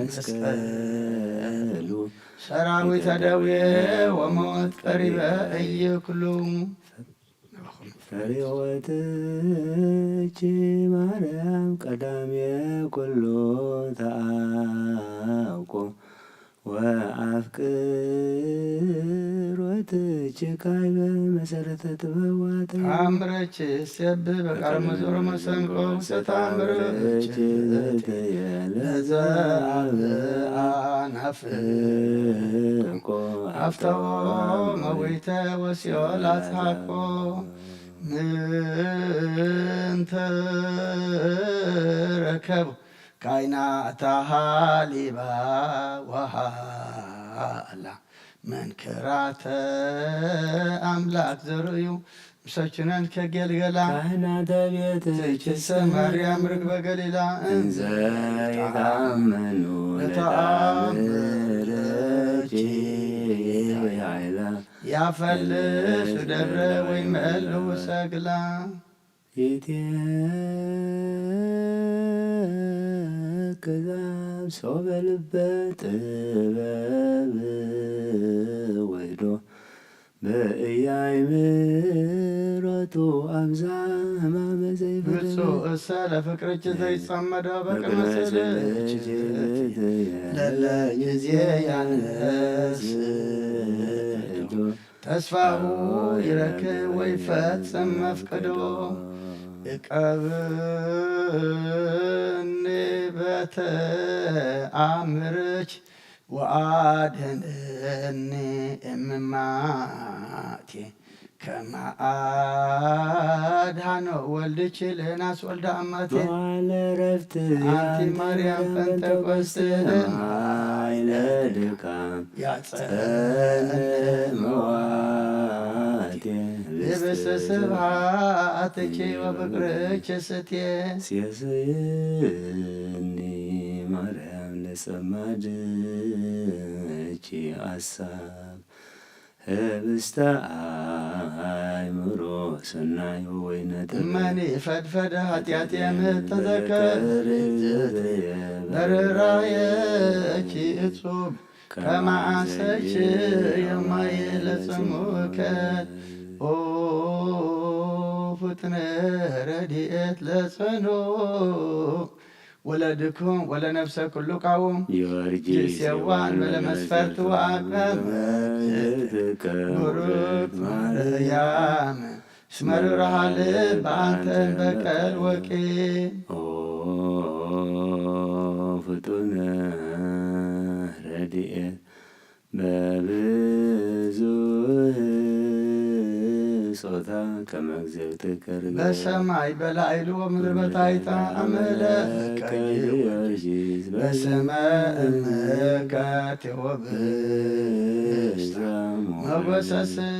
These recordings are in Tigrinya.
መስቀሉ ሰራዊተ ደዌ ወሞት ቀሪበ እይክሉ። ፈሪወትኪ ማርያም ቀዳሜ ኩሉ ተአውቆ ወአፍቅሮትኪ ካይበ መሰረተ ጥበብ ዋተ ተአምረኪ እሴብ በቃል መዞሮ መሰንቆ ውስተ ተአምረኪ ተአምረኪ ለዘአብ አናፍቆ አፍተዎ መዊተ ወሲኦል አጽሐቆ ምንተ ረከቡ ካይና ተሃሊባ ወሃላ መንክራተ አምላክ ዘርእዩ ምሰችነን ከገልገላ ካህናተ ቤትኪ ትችሰ ማርያም ርግበ ገሊላ እንዘ ይታመኑ ለተአምረኪ ለተአምረኪ ኃይላ ያፈልሱ ደብረ ወይ መሉ ሰግላ ይትከዛብ ሶበ ልበ ጥበብ ወይዶ በእያይ ምረቱ አብዛ ህማመ ዘይፈለገ ብፁዕ እሰ ለፍቅርኪ ዘይጸመደ በቅድመ በቅድመ ስእልኪ ስእልኪ ለለ ጊዜ ያነስ ተስፋሁ ይረክብ ወይ ፈጽም መፍቅዶ እቀብኒ በተአምርኪ ወአድህንኒ እምማቴ ከመ አድኃኖ ወልድኪ ለዮናስ ወልደ አማቴ። በዓለ ዕረፍት አንቲ ማርያም ጴንጠቆስጥ ኃይለ ድካም ያጸን መዋቴ ህብስተ ስብሐትኪ ወፍቅርኪ ስቴ። ሴስኒ ማርያም ለጸማድኪ አሳብ ህብስተ አእምሮ ሰናይ ወወይነ ጥበብ እመኒ ፈድፈደ ኃጢአቴ ምህተዘከር በርራየኪ እጹብ ከመ አንሰኪ የማየ ለጽሙከ ኦ ፍጥነ ረድኤት ለጸኖ ወለድኩም ወለነፍሰ ኩሉ ቃውም ጊዮርጊስ ጊስ የዋን የዋን ወለመስፈርት ወአቅመ ወለመስፈርት ቡሩክ ማርያም እስመ ርሃ ልብ አንተ በቀል ወቂ ኦ ፍጡነ ረድኤት በብዙህ ጾታ ከመ እግዝእትከ ርግብ በሰማይ በላዕሉ ወምድር በታሕታ አምለከ ጊዮርጊስ በስመ እምከ ቴዎብስታ ሞገሰ ስም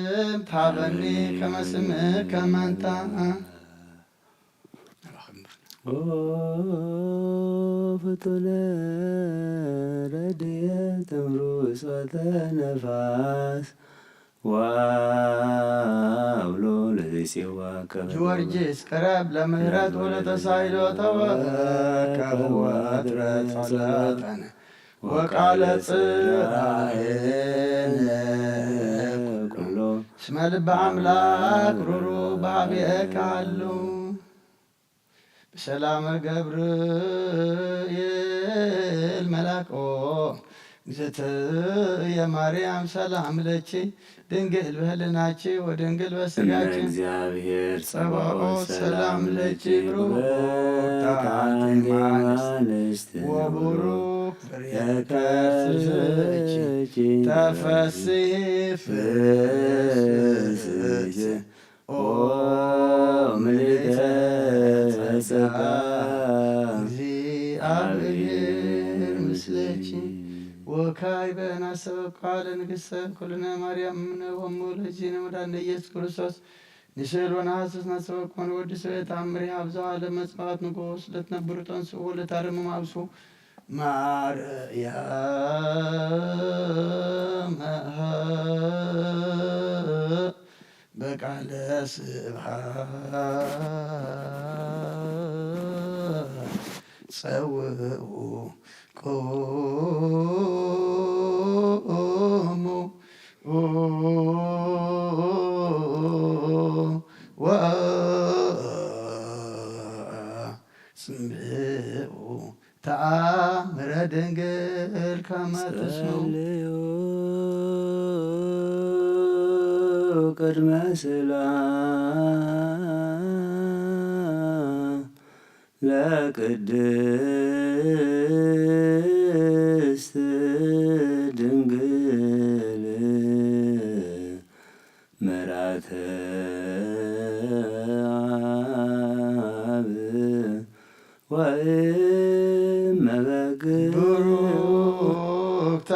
ታበኒ ከመ ስምከ መንታ ኦ ፍጡነ ረድኤት እምሩ ጾተ ነፋስ ወአውሎ ለዘይሴዋ ከበ ጊዮርጊስ ቅረብ ለምህረት ወለተሳይሎ ተወከብ ወትረ ጸሎተነ ወቃለ ጽድቃነ ኩሎ እስመ ልበ አምላክ ሩሩ በሀቤከ አሉ። በሰላመ ገብርኤል መልአክ ኦ እግዝእትየ ማርያም ሰላም ለኪ ድንግል በህልናኪ ወድንግል እመ በስጋኪ እግዚአብሔር ጸባኦት ጸባኦት ሰላም ለኪ ብሩክ አንቲ እምአንስት ወቡሩክ ፍሬ ከርስኪ ተፈስሒ ፍስሕት ኦ ምልዕተ ጸጋ እግዚአብሔር ምስሌኪ። ወካዕበ ናሰበኳ ለንግሥተ ኩልነ ማርያም እምነ ወእሙ ለእግዚእነ መድኃኒነ ኢየሱስ ክርስቶስ ንስእል ወነሐስስ ናሰበኳ ወንወድስ በየተአምሪሃ ብዝኃ ለመጽዋዕት ንጉሥ ለትነብሩ ተንሥኡ ወለታረሙ ማብሱ ማርያም በቃለ ስብሐት ጸውዑ ቁሙ ወአጽምዑ ተአምረ ድንግል ከመ ትስምዑ። ጸልዩ ቅድመ ስላ ለቅድስት ድንግል መራተ አብ ወእመ በግ። ብሩክት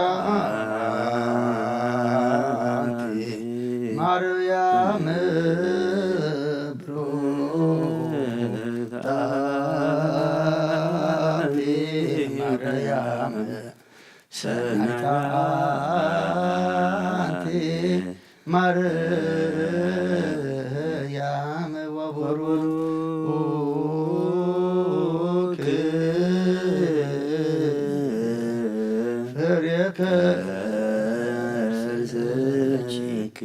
አንቲ ማርያም፣ ብሩክት አንቲ ማርያም፣ ሰናይት አንቲ ማርያም፣ ወቡሩክ ፍሬ ከርሥኪ።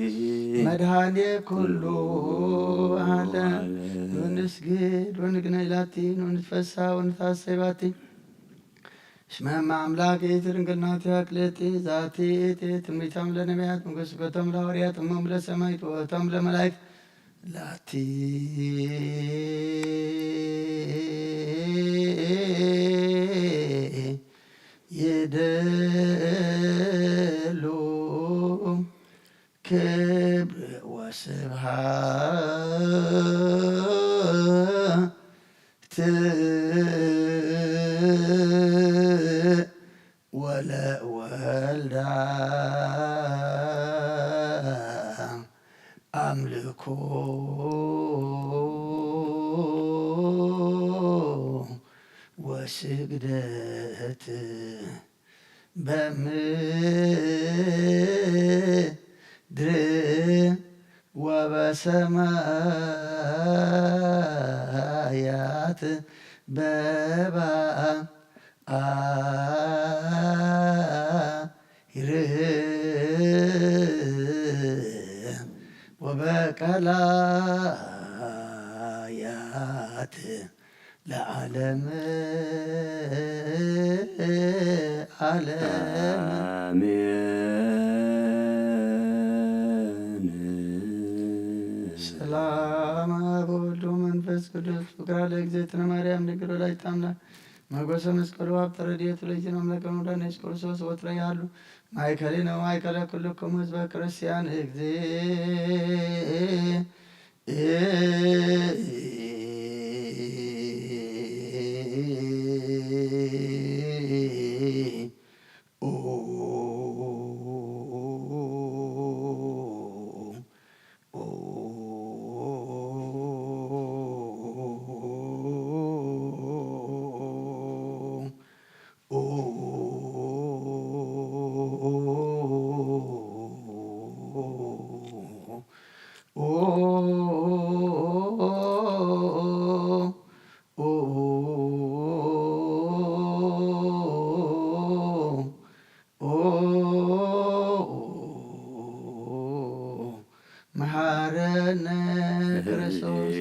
መድኃኔ ኩሉ ዓለም። ወንስግድ ወንግነይ ላቲ ወንትፈሳ ወንትሐሰይ ባቲ። እስመ እመ አምላክ ይእቲ ድንግል ናቲሃ ክልኤቲ። ዛቲ ይእቲ ትንቢቶም ለነቢያት፣ መጎስበቶም ለሐዋርያት፣ እሞም ለሰማዕት፣ ወእቶም ለመላእክት። ላቲ ይደሉ ክብር ወስብሐት ወለወልዳ አምልኮ ወስግደት በምድር ወበሰማያት በባሕር ወበቀላያት ለዓለም ዓለም። አሜን። ሰላም አብ ወወልድ ወመንፈስ ቅዱስ። ፍቅራ ለእግዝእትነ ማርያም ድንግል ወላዲተ አምላክ መጎሰ መስቀሉ አብ ተረድኤቱ ለእግዚእነ አምላክ ወመድኃኒነ ኢየሱስ ክርስቶስ ወትረ ያሉ ማእከሌነ ወማእከለ ኩልክሙ ህዝበ ክርስቲያን እግዚእ መሐረነ ክርስቶስ።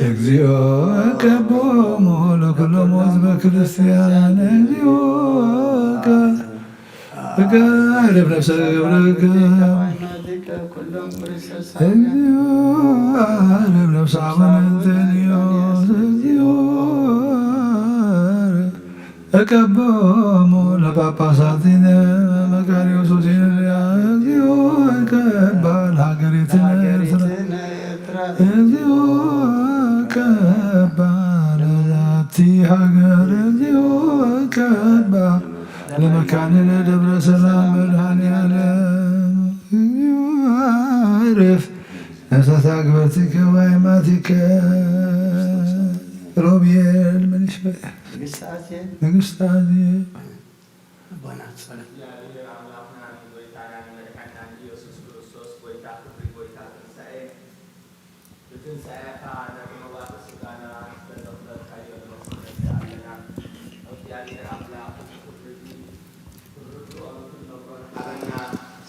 እግዚኦ ቀቦሙ ለኩሎም ህዝበ ክርስቲያን። እግዚኦ ቀ-፣ እገርብ ነፍሰ ገብርከ። እግዚኦ እገርብ ነፍሰ አቡነ እንጠንዮስ። እግዚኦ እቀቦሙ ለጳጳሳቲነ መቃርዮስ ወሲኖዶስ። እግዚኦ እቀባ ለሀገሪትነ ኤርትራ። እግዚኦ እቀባ ለዛቲ ሀገር። እግዚኦ እቀባ ለመካንነ ደብረ ሰላም መድኃኔ ዓለም። እግዚኦ እረፍ ነፍሳት አግበርቲከ ወአይማቲከ። ሮቤል መንሽ ንግስት አዜብ። ንግስት አዜብ። አቦና ጸሎት። እግዚአብሔር አምላክናን ጎይታናን መድሓናን ኢየሱስ ክርስቶስ፣ ጎይታ ክብሪ፣ ጎይታ ትንሳኤ፣ ብትንሳኤኻ ነቲ መዋጽእ ስጋና ዘተኽለልካዮ ንመስግነካ ኣለና። እግዚአብሔር አምላክ እዚ ክብሪ እዚ ክንርድኦን ክንነግሮን ሃበና።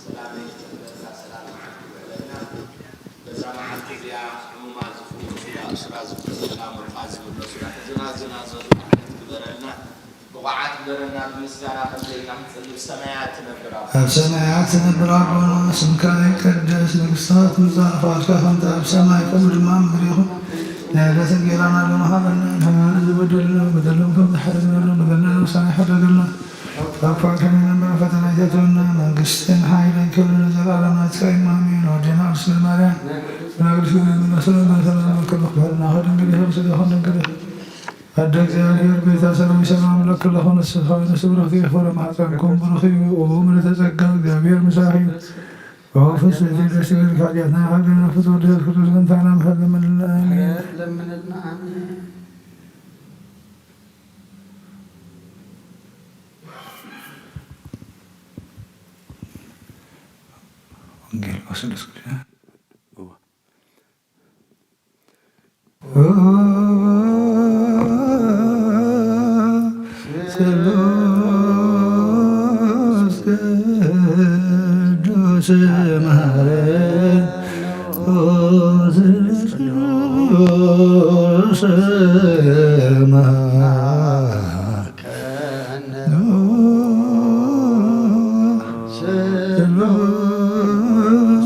ሰላመይ ይግበረልና፣ ሰላም መዓልቲ ይውዕለልና። በዛ መዓልቲ እዚኣ ሕሙማት ዝፍውሱ፣ ኣእሱራት ዝፈትሑ፣ ሙርኻት ዝምለሱ፣ ሕዙናት ዝናዘዙ ዓመት ግበረልና። ወዓት ግበረና፣ ብምስጋና ከም ደይና ክንጽሊ፣ ብሰማያት ትነብር ኣቦና። ኣብ ሰማያት ትነብር ኣቦና፣ ስምካ ይቀደስ፣ መንግስትኻ ትምጻእ፣ ፍቓድካ ከምቲ ኣብ ሰማይ ከምኡ ድማ ኣብ ምድሪ ይኹን። ናይ ዕለተ እንጌራና ሎሚ ሃበና፣ ንሕና ዝበደልና በደሎም ከም ዝሓለና በደልና ንስሓ ይሕደገልና። ካብ ክፉእ ከይነንብር ፈተና ኣይተእትወና፣ መንግስትን ሓይልን ክብርን ንዘለኣለም ናትካ እዩ፣ ኣሜን። ወዴና ቅድስት ማርያም፣ ናግሪሽ ሰላም ለከ በክብርና ከድንግል ይኸብ ስጋ ከድንግል ይኸብ ኣደ እግዚኣብሔር ቤታ ሰላም ሰላም ለክለኹ ንስኻ ንስብረኽቲ ይኽፈለ ማሕፀንኩም ብሩኽ እዩ። ኦ ምልዕተ ጸጋ እግዚኣብሔር ምሳኺ እዩ። ኦ ፍስሕቲ ደስ ይበልኪ ሓጢኣትና ሓገና ፍትወ ድህር ክርስቶስ እንታና ምሕረት ለምንልና ኣሜን። ምሕረት ለምንልና ኣሜን። ወንጌል ቅዱስ ስሉስ ቅዱስ ማርያም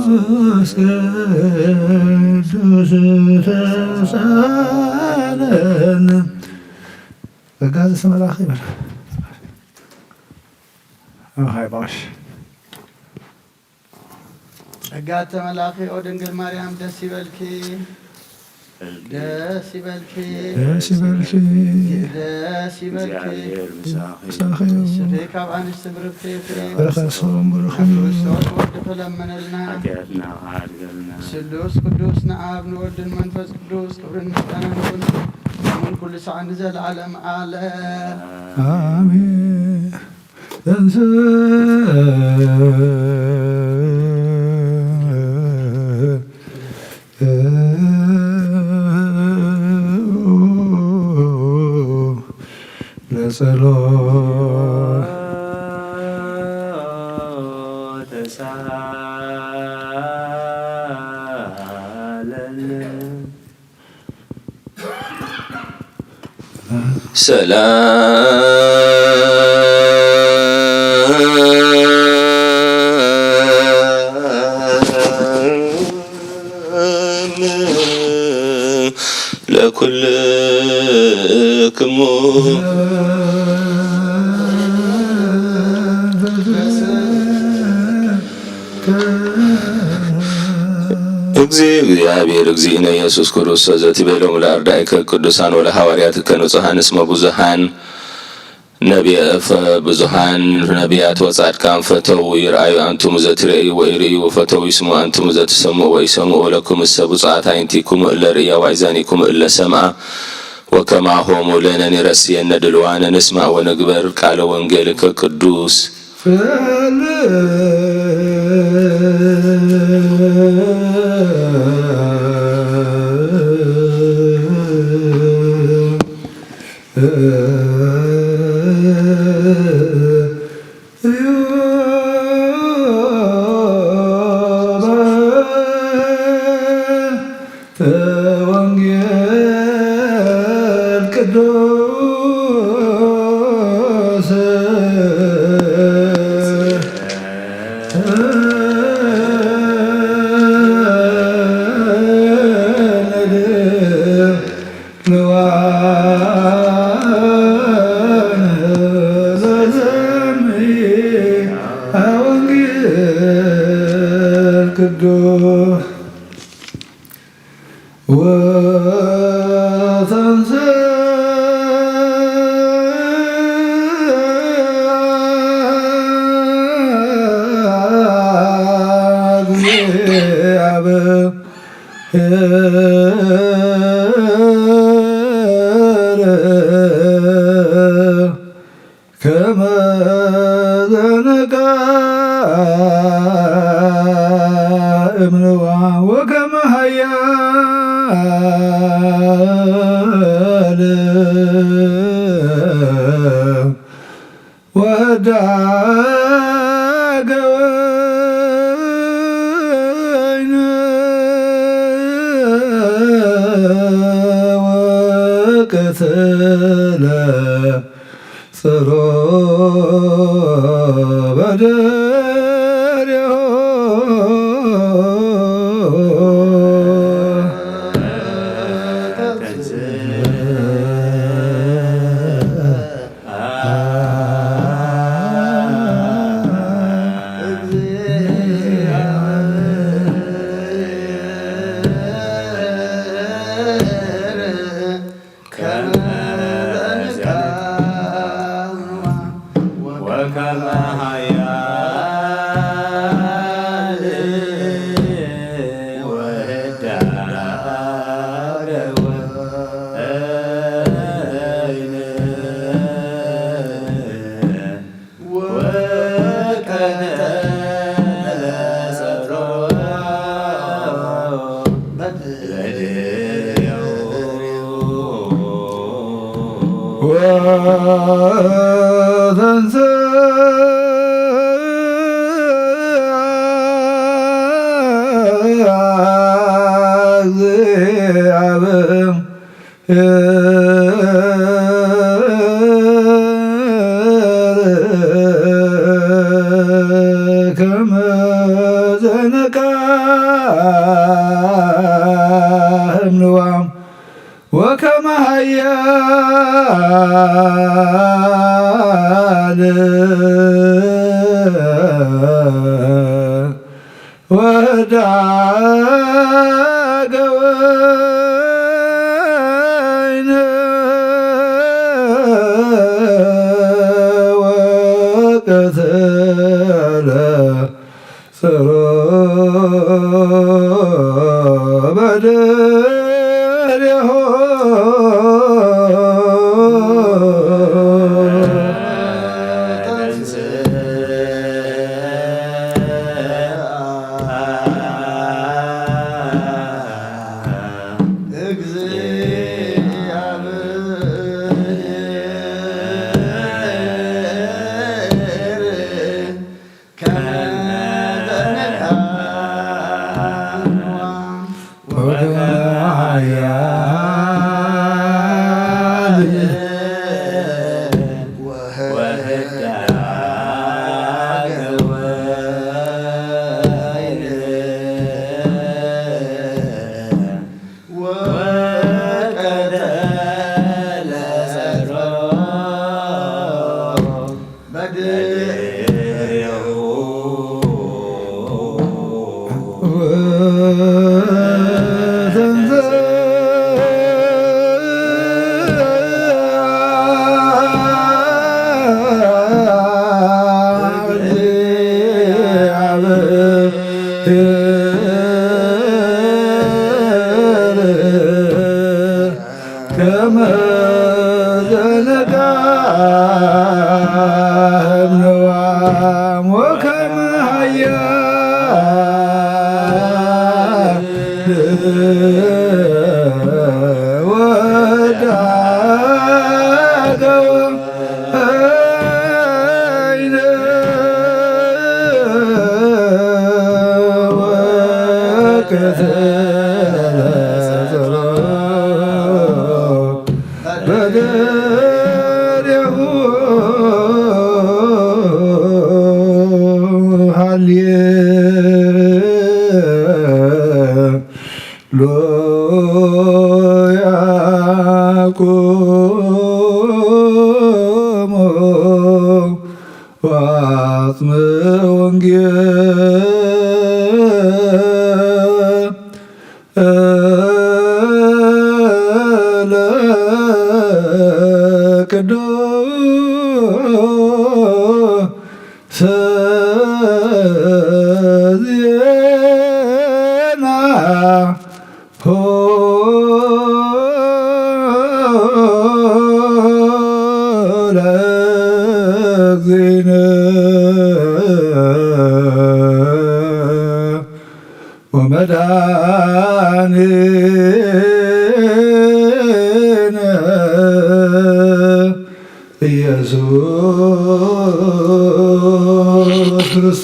ስሉስ ማርያም ስሉስ ቅዱስ ተሳለን። ጸጋ ዘስመላኺ ይበል። ኣኻይ ባሽ። ጸጋ ተመላኺ ኦ ድንግል ማርያም ደስ ይበልኪ። ደስ ይበልኪ። ደስ ይበልኪ። ደስ ይበልኪ። እግዚኣብሔር ምሳኺ። ምሳኺ እዩ። ንስኺ ካብ ኣንስቲ ብርክቲ ኢኺ። በረኸት ስምዖን ብሩኽ እዩ። ክርስቶስ ወድኺ ለምንልና። ሓጢኣትና ሓድገልና። ስሉስ ቅዱስ ንኣብ ንወልድን መንፈስ ቅዱስ ክብርን ምስጋናን ይኹን። ኣሁን ኩሉ ሰዓት ንዘለዓለም ዓለም። ኣሜን። እንስ ለጸሎት ተሳለን። ሰላም ለኩልክሙ። እግዚእ እግዚኣብሔር እግዚእነ ኢየሱስ ክርስቶስ ዘትቤሎሙ ለአርዳኢከ ቅዱሳን ወለሐዋርያትከ ንጹሐን እስመ ብዙኃን ነቢያት ብዙኃን ነቢያት ወጻድቃን ፈተው ይርአዩ አንትሙ ዘትርእዩ ወኢርእዩ ፈተው ይስሙ አንትሙ ዘትሰምዑ ወኢሰምዑ ወለኩምሰ ብፁዓት አዕይንቲክሙ እለ ርእያ ወአእዛኒክሙ እለ ሰምዓ ወከማሆሙ ለነ ይረስየነ ድልዋነ ንስማዕ ወንግበር ቃለ ወንጌልከ ቅዱስ። ወንጌል ቅዱስ ቅዱስ ወተንሥአ እግዚአብሔር ከመ ዘነቃ እምንዋ ወከመ ኃያል ወዳገ ወይን ወቀትለ ጽሮ በደሬሆ ወከመ ኃያል ወህዳገ ወይን ወቀተለ ሰሮ በድሬሁ ወተንሥአ እግዚአብሔር ከመ ዘነቃ እምንዋም ወከመ ኃያል ወዳገ ወይን ወቀተለ ጸሮ በደሬሆ ከመ ዘነቃ እምንዋም ወከመ ኃያል ወዳገ ወይን ወቀተለ ጸሮ በደሬሁ ሃሌ ሉያ ቁሙ ወአጽምዑ ወንጌለ ቅዱስ ዜና ሆ ለእግዚእነ ወመድኃኒነ ኢየሱስ ክርስቶስ።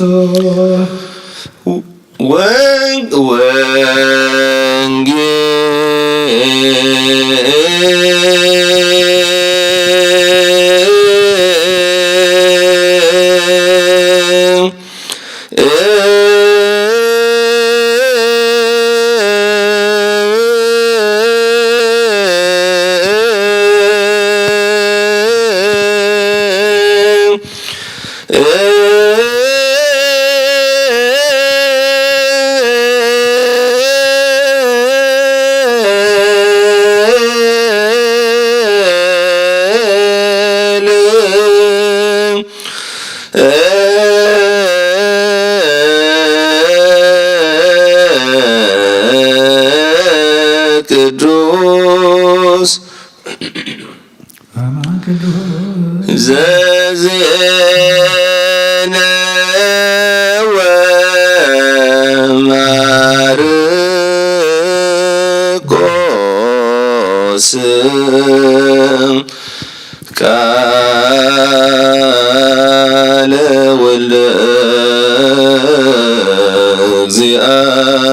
ወንጌል ቅዱስ ዘዜነ ወማርቆስ ቃለ ወልደ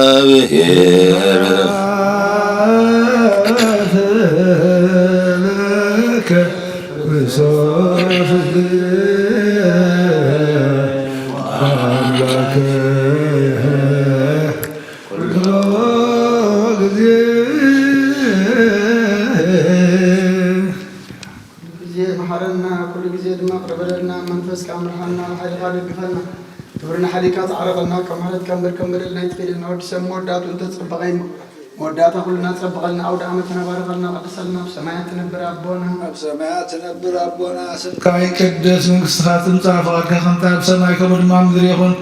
እግዚአብሔር። ኩሉ ግዜ መሓረና፣ ኩሉ ግዜ ድማ ቅረ በለልና፣ መንፈስካ ምርሓና፣ ብሓይልኻ ደግፈና፣ ክብርና ሓሊካ ጻዕረቐና፣ ካብ ምሕረትካ እምበር ከም በደልና ኣይትፍለየና። ወዲ ሰብ መወዳእትኡ እንተጸበቐ እዩ። መወዳእታ ኩልና ጸብቐልና፣ ኣውደ ዓመትና ባርኸልና፣ ቀድሰልና፣ ኣብ ሰማያት ትነብር ኣቦና። ኣብ ሰማያት ትነብር ኣቦና፣ ስምካ ይቀደስ፣ መንግስትኻ ትምጻእ፣ ፍቓድካ ከምታ ኣብ ሰማይ ከምኡ ድማ ኣብ ምድሪ ይኹን።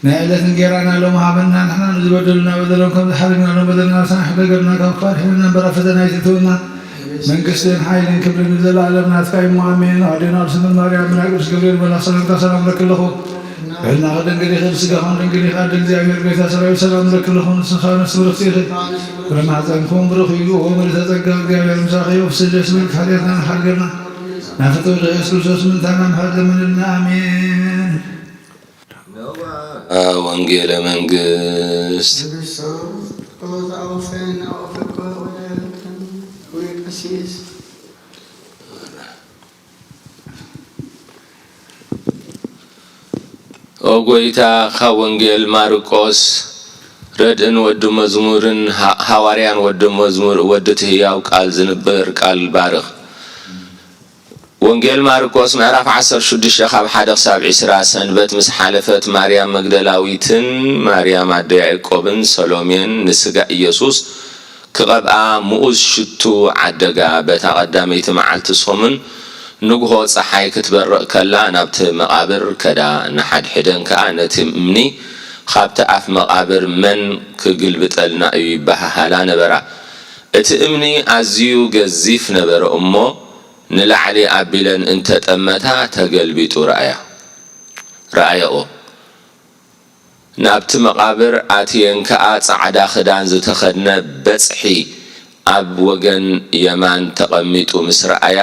ናይ ዕለት እንጌራና ሎሚ ሃበና፣ ንሕና ንዝበደሉና በደሎም ከም ዝሓለና ሎም በደልና ንስና ሕደገልና፣ ካብ ክፋር ሕልና እምበር ኣብ ፈተና ኣይትእትወና። መንግስትን ሓይልን ክብርን ንዘለኣለም ናትካ እዩ እሞ ኣሜን። ኣዴና ኣብ ስምን ማርያም ናይ ቅዱስ ገብርኤል መልኣኽ ሰላምታ ሰላም ለኪ ኣለኹ። ብሕልና ድንግል ኢኺ፣ ብስጋኹም ድንግል ኢኺ። ኣደ እግዚኣብሔር ቤታ ሰራዊት ሰላም ለኪ ኣለኹ። ንስኻ ነፍሲ ብርኽቲ ኢኺ፣ ፍረ ማሕፀንኩም ብሩኽ እዩ። ወምልዕተ ጸጋ እግዚኣብሔር ምሳኺ፣ ወፍስህ ደስ ይበልኪ፣ ሓጢኣትና ንሓድገልና፣ ናፍቶ ኢየሱስ ክርስቶስ ምንታና ምሕረት ለምንልና። ኣሜን። ወንጌለ መንግስት። መንግስቱ ተወዛወፈን ኣወፈኮ ወደ ቀሲስ ኦ ጎይታ፣ ካብ ወንጌል ማርቆስ ረድእን ወዲ መዝሙርን ሃ-፣ ሃዋርያን ወዲ መዝሙር፣ ወዲ እቲ ህያው ቃል ዝንበር ቃል ባርኽ። ወንጌል ማርቆስ ምዕራፍ ዓሰርተ ሽዱሽተ ካብ ሓደ ክሳብ ዕስራ። ሰንበት ምስ ሓለፈት ማርያም መግደላዊትን ማርያም ኣደ ያዕቆብን ሰሎሜን ንስጋ ኢየሱስ ክቐብኣ ምኡዝ ሽቱ ዓደጋ። በታ ቀዳመይቲ መዓልቲ ሰሙን ንግሆ ጸሓይ ክትበርቕ ከላ ናብቲ መቓብር ከዳ። ንሓድሕደን ከኣ ነቲ እምኒ ካብቲ ኣፍ መቓብር መን ክግልብጠልና እዩ ይበሃሃላ ነበራ። እቲ እምኒ ኣዝዩ ገዚፍ ነበረ እሞ ንላዕሊ ኣቢለን እንተጠመታ ተገልቢጡ ረኣያ፣ ረኣያኦ። ናብቲ መቓብር ኣትየን ከኣ ጻዕዳ ክዳን ዝተኸድነ በጽሒ ኣብ ወገን የማን ተቐሚጡ ምስ ረኣያ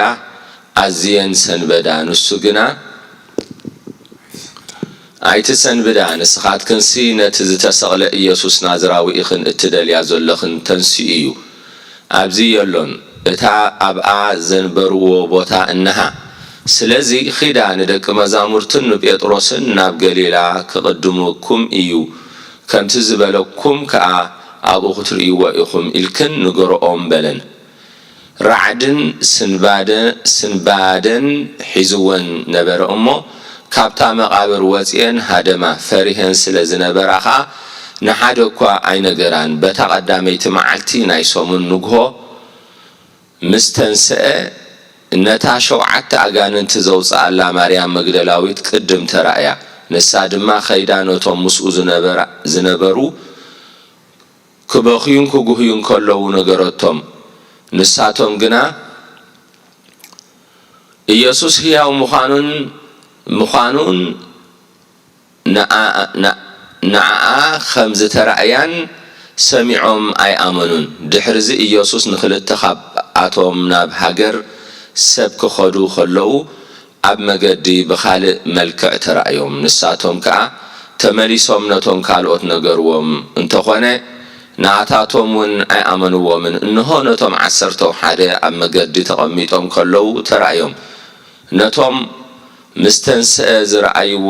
ኣዝየን ሰንበዳ። ንሱ ግና ኣይትሰንብዳ፣ ንስኻትክንሲ ነቲ ዝተሰቕለ ኢየሱስ ናዝራዊ ኢኽን እትደልያ ዘለኽን ተንሲኡ እዩ። ኣብዚ የሎን፣ እታ ኣብኣ ዘንበርዎ ቦታ እንሃ። ስለዚ ኺዳ ንደቂ መዛሙርትን ንጴጥሮስን ናብ ገሊላ ክቕድሙኩም እዩ፣ ከምቲ ዝበለኩም ከኣ ኣብኡ ክትርእይዎ ኢኹም ኢልክን ንገርኦም በለን። ራዕድን ስንባደ-፣ ስንባደን ሒዝወን ነበረ እሞ፣ ካብታ መቓብር ወጺኤን ሃደማ። ፈሪሀን ስለ ዝነበራ ኸኣ ንሓደ እኳ ኣይነገራን። በታ ቐዳመይቲ መዓልቲ ናይ ሰሙን ንግሆ ምስ ተንስአ፣ ነታ ሸውዓተ ኣጋንንቲ ዘውጽኣላ ማርያም መግደላዊት ቅድም ተራእያ። ንሳ ድማ ከይዳ ነቶም ምስኡ ዝነበራ-፣ ዝነበሩ ክበኽዩን ክጉህዩን ከለዉ ነገረቶም። ንሳቶም ግና ኢየሱስ ህያው ምዃኑን፣ ምዃኑን ንዓ-፣ ንዓ-፣ ንዓኣ ከም ዝተራእያን ሰሚዖም ኣይኣመኑን። ድሕርዚ ኢየሱስ ንኽልተ ካብኣቶም ናብ ሃገር ሰብ ክኸዱ ከለዉ ኣብ መገዲ ብኻልእ መልክዕ ተራእዮም። ንሳቶም ከኣ ተመሊሶም ነቶም ካልኦት ነገርዎም። እንተኾነ፣ ንኣታቶም እውን ኣይኣመንዎምን። እንሆ፣ ነቶም ዓሰርተው ሓደ ኣብ መገዲ ተቐሚጦም ከለዉ ተራእዮም። ነቶም ምስ ተንስአ ዝረኣይዎ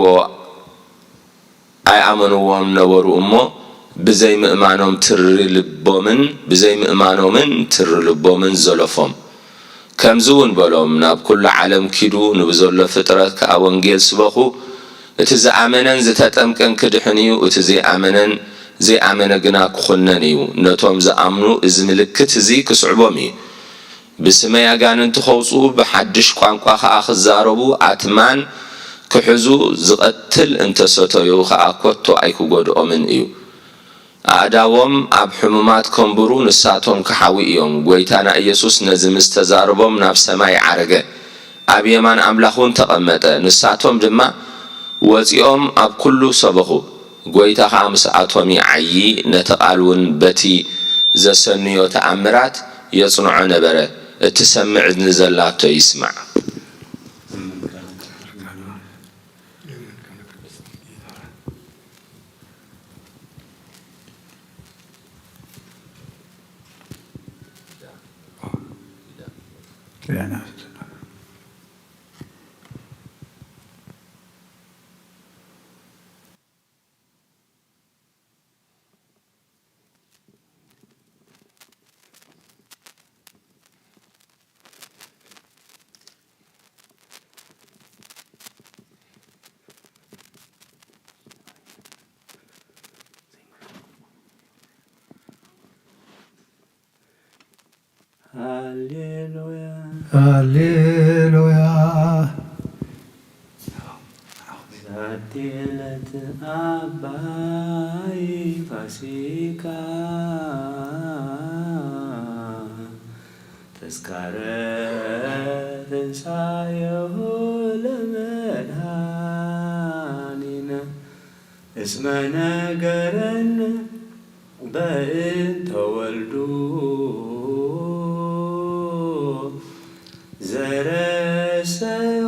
ኣይኣመንዎም ነበሩ እሞ፣ ብዘይምእማኖም ትሪ ልቦምን፣ ብዘይምእማኖምን ትሪ ልቦምን ዘለፎም። ከምዚ እውን በሎም፣ ናብ ኩሉ ዓለም ኪዱ፣ ንብዘሎ ፍጥረት ከኣ ወንጌል ስበኹ። እቲ ዝኣመነን ዝተጠምቀን ክድሕን እዩ፣ እቲ ዘይኣመነን ዘይኣመነ ግና ክኹነን እዩ። ነቶም ዝኣምኑ እዚ ምልክት እዚ ክስዕቦም እዩ። ብስመይ ኣጋንንቲ ኸውጽኡ፣ ብሓድሽ ቋንቋ ኸኣ ክዛረቡ፣ ኣትማን ክሕዙ፣ ዝቐትል እንተ ሰተዩ ኸኣ ከቶ ኣይክጎድኦምን እዩ። ኣእዳዎም ኣብ ሕሙማት ከንብሩ ንሳቶም ክሓዊ እዮም። ጐይታና ኢየሱስ ነዚ ምስ ተዛረቦም ናብ ሰማይ ዓረገ፣ ኣብ የማን ኣምላኽ እውን ተቐመጠ። ንሳቶም ድማ ወጺኦም ኣብ ኩሉ ሰበኹ። ጐይታ ኸኣ ምስኣቶም ይዓዪ፣ ነቲ ቓል እውን በቲ ዘሰንዮ ተኣምራት የጽንዖ ነበረ። እትሰምዕ እዝኒ ዘላቶ ይስማዕ። ሃሌሉያ። ሃሌሉያ። ዛቲ ዕለት ዓባይ ፋሲካ ተስካረ ትንሳኤሁ ለመድኃኒነ እስመ ነገረነ በእንተ ወልዱ ዘረሰዮ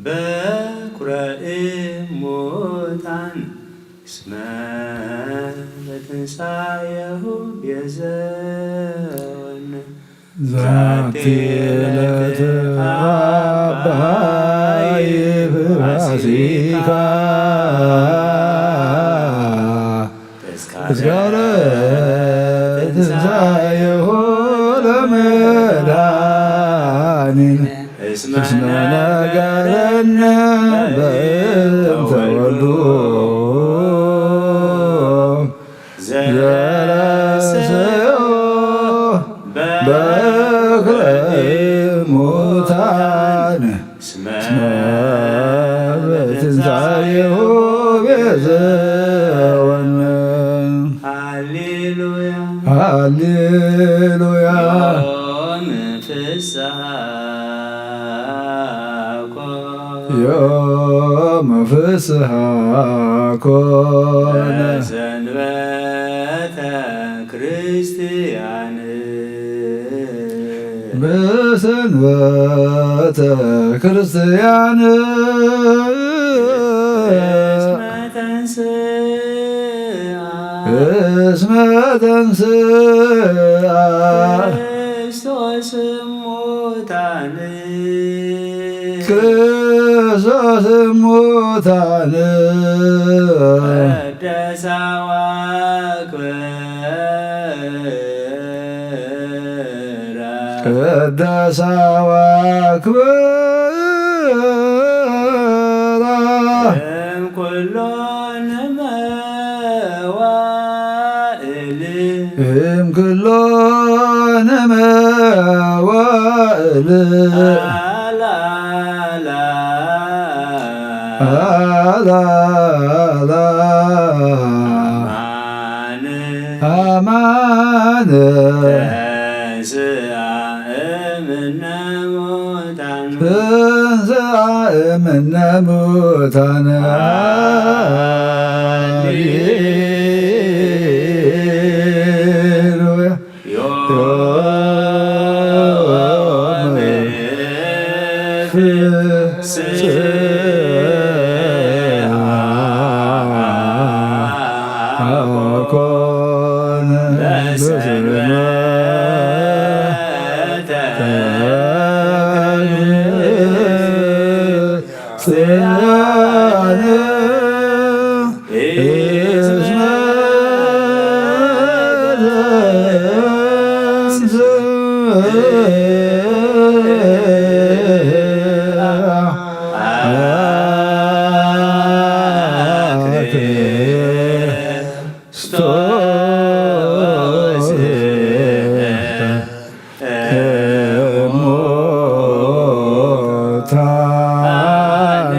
በኩረ እሙታን እስመ በትንሳኤሁ ቤዘወነ። ዛቲ ዕለት ዓባይ ፋሲካ ተስካረ ትንሳኤሁ ለመድኃኒነ እስመ ነገረነ በእንተ ወልዱ ዘረሰዮ በኩረ እሙታን እስመ በትንሳኤሁ ቤዘወነ። ሃሌሉያ። ሃሌሉያ። ዮም ፍስሐ ኮነ። ዮም ፍስሐ ኮነ። ሰንበተ ክርስቲያን በሰንበተ ክርስቲያን እስመ ተንሥአ እስመ ተንሥአ ክርስቶስ እሙታን ክርስቶስ እሙታን ቀደሳ ወአክብራ ቀደሳ ወአክብራ እምኩሎን መዋእል እምኩሎን መዋእል አላላ አላላ አማን አማን ተንሥአ እምነ ሙታን ተንሥአ እምነ ሙታን። ሃሌሉያ። ዮም ፍስሐ ኮነ በሰንበተ ክርስቲያን እስመ ተንሥአ አክሊለ ክርስቶስ እሙታን።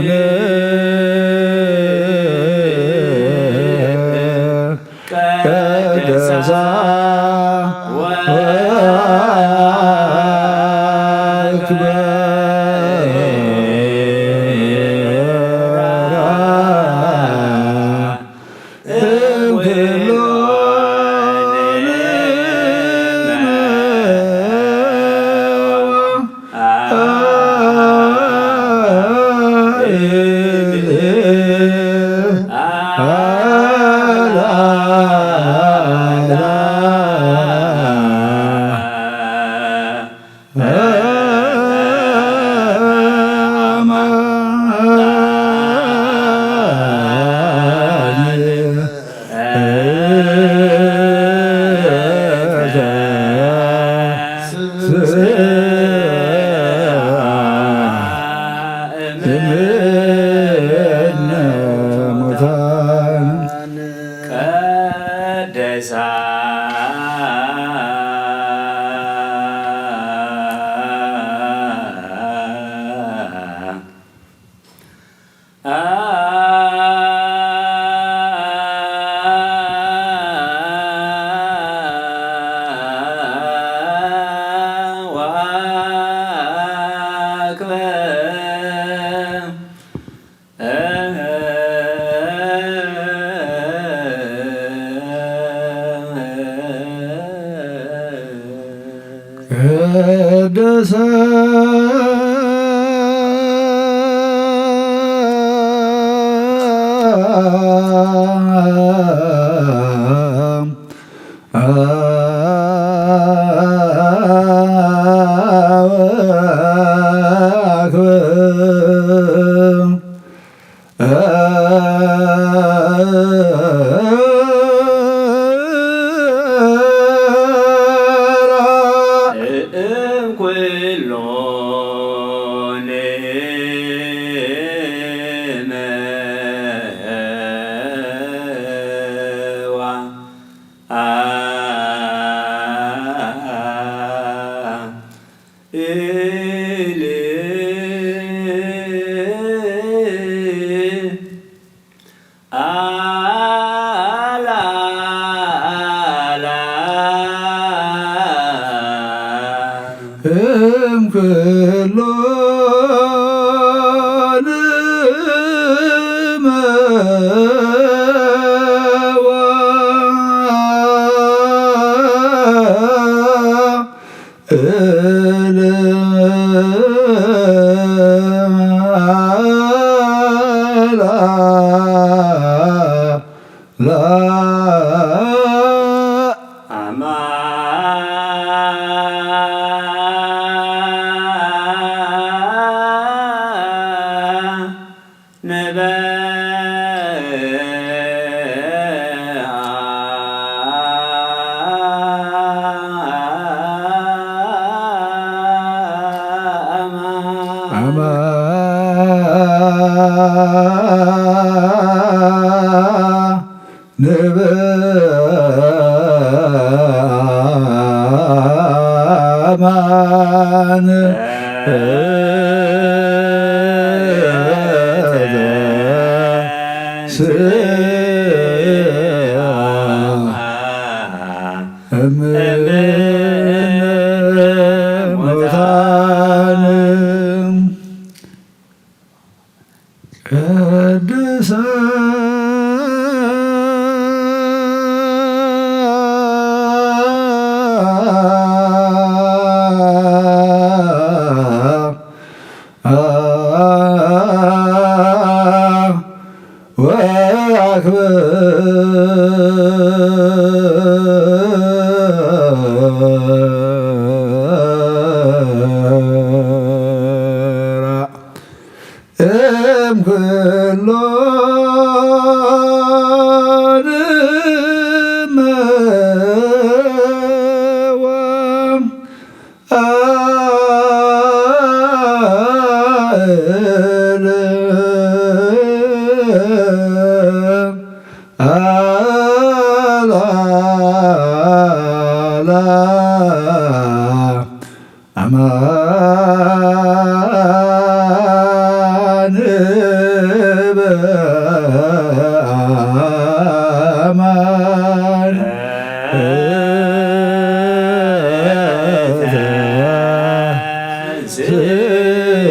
ደሳ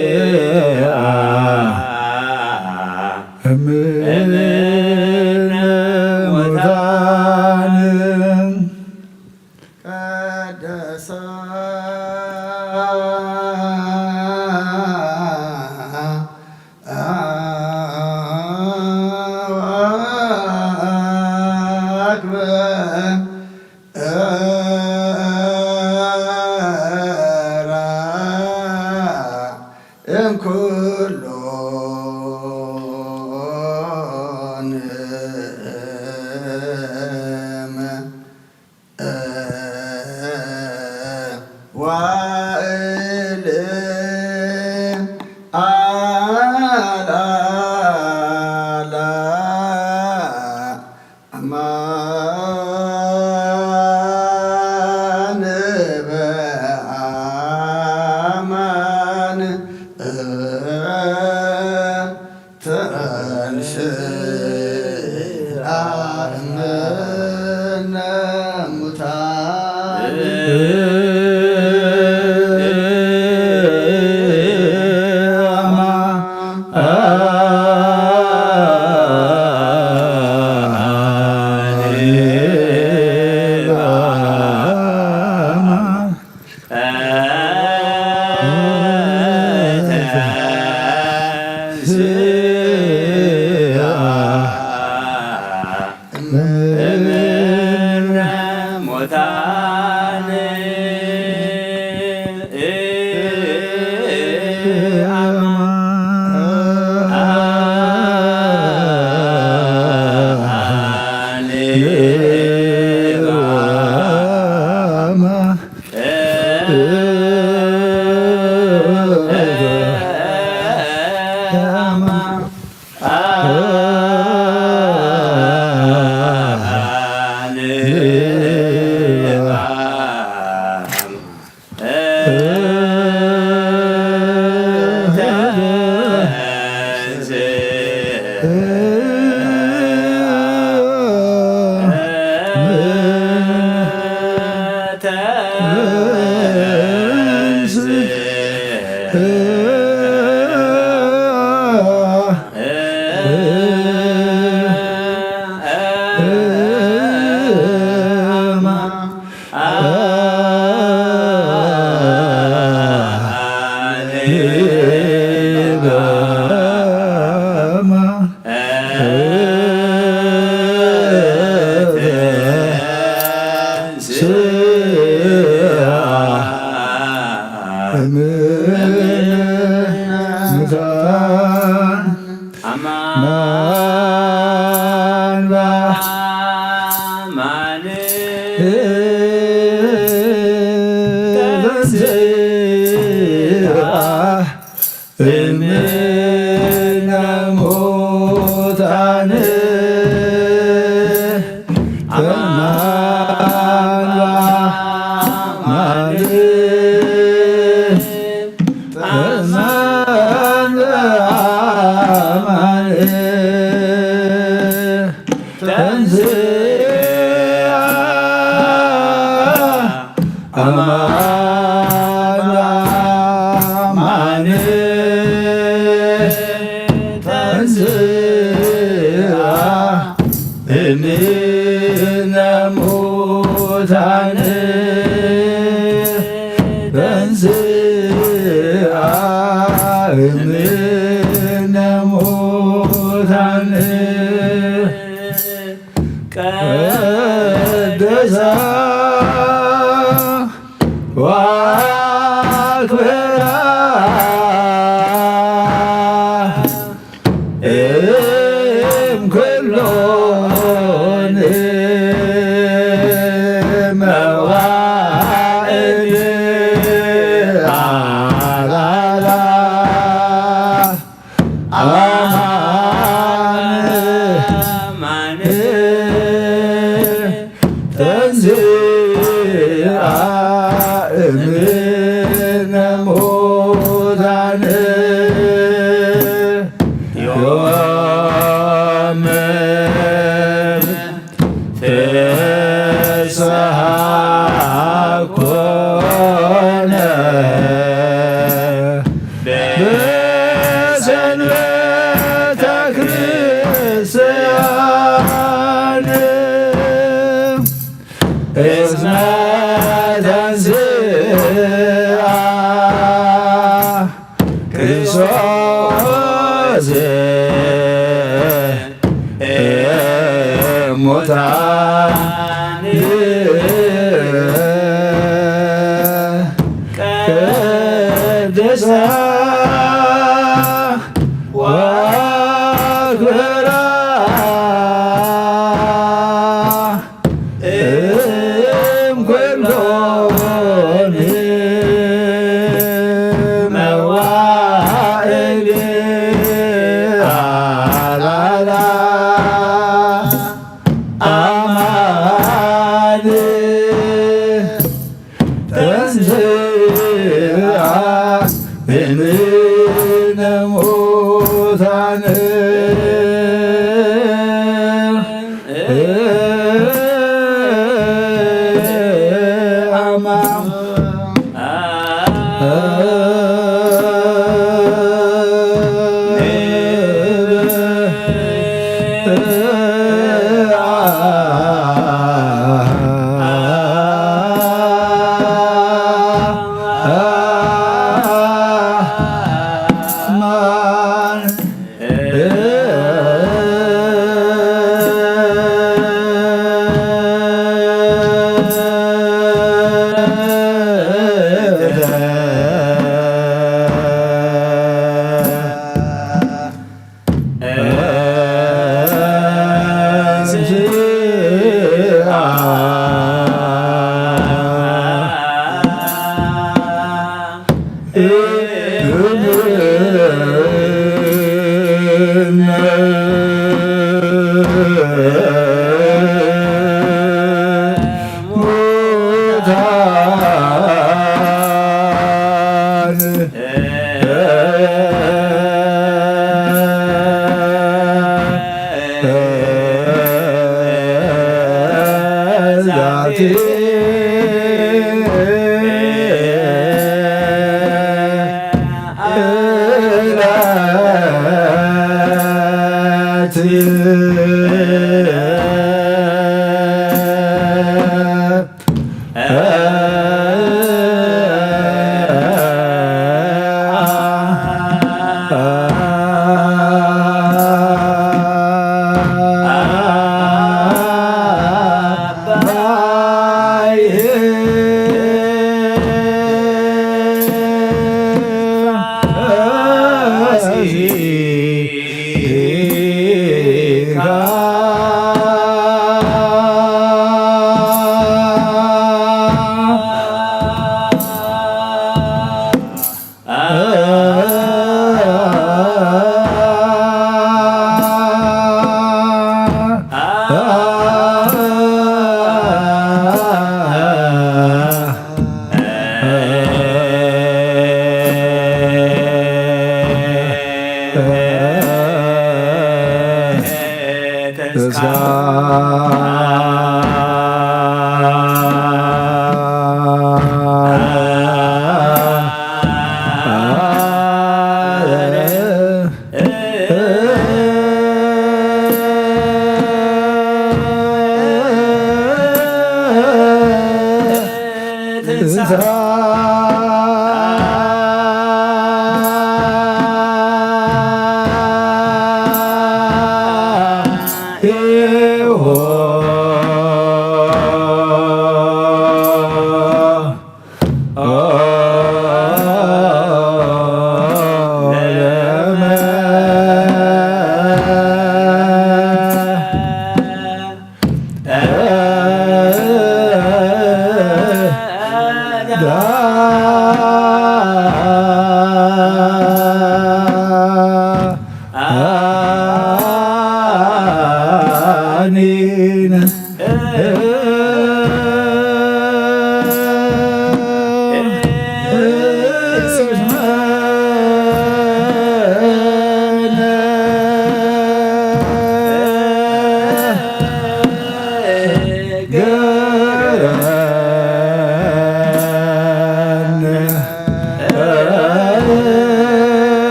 ተንሥአ እምነ ሙታን። ቀደሳ ወአክበ እምኩሎን ዋእል አላላ አማን በአማን ተንሥአ እምነ ሙታን። አማን በአማን ተንሥአ እምነ ሙታን። አማን በአማን አማን በአማን ተንሥአ አማን በአማን ተንሥአ እምነ ሙታን ተንሥአ እምነ ሙታን ቀደሳ ወአክብራ እምኩሎን መዋእል አላላ አማን ተንሥአ እምነ ሙታን ዮም ፍስሐ ንስሓ ኮነ ብሰንበተ ክርስትያን እስመ ተንሥአ ክርስቶስ እሙታን ቅድሳ ወክብራ እምኩሎን መዋእል ኣላላ ኣማን ተንሥአ እምነ ሙታን አማን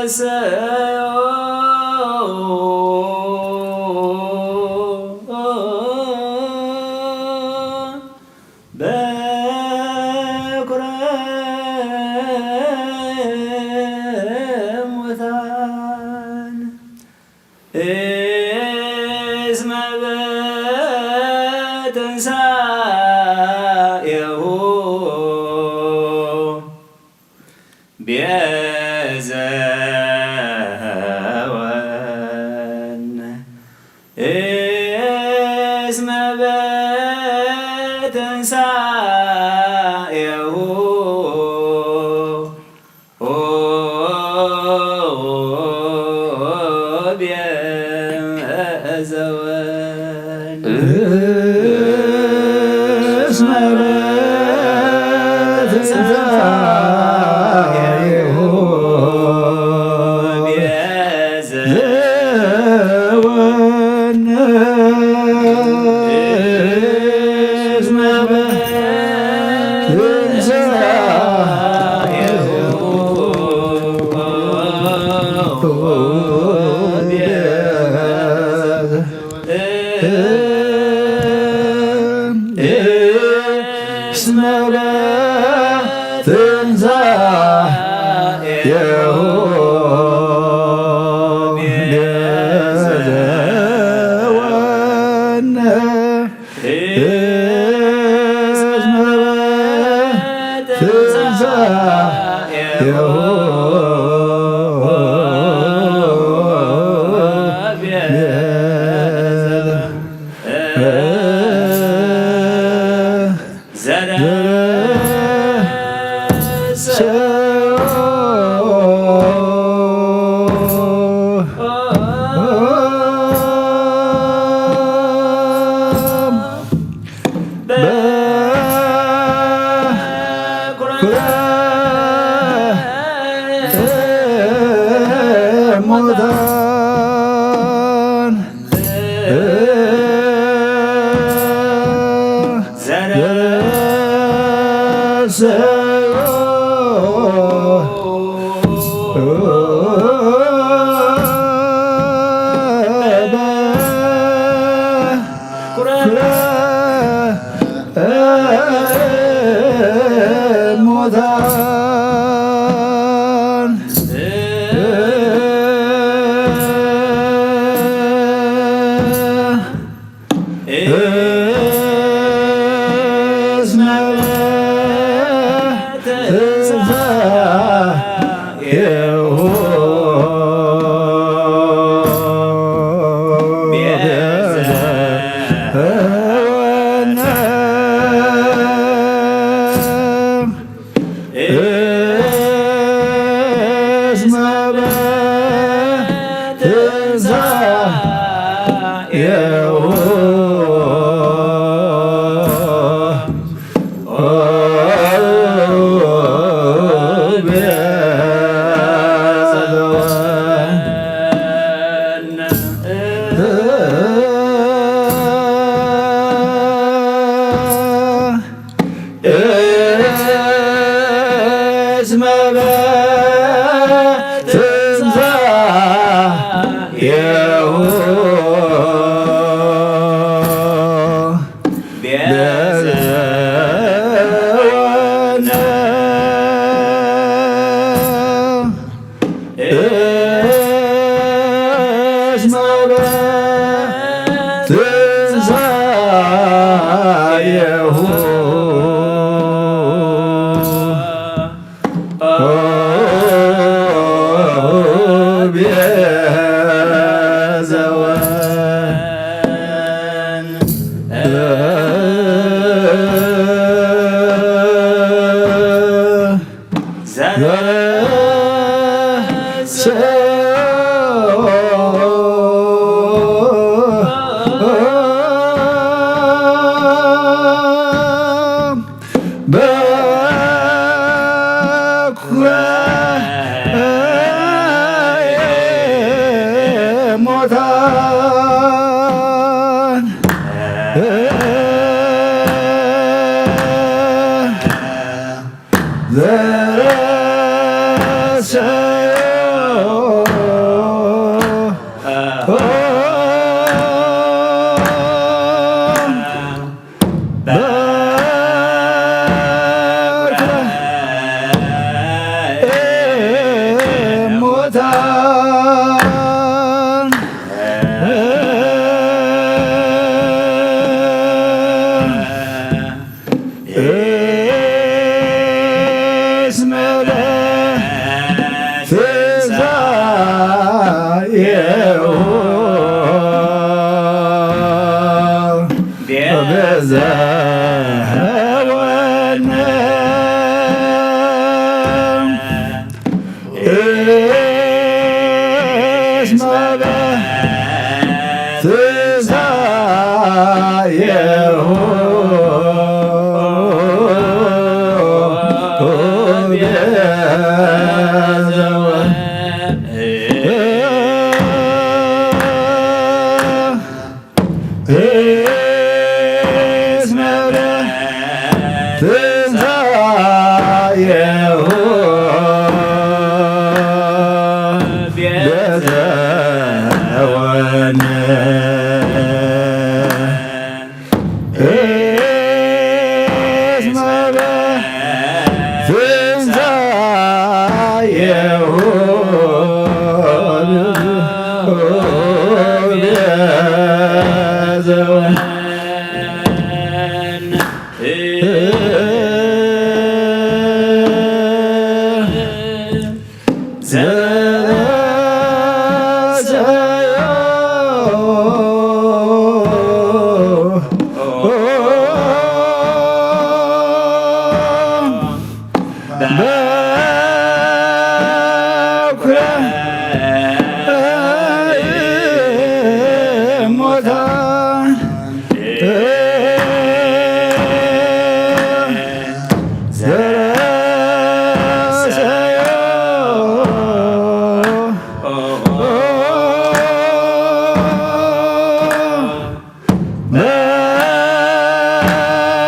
ዘረሰዮ በኩረ ሙታን እስመ በትንሳኤሁ ቤዘወነ። እስመ በትንሳኤሁ ቤዘወነ። እስመ በትንሳኤሁ ዘወነ። እስመ በትንሳኤሁ እስመ በትንሳኤሁ ቤዘወነ። እስመ በትንሳኤሁ ዘረሰዮ በኩረ እሙታን እስመ ለትንሣኤሁ ቤዘወነ። እስመ በትንሣኤሁ ቤዘወነ። እስመ በትንሣኤሁ ቤዘወነ። እስመ በትንሣኤሁ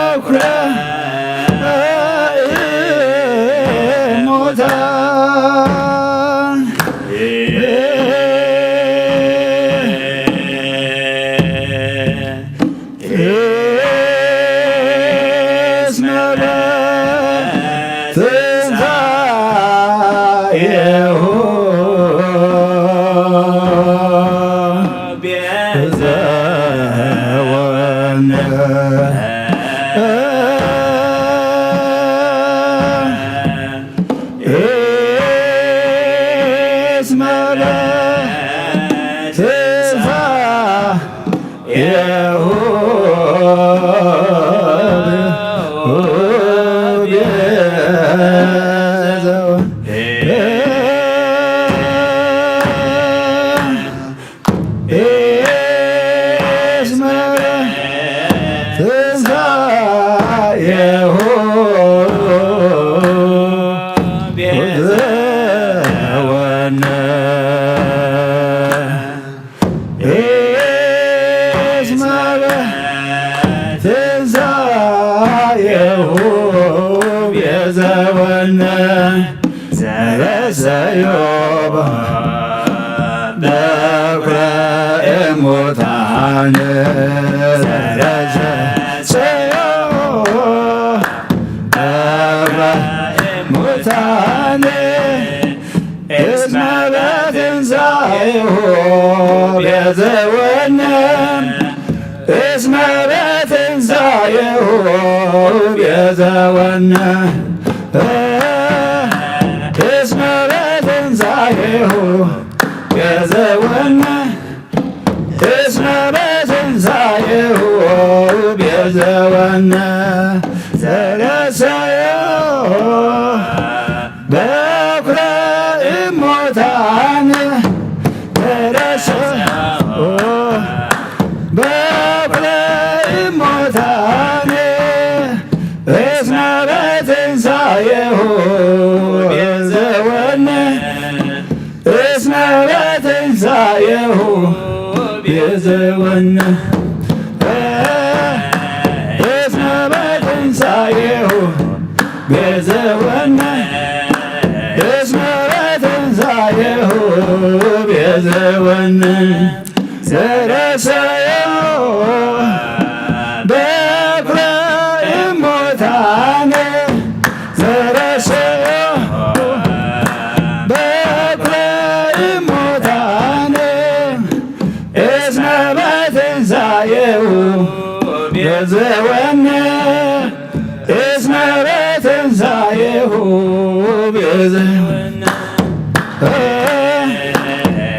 በኩረ እሞታ ዘረሰዮ በኩረ እሙታን እስመ በትንሣኤሁ ቤዘወነ። እስመ በትንሣኤሁ እስመ ትንሣኤሁ ዘወነ። እስመ ትንሣኤሁ ቤዘወነ። ዘረሰዮ በኩረ እሙታን። ዘረሰዮ በኩረ እሙታን። እስመ በትንሣኤሁ ቤዘወነ። እስመ በትንሣኤሁ ቤዘወነ። እስመ በትንሣኤሁ ቤዘወነ። እስመ በትንሣኤሁ ቤዘወነ። ዘረሰዮ በኩረ እሙታን። ዘረሰዮ በኩረ እሙታን። እስመ በትንሣኤሁ ቤዘወነ። እስመ በትንሣኤሁ ቤዘወነ። እስመ በትንሣኤሁ ቤዘወነ እስመ በትንሳኤሁ ቤዘወነ ዘረሰዮ በኩረ እሙታነ ዘረሰዮ በኩረ እሙታነ እስመ በትንሳኤሁ ቤዘወነ እስመ በትንሳኤሁ ቤዘወነ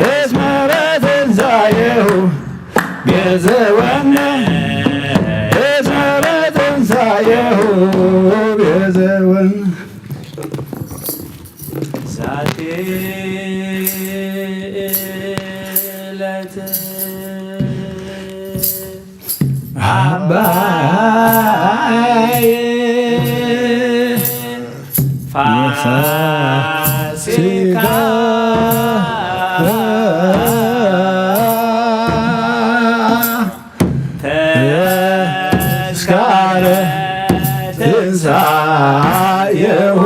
እስመ በትንሳኤሁ ቤዘወነ እስመ በትንሳኤሁ ቤዘወነ። ዛቲ ዕለት አባይ ፋሲካ ተስካረ ትንሳኤሁ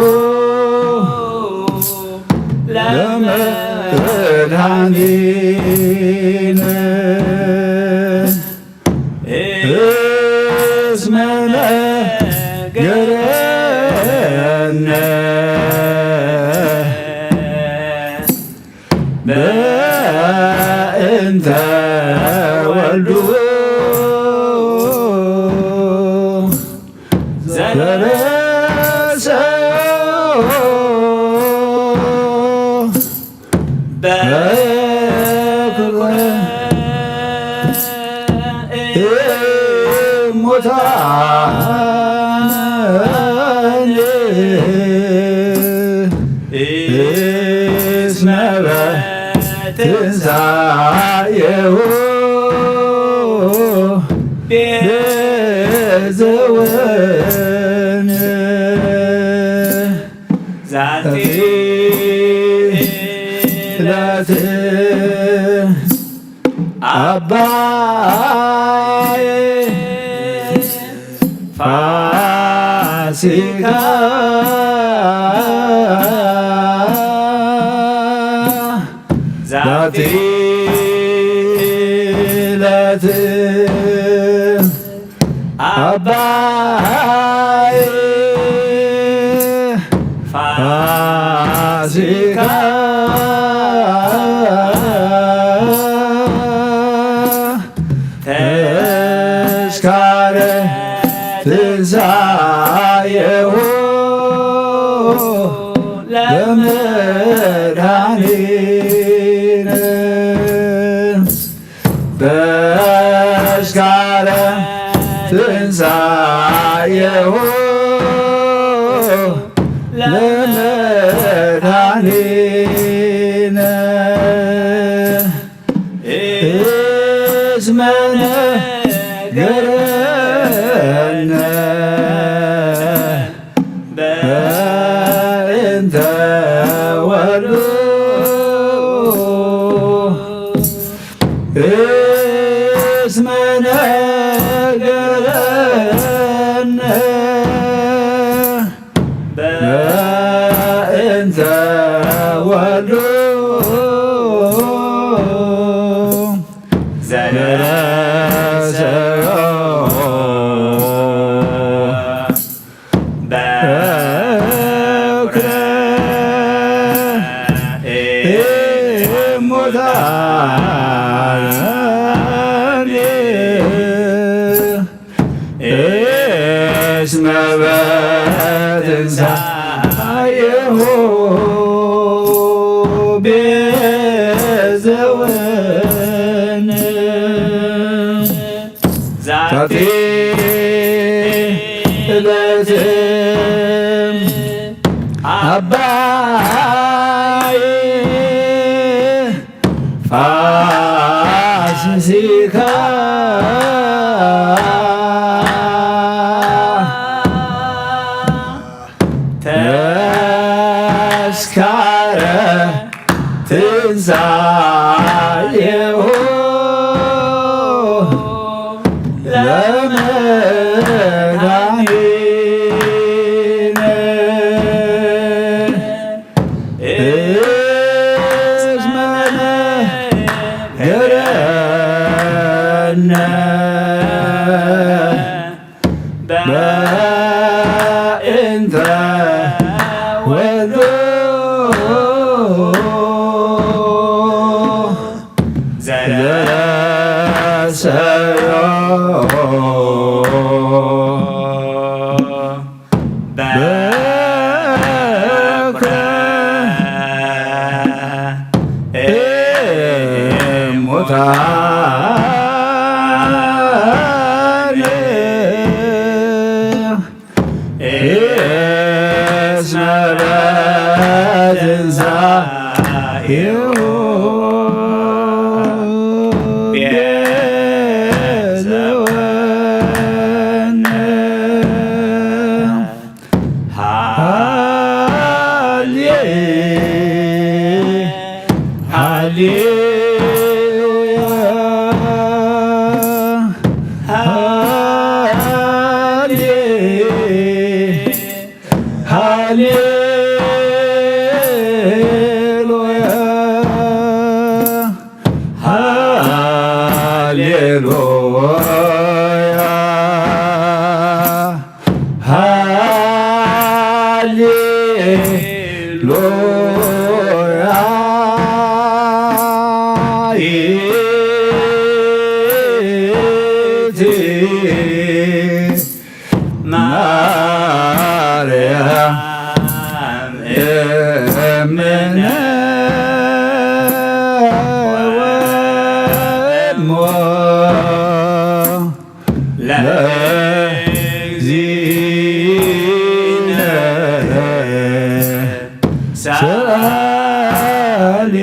ለመድኃኒነ እስመ ነገረነ በእንተ ወልዱ ዘረሰዮ በኩረ እሙታን እስመ በትንሳኤሁ ቤዘወነ። ዛቲ ዕለት አባይ ፋሲካ ዛቲ ዕለት አባይ ፋሲካ ተስካረ ትንሳኤሁ ለመድኃኒነ ተስካረ ትንሳኤሁ ለመድኃኒነ እስመ ነገረነ በእንተ ወልዱ እስመ ነገረነ በእንተ ወልዱ ዘረሰዮ በኩረ እሙታን እስመ በትንሳኤሁ ቤዘወነ። ዛቲ ዕለት አባይ ፋሲካ ተስካረ ትንሳኤሁ ለመድኃኒነ ወልዱ ዘረሰዮ በኩረ እሙታን እስመ በትንሳኤሁ ቤዘወነ። ሃሌ-፣ ሃሌሉያ፣ ሃሌ-፣ ሃሌሉያ፣ ሃሌሉያ፣ ሃሌሉያ። ይእቲ ማርያም እምነ ወእሞ ለእግዚእነ ሰአሊ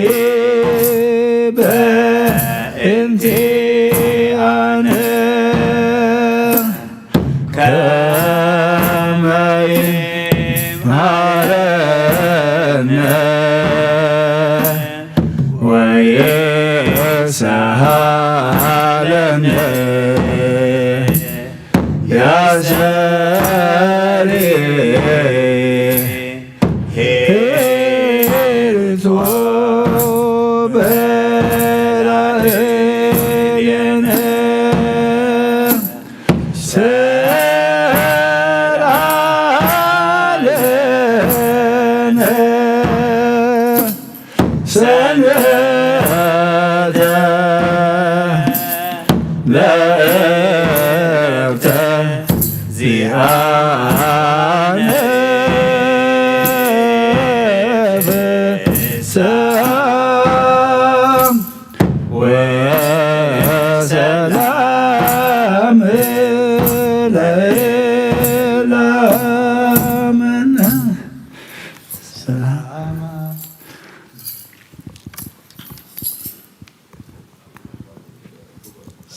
በእንቲአነ። ከመ ይምሃረነ ወይስሃለነ ያሰሪ ሄርቶ በላዕሌነ። ሰአለነ ሰንበተ ለእረፍተ ዚአነ ፍስሐ ወሰላም ለዓለምነ። ሰላም።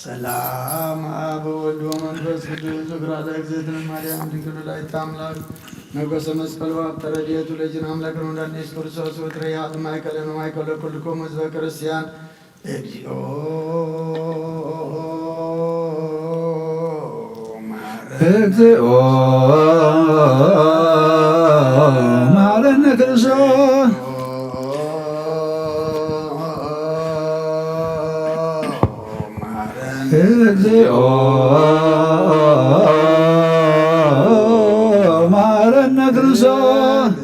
ሰላም አብ ወወልድ ወመንፈስ ቅዱስ። ወግራ ለእግዝእትነ ማርያም ድንግል ወላዲተ አምላክ ሞገሰ መስቀል ወሀብተ ረድኤቱ ለእግዚእነ አምላክ ወመድኃኒነ ኢየሱስ ክርስቶስ። ወትረያ ማእከለ ማእከለ ኩልኩም ህዝበ ክርስቲያን እግዚኦ። እግዚኦ መሐረነ ክርስቶስ። እግዚኦ መሐረነ ክርስቶስ።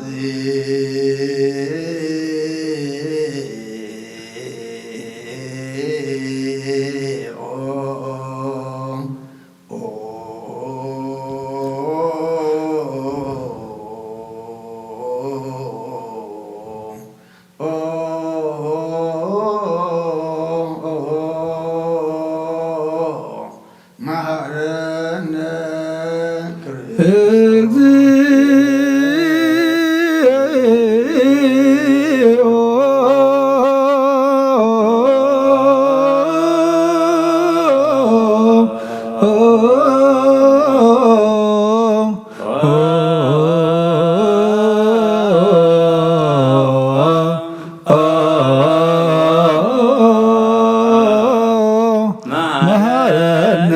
መሐረነ ክርስቶስ። መሐረነ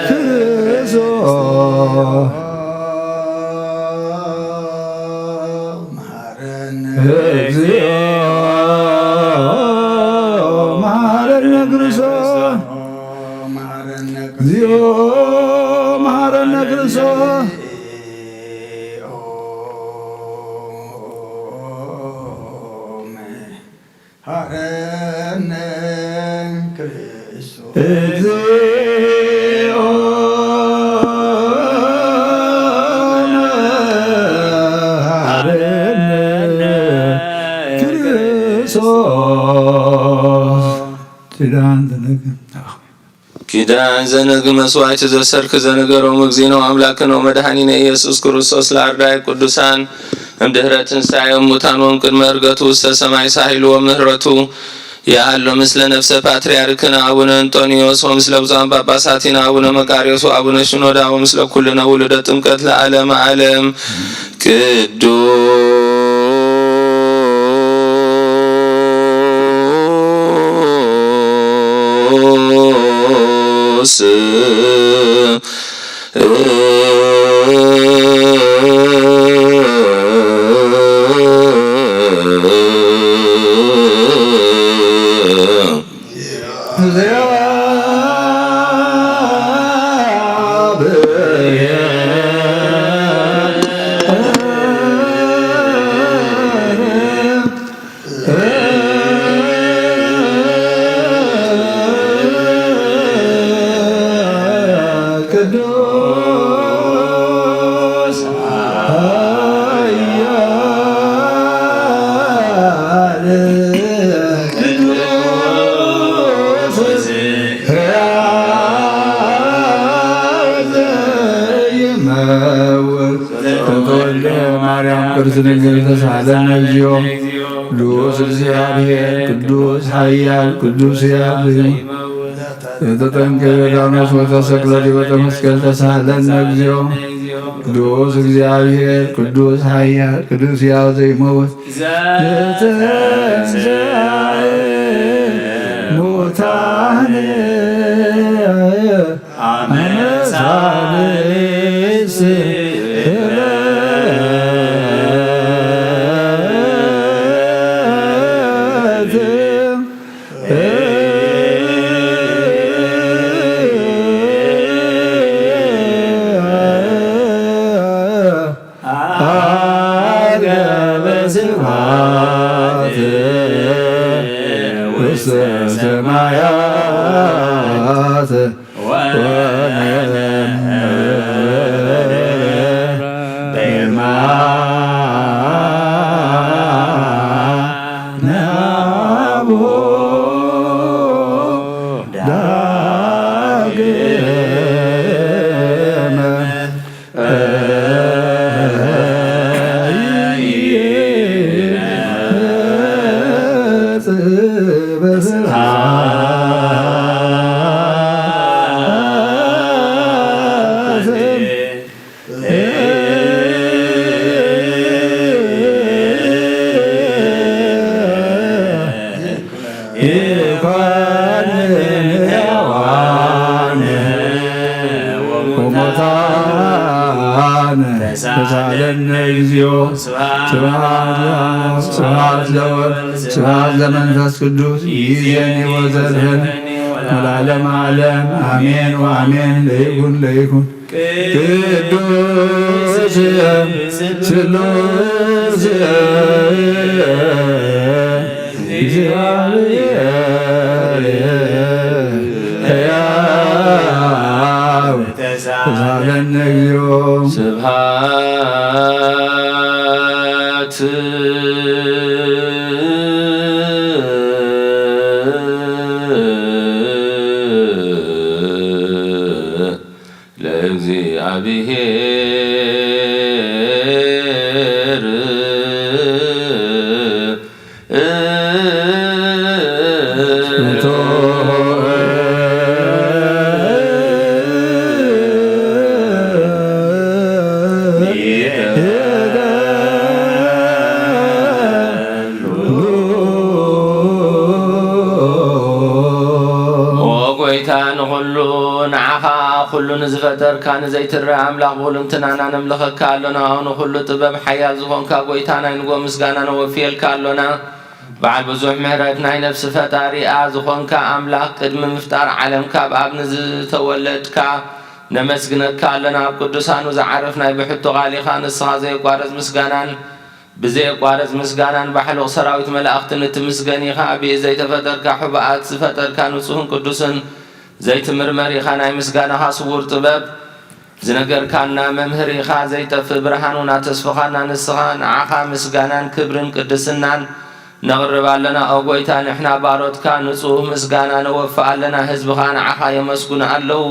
ክርስቶስ። እግዚኦ መሐረነ ክርስቶስ። እግዚኦ መሐረነ ክርስቶስ። ሃረነ ክርስቶስ። እግዚኦ መሐረነ ክርስቶስ። ኪዳን ዘነግም ኪዳን ዘነግ መስዋዕት ዘሰርክ ዘነገሮም እግዚእነ ወአምላክነ ወመድኃኒነ ኢየሱስ ክርስቶስ ለአርዳኢ ቅዱሳን እምድህረ ትንሣኤ እሙታን ወእምቅድመ ዕርገቱ ውስተ ሰማይ ሳሂልዎ ምህረቱ የሃሎ ምስለ ነፍሰ ፓትርያርክነ አቡነ እንጦንዮስ ወምስለ ብፁዓን ጳጳሳቲነ አቡነ መቃርዮስ ወአቡነ ሽኖዳ ወምስለ ኩልነ ውሉደ ጥምቀት ለዓለመ ዓለም። ቅዱስ ቅዱስ ኃያል ቅዱስ ሕያው ዘይመውት ተወልደ ማርያም ቅድስት ድንግል ተሳሃለነ እግዚኦ። ቅዱስ እግዚአብሔር ቅዱስ ኃያል ቅዱስ ሕያው ዘይመውት ዘተጠምቀ ዮርዳኖስ ወተሰቅለ ዲበ መስቀል ተሳሃለነ እግዚኦ። ቅዱስ እግዚአብሔር ቅዱስ ኃያል ቅዱስ ሕያው ዘይመውት ዘተንሥአ ሙታን አመ ሳልስ ዕለት አርገ በስብሐት ውስተ ሰማያት ወነመ በየማነ አቡ ዳግመ ተሳለነ እግዚኦ። ስብሐት ለአብ፣ ስብሐት ለወልድ፣ ስብሐት ለመንፈስ ቅዱስ፣ ይእዜኒ ወዘልፈኒ ወለዓለመ ዓለም፣ አሜን ወአሜን። ለይኩን ለይኩን። ቅዱስ ስሉስ እግዚአብሔር ሕያው ተሳለነ እግዚኦ። ስብሐት ለእግዚአብሔር። ኦ ጐይታ ንኹሉ ንዓኻ ኩሉ ንዝፈጠርካ ንዘይትረአ ኣምላኽ ብኹልንትናና ነምልኸካ ኣሎና። ንኹሉ ጥበብ ሓያል ዝኾንካ ጐይታ ናይ ንጎ ምስጋና ነወፍየልካ ኣሎና። በዓል ብዙሕ ምሕረት ናይ ነፍሲ ፈጣሪኣ ዝኾንካ ኣምላኽ ቅድሚ ምፍጣር ዓለም ካብ ኣብ ንዝተወለድካ ነመስግነካ ኣሎና። ኣብ ቅዱሳኑ ዝዓርፍ ናይ ብሕቶ ቃል ኢኻ። ንስኻ ዘየቋርጽ ምስጋናን ብዘየቋርጽ ምስጋናን ባሕሉቕ ሰራዊት መላእኽትን እትምስገን ኢኻ። ብኢድ ዘይተፈጠርካ፣ ሕቡኣት ዝፈጠርካ ንጹህን ቅዱስን ዘይትምርመር ኢኻ። ናይ ምስጋናኻ ስዉር ጥበብ ዝነገርካና መምህር ኢኻ። ዘይጠፍእ ብርሃን እውን ኣተስፍኻና ንስኻ። ንዓኻ ምስጋናን ክብርን ቅድስናን ነቕርብ ኣለና። ኦ ጐይታ፣ ንሕና ባሮትካ ንጹህ ምስጋና ነወፍእ ኣለና። ህዝብኻ ንዓኻ የመስግኑ ኣለዉ።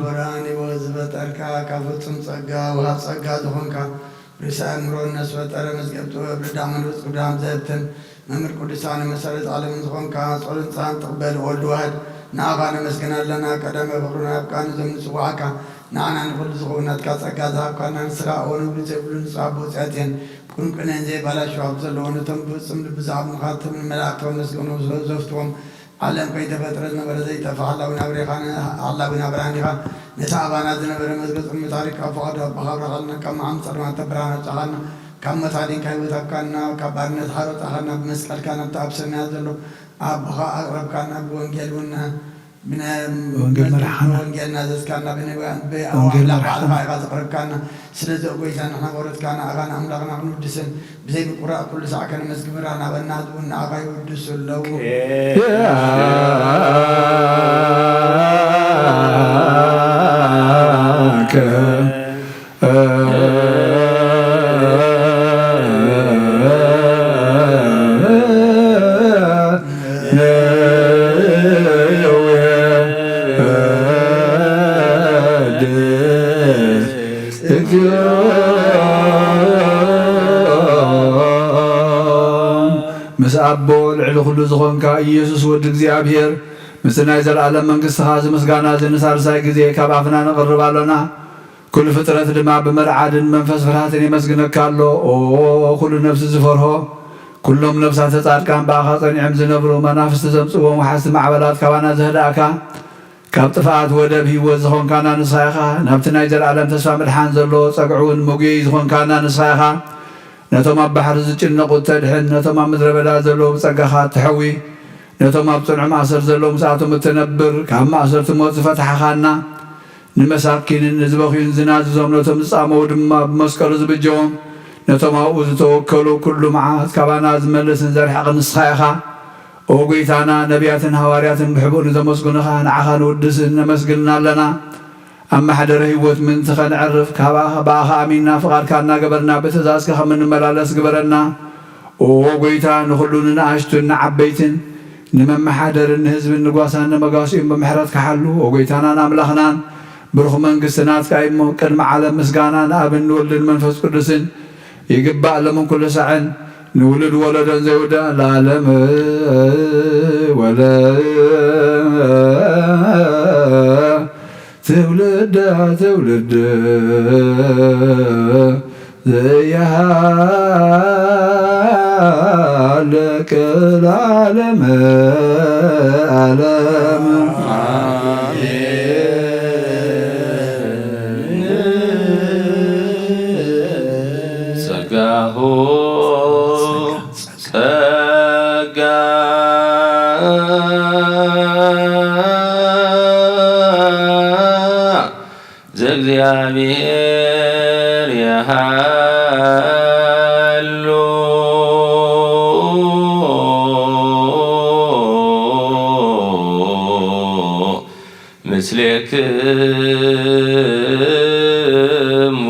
ብርሃን ህይወት ዝፈጠርካ፣ ካብ ፍጹም ጸጋ ወሃብ ጸጋ ዝኾንካ፣ ርእሰ ኣእምሮ ነፍሲ ፈጠረ መዝገብ ጥበብ ረዳእ መንፈስ ቅዱስ ኣምዘብትን መምህር ቅዱሳን መሰረት ዓለምን ዝኾንካ ጾሎት ንስሓን ትቕበል ወልድ ዋህድ ንኣኻ ነመስግን ኣለና። ቀዳማይ ፍቕርና ኣብቃ ንዞም ንጽውዓካ ንዓና ንኹሉ ዝኸውን ናትካ ጸጋ ዝሃብካና ንስኻ እወ ነውሪ ዘይብሉ ንጹህ ኣቦ ጽያትን ቁንቁነን ዘይባላሸው ሃብቲ ዘለዎ ነቶም ብፍጹም ልቢ ዝኣምኑኻ ትብል መላእክቶም መስገኑ ዘፍትዎም ዓለም ከይተፈጥረ ዝነበረ ዘይጠፍእ ሓላዊና ብሬኻን ሓላዊና ብርሃን ኢኻ። ነቲ ኣባና ዝነበረ መዝገብ ጽልመት ኣሪግካ ኣብ ፈቓዶ ኣቦኻ ኣብረኻልና። ካብ መዓም ጸልማት ብርሃን ኣውጻኻና። ካብ ሞት ኣዲንካ ህይወት ሃብካና። ካብ ባርነት ሓር ኣውጻኻና። ብመስቀልካ ናብቲ ኣብ ሰማያት ዘሎ ኣቦኻ ኣቕረብካና። ብወንጌል እውን ብነ-፣ ወንጌል መርሓና። ወንጌል ናዘዝካና። ብነቢያት ወንጌል ብኣምላኽ መርሓና። ባዕልኻ ኢኻ ዘቕረብካና። ስለዚ ኦ ጐይታ ንሕና ባሮትካ ንኣኻን ኣምላኽና ክንውድስን ብዘይ ምቁራጽ ኩሉ ሳዕ ከነመስግን ብርሃን ሃበና። ህዝቢ እውን ንኣኻ ይውድሱ ኣለዉ። ምስ ኣቦ ልዕሊ ኩሉ ዝኾንካ ኢየሱስ ወዲ እግዚኣብሔር ምስቲ ናይ ዘለኣለም መንግስትኻ እዚ ምስጋና እዚ ንሳልሳይ ግዜ ካብ ኣፍና ነቕርብ ኣሎና። ኩሉ ፍጥረት ድማ ብመርዓድን መንፈስ ፍርሃትን የመስግነካ ኣሎ። ኦ ኩሉ ነፍሲ ዝፈርሆ፣ ኩሎም ነፍሳተ ጻድቃን ብኣኻ ጸኒዖም ዝነብሩ መናፍስቲ ዘምጽእዎም ወሓዝቲ ማዕበላት ካባና ዘህዳእካ፣ ካብ ጥፍኣት ወደብ ህይወት ዝኾንካና ንስኻ ኢኻ። ናብቲ ናይ ዘለኣለም ተስፋ ምድሓን ዘሎ ጸግዒ እውን መጉየዪ ዝኾንካና ንስኻ ኢኻ። ነቶም ኣብ ባሕሪ ዝጭነቑ እተድሕን፣ ነቶም ኣብ ምድረ በዳ ዘለዉ ብጸጋኻ እትሐዊ፣ ነቶም ኣብ ጽኑዕ ማእሰር ዘለዉ ምስኣቶም እትነብር፣ ካብ ማእሰርቲ ሞት ዝፈታሕኻና፣ ንመሳኪንን ንዝበኽዩን ዝናዝዞም፣ ነቶም ዝጻመዉ ድማ ብመስቀሉ ዝብጀዎም፣ ነቶም ኣብኡ ዝተወከሉ ኩሉ መዓት ካባና ዝመልስን ዘርሕቕን ንስኻ ኢኻ። ኦ ጐይታና፣ ነቢያትን ሃዋርያትን ብሕቡእ ንዘመስግኑኻ ንዓኻ ንውድስን ነመስግንን ኣለና። ኣብ ማሕደረ ህይወት ምእንቲ ኸነዕርፍ፣ ካብ ብኣኻ ኣሚንና ፍቓድካ እናገበርና ብትእዛዝካ ከም እንመላለስ ግበረና። ኦ ጐይታ፣ ንኹሉ ንንኣሽቱን ንዓበይትን፣ ንመመሓደርን ንህዝብን ንጓሳን ንመጓስኡን ብምሕረትካ ሓሉ። ኦ ጐይታናን ኣምላኽናን፣ ብሩኽ መንግስቲ ናትካ እዩ እሞ፣ ቅድሚ ዓለም ምስጋና ንኣብን ንወልድን መንፈስ ቅዱስን ይግባእ፣ ሎምን ኩሉ ሳዕን ንውሉድ ወለዶን ዘይውዳእ ለዓለም ወለ ትውልደ ትውልድ ዘያሃልቅ ለዓለመ ዓለም። ጸጋሁ ጸጋ ዘእግዚኣብሔር የሃሉ ምስሌክሙ።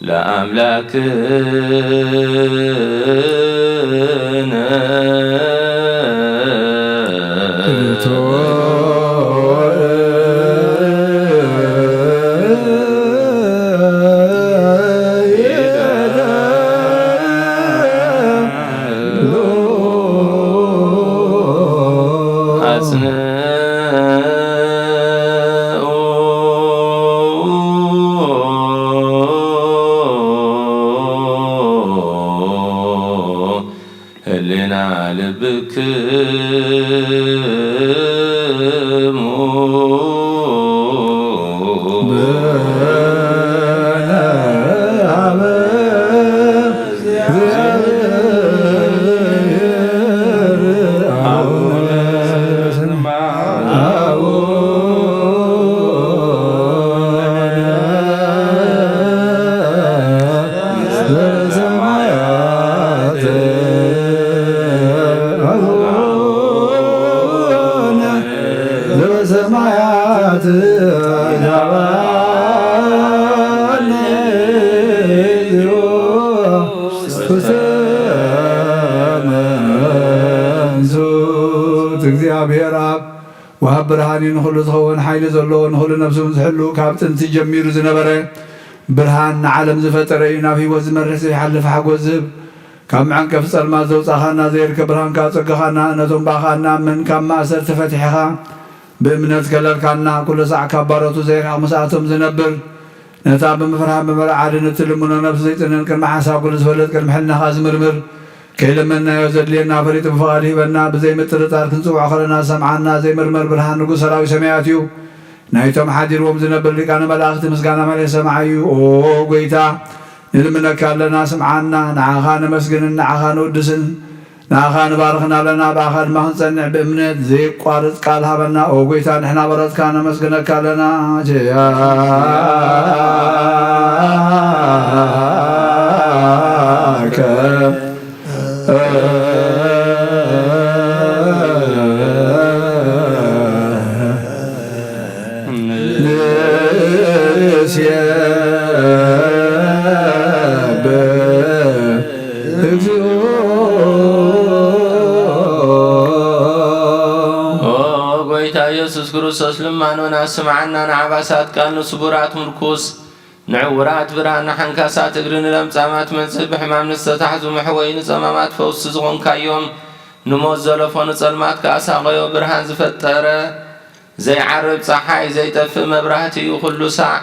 ለአምላክ አጽንዑ ህሊና ልብክሙ። ዘበሰማያት ያባነ እግዚኦ ውስተ መንሱት። እግዚአብሔር አብ ወሃብ ብርሃን እዩ፣ ንኹሉ ዝኸውን ሓይሊ ዘለዎ፣ ንኹሉ ነፍሱን ዝሕሉ፣ ካብ ጥንቲ ጀሚሩ ዝነበረ ብርሃን፣ ንዓለም ዝፈጠረ እዩ፣ ናብ ህይወት ዝመርሕ ዘይሓልፍ ሓጎስ ዝህብ፣ ካብ መዐንቀፊ ጸልማት ዘውጻኻና፣ ዘይርከብ ብርሃን ከኣ ጸገኻና፣ ነቶም ብኣኻ እንኣምን ካብ ማእሰርቲ ፈቲሕኻ፣ ብእምነት ከለልካና፣ ኩሉ ሳዕ ካብ ባሮቱ ዘይርሕቕ ምስኣቶም ዝነብር፣ ነታ ብምፍርሃን ብምርዓድን እትልምኖ ነፍሲ ዘይጥንን፣ ቅድሚ ሓሳብ ኩሉ ዝፈልጥ፣ ቅድሚ ሕልናኻ ዝምርምር፣ ከይለመንናዮ ዘድልየና ፈሊጡ ብፍቓዱ ሂበና፣ ብዘይ ምጥርጣር ክንጽውዖ ከለና ዝሰምዓና ዘይምርመር ብርሃን ንጉስ ሰራዊት ሰማያት እዩ። ናይቶም ሓዲርዎም ዝነብር ሊቃነ መላእኽቲ ምስጋና መሊእ ሰማዓይ እዩ። ኦ ጎይታ፣ ንልምነካ ኣለና፣ ስምዓና። ንዓኻ ነመስግንን ንዓኻ ንውድስን። ንዓኻ ንባርኽን ኣለና፣ ብኣኻ ድማ ክንጸንዕ ብእምነት ዘየቋርጽ ቃል ሃበና። ኦ ጎይታ፣ ንሕና በረትካ ነመስግነካ ኣለና። ቸያከ ንሴብህ እግዚኦ። ኦ ጎይታ ኢየሱስ ክርስቶስ፣ ልማኖና ስምዓና፣ ንዓባሳት ቃል ንስቡራት ምርኩስ፣ ንዕውራት ብርሃን፣ ንሓንካሳት እግሪ፣ ንለምጻማት መንጽህ፣ ብሕማም ንዝተታሕዙ መሕወዪ፣ ንጸማማት ፈውሲ ዝኾንካዮም፣ ንሞት ዘለፎ፣ ንጸልማት ከኣ ሳቐዮ፣ ብርሃን ዝፈጠረ፣ ዘይዓርብ ጸሓይ፣ ዘይጠፍእ መብራህቲ እዩ። ኩሉ ሳዕ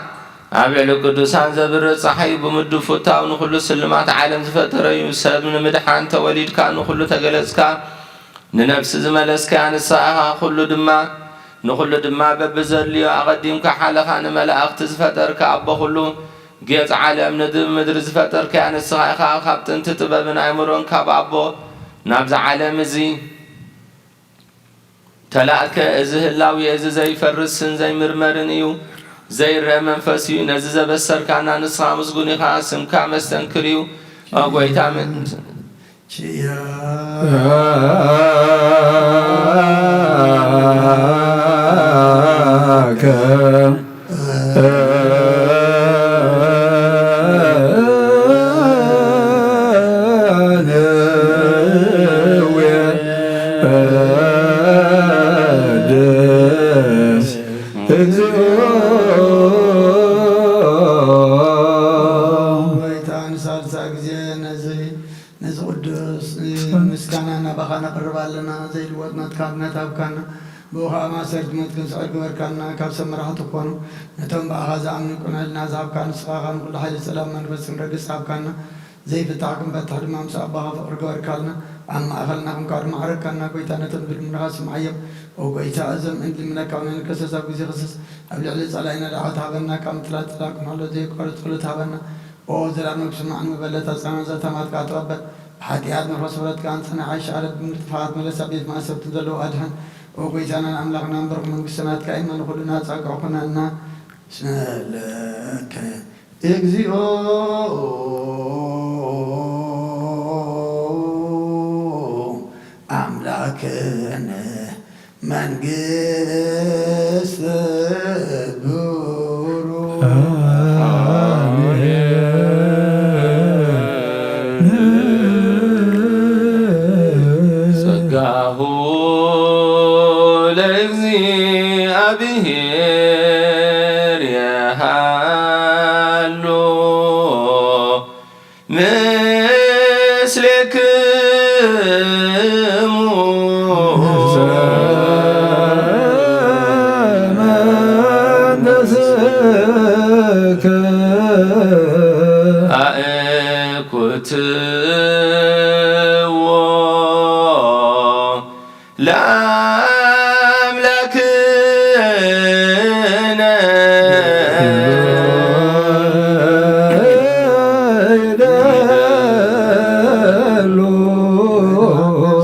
ኣብ ልዕሊ ቅዱሳን ዘብርህ ጸሓይ እዩ። ብምዱብ ፍታው ንኹሉ ስልማት ዓለም ዝፈጠረ እዩ። ሰብ ንምድሓን ተወሊድካ ንኹሉ ተገለጽካ። ንነፍሲ ዝመለስካያ ንስኻ ኢኻ። ኩሉ ድማ፣ ንኹሉ ድማ በብዘድልዮ ኣቐዲምካ ሓለኻ። ንመላእኽቲ ዝፈጠርካ ኣቦ ኩሉ፣ ጌጽ ዓለም፣ ንድብ ምድሪ ዝፈጠርካያ ንስኻ ኢኻ። ካብ ጥንቲ ጥበብን ኣእምሮን ካብ ኣቦ ናብዚ ዓለም እዚ ተላእከ። እዚ ህላዌ እዚ ዘይፈርስን ዘይምርመርን እዩ፣ ዘይረአ መንፈስ እዩ። ነዚ ዘበሰርካና ንስኻ ምስጉን ኢኻ፣ ስምካ መስተንክር እዩ። ኦ ጐይታ፣ ምን ኪያከ ንዌድስ እግዚኦ። ጐይታ ንሳልሳይ ግዜ ነዚ ነዚ ቅዱስ ምስጋና ናባኻ ነቕርብ ኣለና። ዘይልወጥ መትካብነት ሃብካና፣ ብኡ ኸዓ ማእሰርቲ ሞት ክንስዕር ግበርካና። ካብ ሰብ መራሕቲ ክኾኑ ነቶም ብኣኻ ዝኣምኑ ቅኑዕ ሕልና ዝሃብካ ንስኻ ኢኻ። ንኹሉ ሓይሊ ጸላም መንፈስ ክንረግጽ ሃብካና። ዘይፍታሕ ክንፈትሕ ድማ ምስ ኣቦኻ ፍቕሪ ግበርካልና። ኣብ ማእኸልና ኹንካ ድማ ዓረካና ጐይታ፣ ነቶም ዝልምኑኻ ስምዓዮም። ኦ ጐይታ፣ እዞም እንልምነካ እውን ኣይንከሰስ፣ ኣብ ግዜ ክሰስ ኣብ ልዕሊ ጸላኢና ዳዕወት ሃበና። ካብ ምትላል ጸላኢ ክንሕሎ ዘየቋርጽ ጸሎት ሃበና። ኦ ዘላለም ክስማዕ ንመበለት ኣጽናና ዘተማትካ ተቐበል። ብሓጢኣት ንረኽቦ ስፍረት ከኣ ንጽንሕ፣ ኣይሻ ዓለት ብምርጥፋት መለሳ፣ ቤት ማእሰርቲ ዘለዉ ኣድሕን። ኦ ጐይታናን ኣምላኽናን ብሩኽ መንግስቲ ናትካ እማ ንኹልና ጻግዕ ኩነና። ስለ እግዚኦ ኣምላክነ መንግስት ብሩክ። ለእግዚኣብሔር የሃሉ ምስሌክሙ። መንፈስከ ኣእኩትዎ ለኣምላክነ።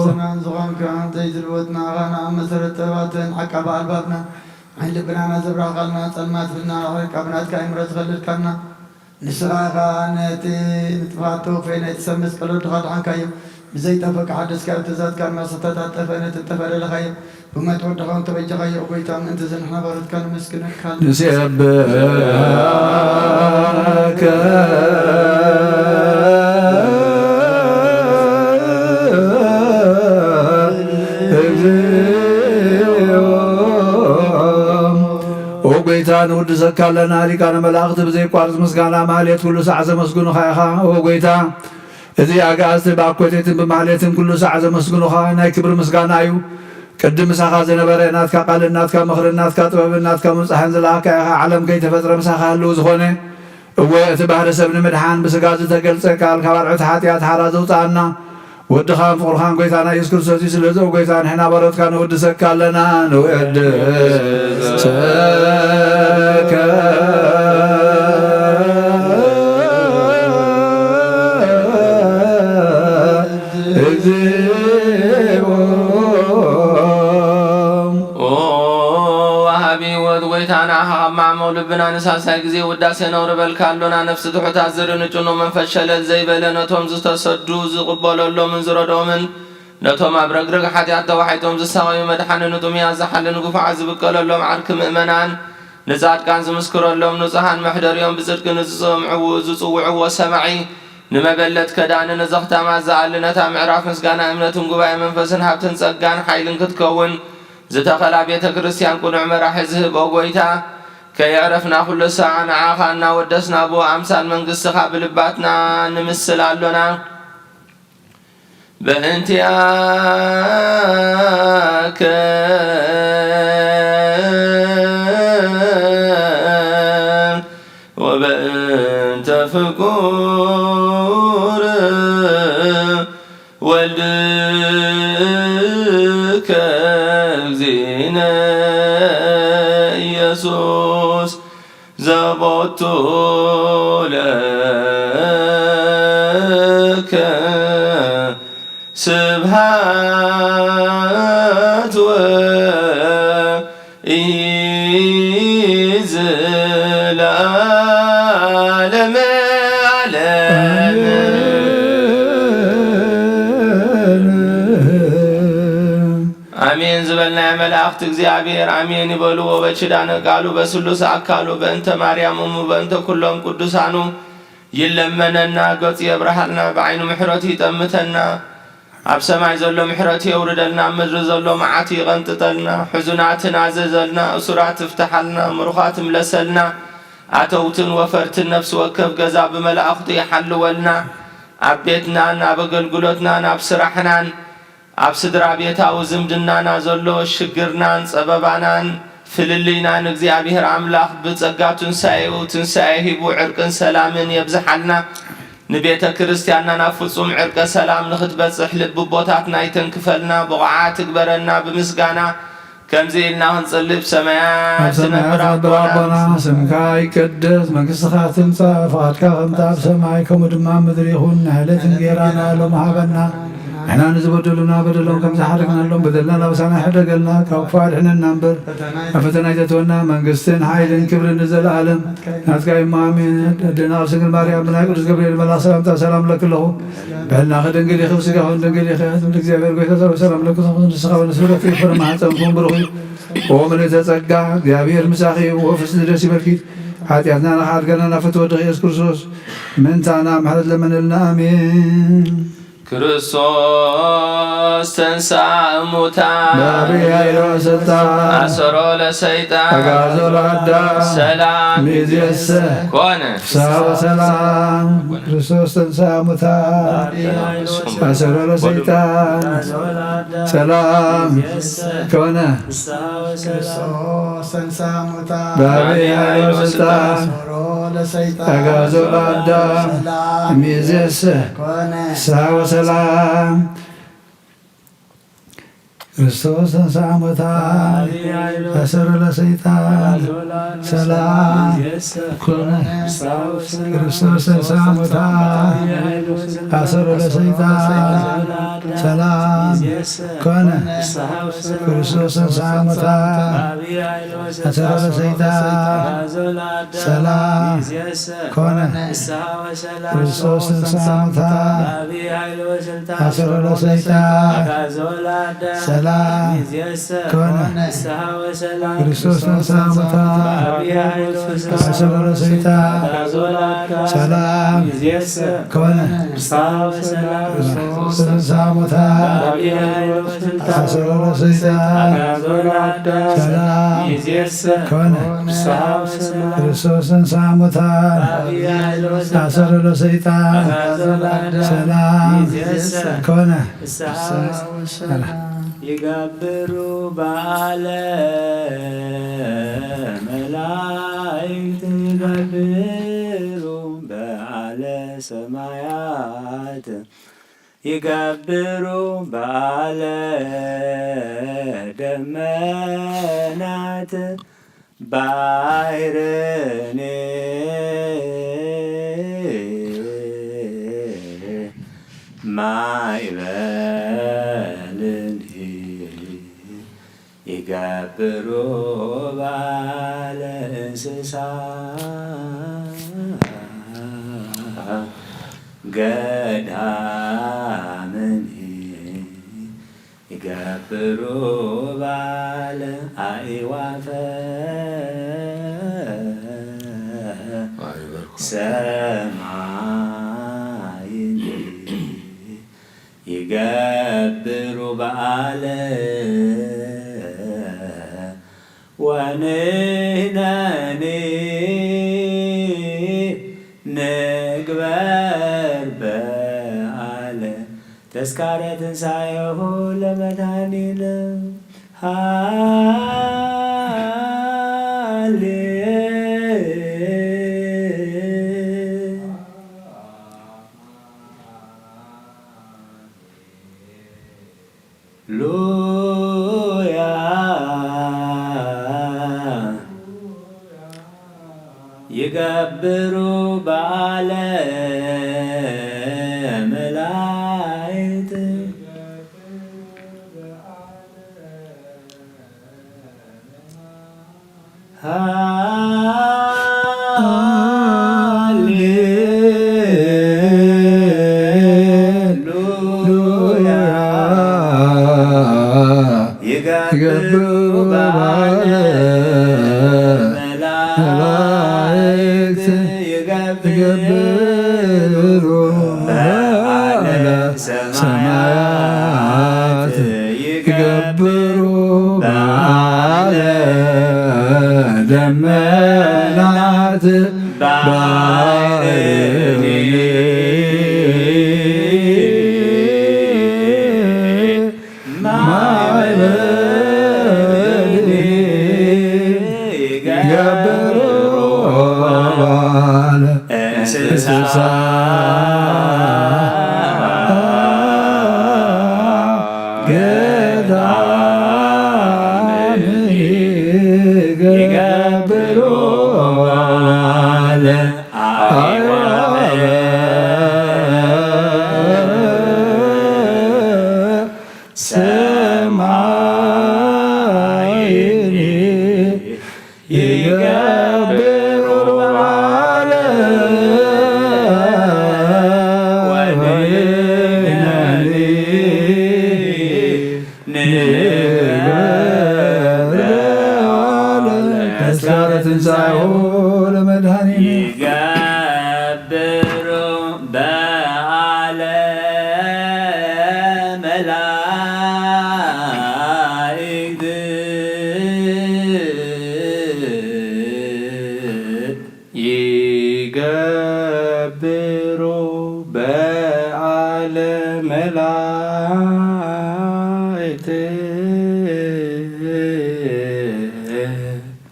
ሰማያን ዝኾንካ ዘይትልወጥ ንዓኻ ንኣብ መሰረት ጥበባትን ዓቃቢ ኣልባብና ዓይን ልብናና ዘብራህካልና ጸልማት ህልና ካብ ናትካ ይምረ ዝኸልልካና ንስኻ ኢኻ ነቲ ንጥፍኣት ተወፈይ ናይቲ ሰብ መስቀል ወድኻ ድሓንካዮ። ብዘይጠፍእ ሓደስካዮ ትእዛዝካን መሰተታት ጠፈ ነቲ ጠፈ ደለኻዮ። ብሞት ወድኻ እውን ተበጀኻዮ። ኦ ጎይታ፣ ምእንቲ እዚ ንሕና ባሮትካ ነመስግነካ። ንሴብሐከ እግዚኦ። ኦ ጎይታ፣ ንውድሰካ ኣለና። ሊቃነ መላእኽቲ ብዘይቋርጽ ምስጋና ማህሌት ኩሉ ሳዕ ዘመስግኑኻ ኢኻ። ኦ ጎይታ፣ እዚ ኣጋእዝቲ ብኣኮቴትን ብማህሌትን ኩሉ ሳዕ ዘመስግኑኻ ናይ ክብሪ ምስጋና እዩ። ቅድም ምሳኻ ዝነበረ ናትካ ቃልን ናትካ ምኽርን ናትካ ጥበብን ናትካ ምብጻሕን ዝለኣካ ኢኻ። ዓለም ከይተፈጥረ ምሳኻ ህልው ዝኾነ፣ እወ፣ እቲ ባህሪ ሰብ ንምድሓን ብስጋ ዝተገልጸ ቃል ካብ ኣርዑት ሓጢኣት ሓራ ዘውጽኣና ወድኻን ፍቕርኻን ጎይታና ኢየሱስ ክርስቶስ እዩ። ስለዚ ኦ ጎይታ፣ ንሕና ባሮትካ ንውድሰካ ኣለና። ንውድሰከ እግዚኦ። ኦ ወሃቢ ህይወት ጎይታ፣ ንዓኻ ካብ ማዕመቕ ልብና ንሳልሳይ ግዜ ውዳሴ ነቕርበልካ ኣሎና። ነፍሲ ትሑታት ዝርኢ ንጭኑ መንፈስ ሸለል ዘይበለ፣ ነቶም ዝተሰዱ ዝቕበለሎምን ዝረድኦምን፣ ነቶም ኣብ ረግረግ ሓጢኣት ተዋሒጦም ዝሳቐዩ መድሓኒ፣ ንጥሙያት ዝሓሊ፣ ንግፉዓት ዝብቀለሎም ዓርኪ ምእመናን፣ ንጻድቃን ዝምስክረሎም ንጹሃን መሕደሪኦም፣ ብጽድቂ ንዝጸምዕዎ ዝጽውዕዎ ሰማዒ፣ ንመበለት ከዳኒ፣ ንዘኽታማት ዝኣሊ፣ ነታ ምዕራፍ ምስጋና እምነትን ጉባኤ መንፈስን ሃብትን ጸጋን ሓይልን ክትከውን ዝተኸላ ቤተ ክርስቲያን ቅኑዕ መራሒ ዝህብ ኦ ጎይታ፣ ከየዕረፍና ኩሉ ሳዕ ንዓኻ እናወደስና ብኡ ኣምሳል መንግስትኻ ብልባትና ንምስል ኣሎና። በእንቲኣከ ወበእንተ ፍቁር ወልድከ እግዚእነ ኢየሱስ ዘቦቱ ለከ ስብሃት ወኢዝለዓለም ዓለም። ኣሜን ዝበልናዮ መላእኽቲ እግዚኣብሔር ኣሜን ይበልዎ። በኪዳነ ቃሉ በስሉስ ኣካሉ በእንተ ማርያም እሙ በእንተ ኩሎም ቅዱሳኑ ይለመነና፣ ገጹ የብርሃልና፣ ብዓይኑ ምሕረቱ ይጠምተና፣ ኣብ ሰማይ ዘሎ ምሕረቱ የውርደልና፣ ኣብ ምድሪ ዘሎ መዓቱ ይቐንጥጠልና፣ ሕዙናት ትናዘዘልና፣ እሱራት ትፍትሓልና፣ ምሩኻት ትምለሰልና፣ ኣተውትን ወፈርትን ነፍሲ ወከፍ ገዛ ብመላእኽቱ ይሓልወልና፣ ኣብ ቤትናን ኣብ ኣገልግሎትናን ኣብ ስራሕናን ኣብ ስድራ ቤታዊ ዝምድናና ዘሎ ሽግርናን ጸበባናን ፍልልይናን እግዚኣብሔር ኣምላኽ ብጸጋ ትንሳኤኡ ትንሳኤ ሂቡ ዕርቅን ሰላምን የብዝሓልና። ንቤተ ክርስቲያንና ናብ ፍጹም ዕርቀ ሰላም ንኽትበጽሕ ልቢ ኣቦታትና ይተንክፈልና፣ ብቑዓት ትግበረና። ብምስጋና ከምዚ ኢልና ክንጽሊ፣ ኣብ ሰማያት ሰማያት ትነብር ትነብር ኣቦና፣ ኣቦና፣ ስምካ ይቀደስ፣ መንግስትኻ ትምጻእ፣ ፍቓድካ ከምቲ ኣብ ሰማይ ከምኡ ድማ ኣብ ምድሪ ይኹን። ንዕለት እንጌራና ሎም ሃበና። ንሕና ንዝበደሉና በደሎም ከም ዝሓለፍናሎም በደልና ናበሳና ይሕደገልና፣ ካብ ክፉእ ኣድሕነና እምበር፣ ናብ ፈተና ኣይተእትወና። መንግስትን ሓይልን ክብርን ንዘለኣለም ናትካ እዩ፣ ኣሜን። ኣደና ቅድስት ድንግል ማርያም ብናይ ቅዱስ ገብርኤል መልኣኽ ሰላምታ ሰላም እለኪ ኣለኹ። ብሕልናኺ ድንግል ኢኺ፣ ብስጋኺ እውን ድንግል ኢኺ። ኣቲ እግዚኣብሔር ጎይታ ሰላም ለኪ ትኹን፣ ንስኻ እውን ፍረ ማሕፀንኪ እውን ብሩኽ እዩ። ኦ ምልዕተ ጸጋ፣ እግዚኣብሔር ምሳኺ እዩ። ወፍስቲ ደስ ይበልኪ፣ ሓጢኣትና ንኽሓድገና ናብ ፍትወ ወድኺ ኢየሱስ ክርስቶስ ምእንታና ምሕረት ለመነልና። ኣሜን። ክርስቶስ ተንሥአ እሙታን በዐቢይ ኃይል ወሥልጣን አሰሮ ለሰይጣን አግዓዞ ለአዳም ሰላም ሚዜሰ ኮነ። ፍስሐ ወሰላም። ክርስቶስ ተንሥአ እሙታን አሰሮ ለሰይጣን ሰላም ኮነ። ክርስቶስ ተንሥአ እሙታን በዐቢይ ኃይል ወሥልጣን አግዓዞ ለአዳም ሚዜሰ ፍስሐ ወሰላም። ክርስቶስ ተንሥአ እሙታን አሰሮ ለሰይጣን ሰላም ኮነ። ክርስቶስ ተንሥአ እሙታን አሰሮ ለሰይጣን ሰላም ኮነ። ክርስቶስ ተንሥአ እሙታን አሰሮ ለሰይጣን ሰላም ኮነ። ክርስቶስ ተንሥአ እሙታን አሰሮ ለሰይጣን ሰላም ኮነ። ክርስቶስ ተንሥአ እሙታን አሰሮ ለሰይጣን ሰላም ኮነ። ክርስቶስ ተንሥአ እሙታን አሰሮ ለሰይጣን ሰላም ኮነ። ክርስቶስ ተንሥአ እሙታን አሰሮ ለሰይጣን ሰላም ኮነ። ይገብሩ በዓለ መላእክት ይገብሩ በዓለ ሰማያት ይገብሩ በዓለ ደመናት ባሕርን ማዕበልን ይገብሩ በዓለ እንስሳ ገዳምን ይገብሩ በዓለ አዕዋፈ ሰማይን ይገብሩ በዓለ ወንሕነኒ ንግበር በዓለ ተስካረ ትንሣኤሁ ለመድኃኒነ። ሃሌ ሉያ ይገብሩ በዓለ መላእክት። ሃሌሉያ ይገብሩ በዓለ መላእክት ይገብሩ በዓለ ሰማያት ይገብሩ በዓለ ደመናት ባሕርን ማዕበልን ይገብሩ በዓለ እንስሳ ገዳምን ይገብሩ በዓለ አዕዋፈ ሰማይን ይገብሩ በዓለ ወንሕነኒ ንግበር በዓለ ተስካረ ትንሣኤሁ ለመድኃኒነ። ይገብሩ በዓለ መላ መላእክት ይገብሩ በዓለ መላእክት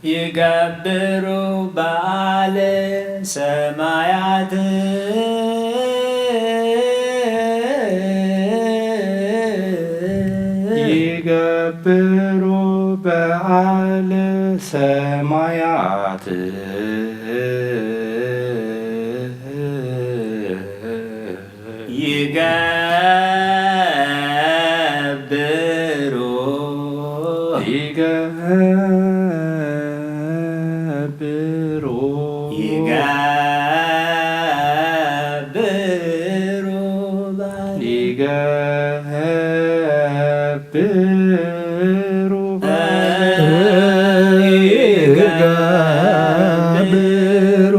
ይገብሩ በዓለ ሰማያት ይገብሩ በዓለ ሰማያት ይገብሩ ይገብሩ ይገብሩ ይገብሩ ይገብሩ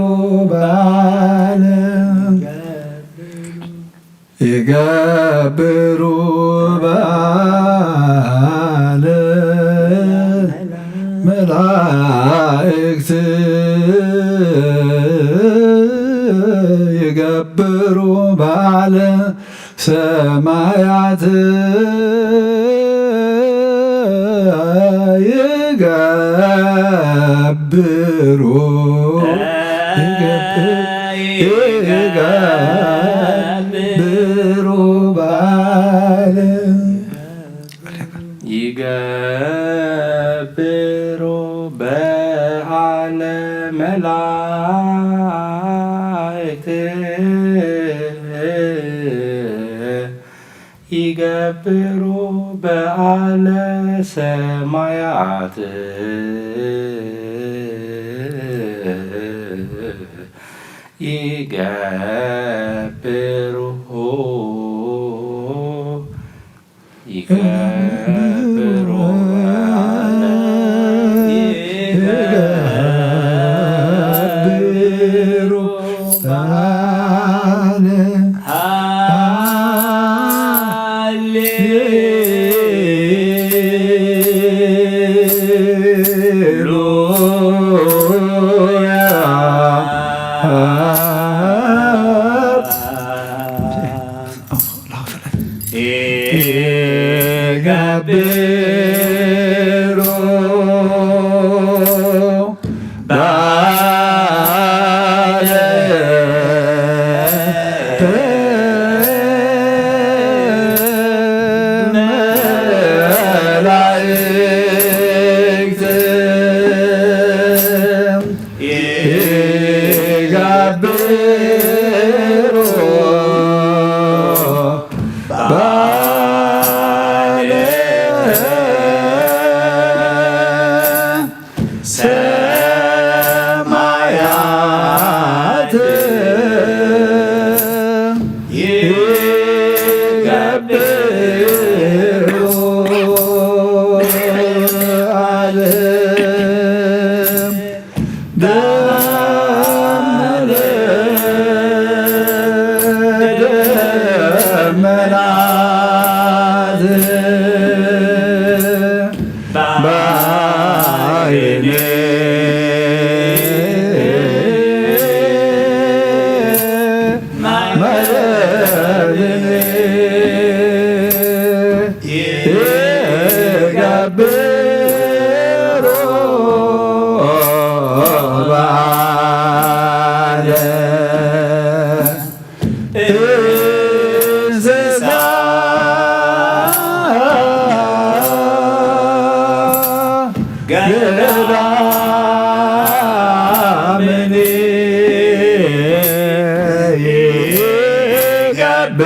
በዓለ ይገብሩ በዓለ መላእክት ይገብሩ በዓለ ሰማያት ይገብሩ ይገብሩ ይገብሩ በዓለ ይገብሩ በዓለ መላእክት ይገብሩ በዓለ ሰማያት ይገብሩ ይገብሩ በዓለ ይገብሩ በዓለ ሃሌሉያ ይገብሩ በዓለ መላእክት ይገብሩ በዓለ ሰማያት ይገብሩ በዓለ ደመለ ደመናት ባይኔ መለልኔ ይገብሩ በዓለ እንስሳ ገዳምን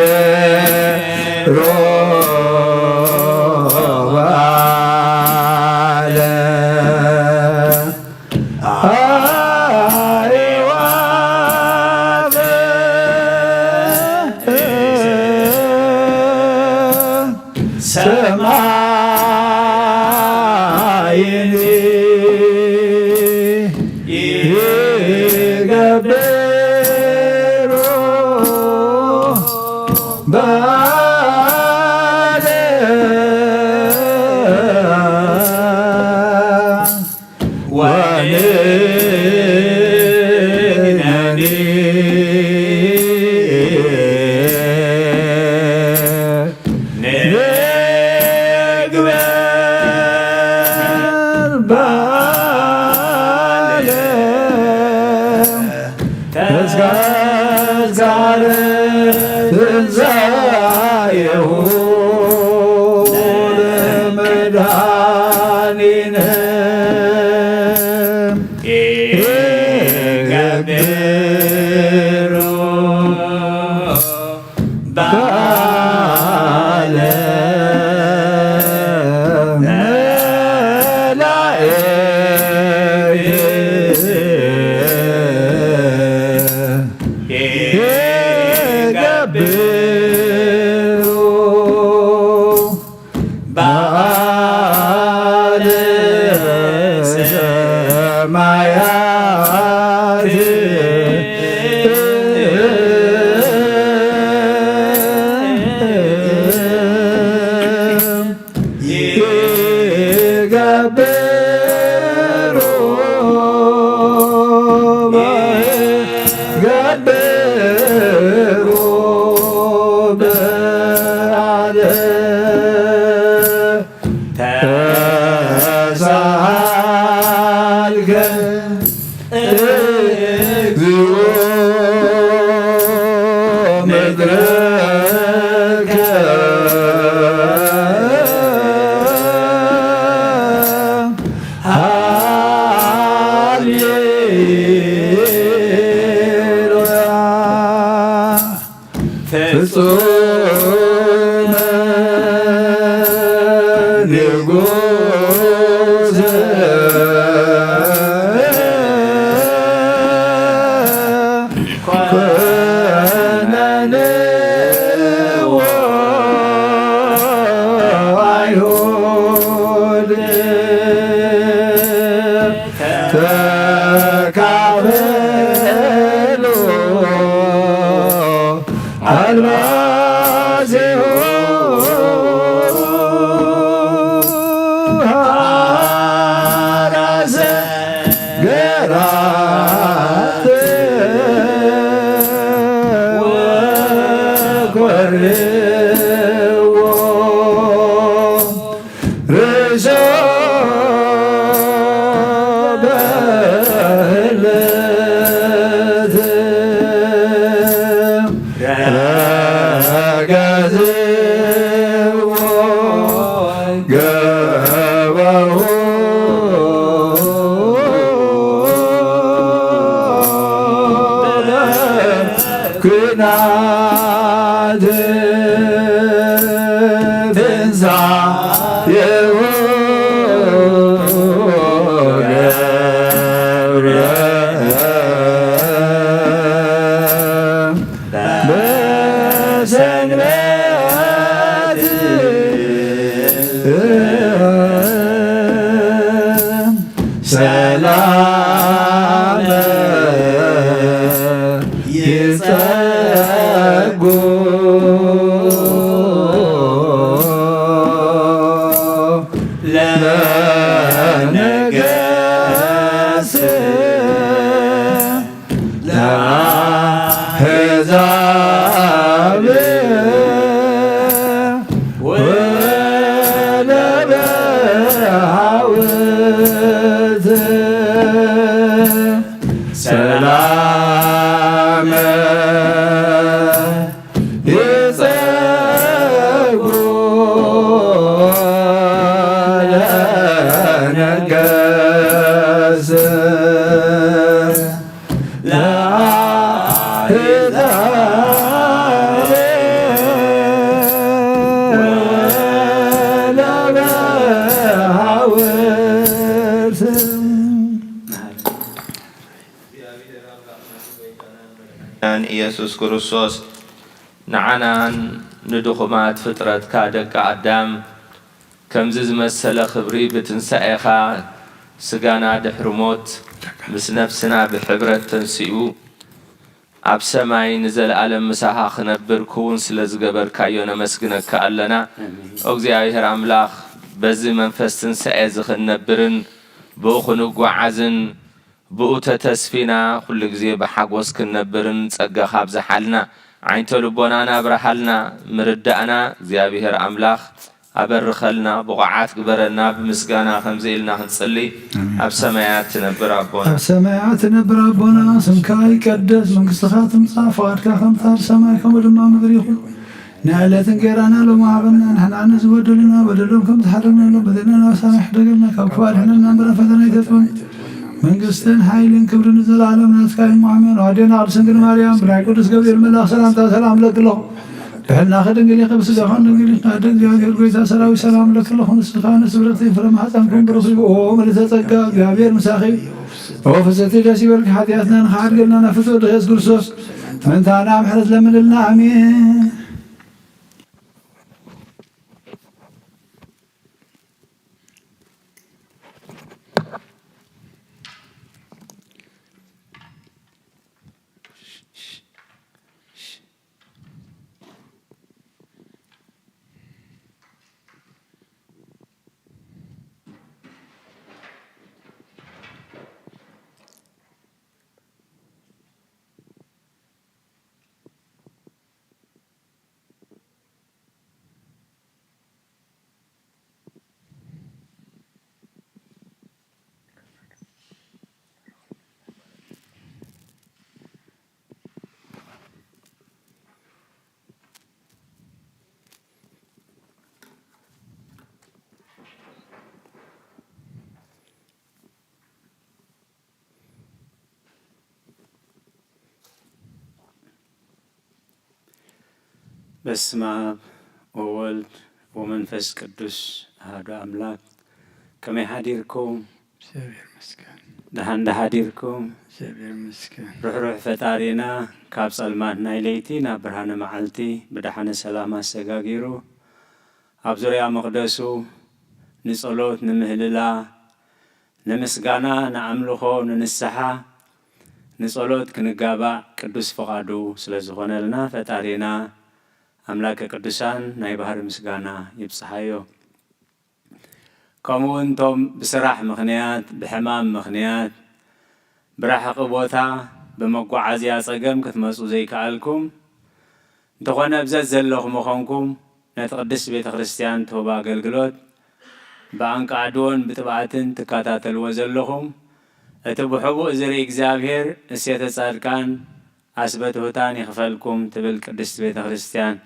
ይገብሩ በዓለ አዕዋፈ ሰማይን ይገብሩ በዓለ ዳኒነ ይገብሩ ባለ መላእክት ይገብሩ በዓለ ሰማያት ይገብሩ ይገብሩ በዓለ ተሳልከ እግዚኦ ምድረከ ሃሌሉያ። ፍጹም ንጉሥ ኮነ ንዎ አይሁድ ተካፈሉ አልባሲሁ አራሰ ገራት ወኮርዎ ርእሶ በለት ረገዝዎ ገበሁ ኩናት ትንሳኤሁ ገብረ በሰንበት ሰላም ይጸጉ ለነገስ ለአሕዛብ ወለበሃውት ሰላም ይጸጉ ለነገስ ለአሕዛብ ወለበሃውት ኢየሱስ ክርስቶስ ንዓናን ንድኹማት ፍጥረትካ ደቂ ኣዳም ከምዚ ዝመሰለ ክብሪ ብትንሳኤኻ ስጋና ድሕሪ ሞት ምስ ነፍስና ብሕብረት ተንሲኡ ኣብ ሰማይ ንዘለኣለም ምሳኻ ክነብር ክውን ስለ ዝገበርካዮ ነመስግነካ ኣለና። እግዚኣብሔር ኣምላኽ በዚ መንፈስ ትንሳኤ እዚ ክንነብርን ብኡ ክንጓዓዝን ብኡ ተተስፊና ኩሉ ግዜ ብሓጎስ ክንነብርን ጸጋኻ ኣብዝሓልና። ዓይንተ ልቦናና ኣብርሃልና፣ ምርዳእና እግዚኣብሔር ኣምላኽ ኣበርኸልና፣ ብቑዓት ግበረና። ብምስጋና ከምዚ ኢልና ክንጽሊ። ኣሜን። ኣብ ሰማያት ትነብር ኣቦና። ኣብ ሰማያት ትነብር ኣቦና፣ ስምካ ይቀደስ፣ መንግስትኻ ትምጻእ፣ ፍቓድካ ከምታ ኣብ ሰማይ ከምኡ ድማ ምድሪ ይኹን። ናይ ዕለት እንጌራና ሎሚ ሃበና፣ ንሕና ንዝበደሉና በደሎም ከም ዝሓለፍናሎም በደልና ሳምሕ፣ ሕደገልና፣ ካብ ክፉእ ኣድሕነና እምበር ኣብ ፈተና ኣይተእትወና። መንግስትን ሓይልን ክብርን ንዘለዓለም ናትካ እዩ። ኣሜን። ኣዴና ቅድስት ድንግል ማርያም፣ ብናይ ቅዱስ ገብርኤል መልኣኽ ሰላምታ ሰላም እብለኪ ኣለኹ። ብሕልናኺ ድንግል ኢኺ፣ ብስጋኺ ድንግል ኢኺ። ኣደ እግዚኣብሔር፣ ጎይታ ሰራዊት፣ ሰላም እብለኪ ኣለኹ። ንስኻ፣ ንስብረተይ፣ ፍረ ማሕፀንኩም ብሩኽ እዩ። ኦ ምልዕተ ጸጋ፣ እግዚኣብሔር ምሳኺ። ኦ ፍስሕቲ፣ ደስ ይበልኪ። ሓጢኣትና ንኽሓድገልና ናብ ፍጹም ወድኺ የሱስ ክርስቶስ ምእንታና ምሕረት ለምንልና። ኣሜን። በስመ አብ ወወልድ ወመንፈስ ቅዱስ አሐዱ አምላክ። ከመይ ሓዲርኩም? እግዚኣብሔር ይመስገን። ደሓን ዶ ሓዲርኩም? እግዚኣብሔር ይመስገን። ርሕሩሕ ፈጣሪና ካብ ጸልማት ናይ ለይቲ ናብ ብርሃነ መዓልቲ ብደሓነ ሰላም ኣሰጋጊሩ ኣብ ዙርያ መቕደሱ ንጸሎት፣ ንምህልላ፣ ንምስጋና፣ ንኣምልኾ፣ ንንስሓ፣ ንጸሎት ክንጋባእ ቅዱስ ፍቓዱ ስለ ዝኾነልና፣ ፈጣሪና ኣምላከ ቅዱሳን ናይ ባህሪ ምስጋና ይብጽሓዮ። ከምኡ እውን እቶም ብስራሕ ምኽንያት፣ ብሕማም ምኽንያት፣ ብራሕቂ ቦታ፣ ብመጓዓዝያ ጸገም ክትመጹ ዘይከኣልኩም፣ እንተኾነ፣ ብዘት ዘለኹም ምዃንኩም ነቲ ቅድስት ቤተ ክርስቲያን ትህቦ ኣገልግሎት ብኣንቃዕድዎን ብትብዓትን ትከታተልዎ ዘለኹም፣ እቲ ብሕቡእ ዝርኢ እግዚኣብሔር እሴተ ጻድቃን ኣስበ ትሑታን ይኽፈልኩም ትብል ቅድስት ቤተ ክርስቲያን።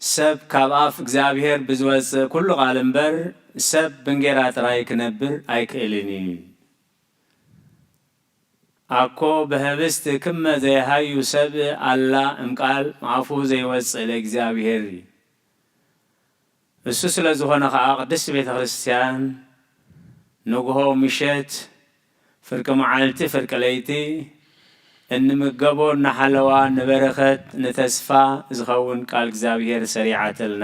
ሰብ ካብ ኣፍ እግዚኣብሔር ብዝወጽእ ኩሉ ቃል እምበር፣ ሰብ ብእንጌራ ጥራይ ክነብር ኣይክእልን እዩ። ኣኮ በህብስት ክመ ዘይሃዩ ሰብ ኣላ እምቃል ኣፉ ዘይወጽእ ለእግዚኣብሔር። እሱ ስለ ዝኾነ ኸኣ ቅድስት ቤተ ክርስቲያን ንግሆ ምሸት፣ ፍርቂ መዓልቲ፣ ፍርቂ ለይቲ እንምገቦ እናሓለዋ ንበረኸት ንተስፋ ዝኸውን ቃል እግዚኣብሔር ሰሪዓትልና።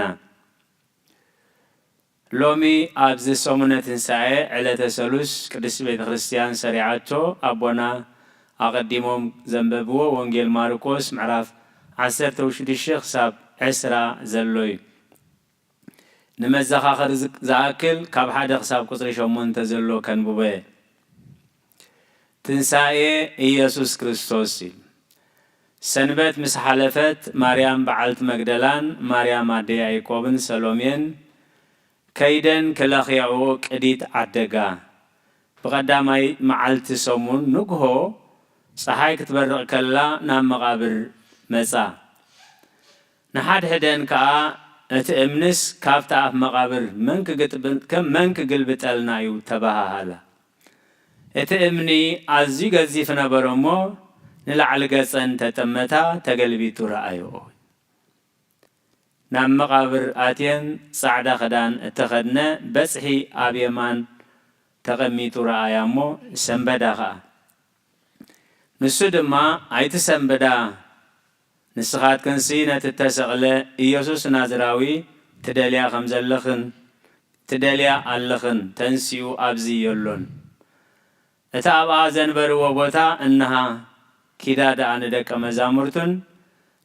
ሎሚ ኣብዚ ሰሙነ ትንሳኤ ዕለተ ሰሉስ ቅድስት ቤተ ክርስቲያን ሰሪዓቶ ኣቦና ኣቐዲሞም ዘንበብዎ ወንጌል ማርቆስ ምዕራፍ ዓሰርተ ሽዱሽተ ክሳብ ዕስራ ዘሎ እዩ። ንመዘኻኸሪ ዝ-፣ ዝኣክል ካብ ሓደ ክሳብ ቁጽሪ ሸሞንተ ዘሎ ከንብቦ እየ። ትንሳኤ ኢየሱስ ክርስቶስ እዩ። ሰንበት ምስ ሓለፈት ማርያም በዓልቲ መግደላን ማርያም ኣደ ያዕቆብን ሰሎሜን ከይደን ክለኽያኦ ቅዲት ዓደጋ። ብቐዳማይ መዓልቲ ሰሙን ንግሆ ጸሓይ ክትበርቕ ከላ ናብ መቓብር መጻ። ንሓድሕደን ከኣ እቲ እምንስ ካብቲ ኣፍ መቓብር መን ክግጥብል-፣ ከም መን ክግልብጠልና እዩ ተበሃሃላ። እቲ እምኒ ኣዝዩ ገዚፍ ነበረ እሞ ንላዕሊ ገጸን ተጠመታ፣ ተገልቢጡ ረኣየኦ። ናብ መቓብር ኣትየን ጻዕዳ ክዳን እተኸድነ በጽሒ ኣብ የማን ተቐሚጡ ረኣያ እሞ ሰንበዳ ኸኣ። ንሱ ድማ ኣይትሰንብዳ፣ ንስኻትክንሲ ነቲ እተሰቕለ ኢየሱስ ናዝራዊ ትደልያ ከም ዘለኽን ትደልያ ኣለኽን፣ ተንሲኡ ኣብዚ የሎን። እቲ ኣብኣ ዘንበርዎ ቦታ እንሃ፣ ኪዳ ደኣ ንደቀ መዛሙርቱን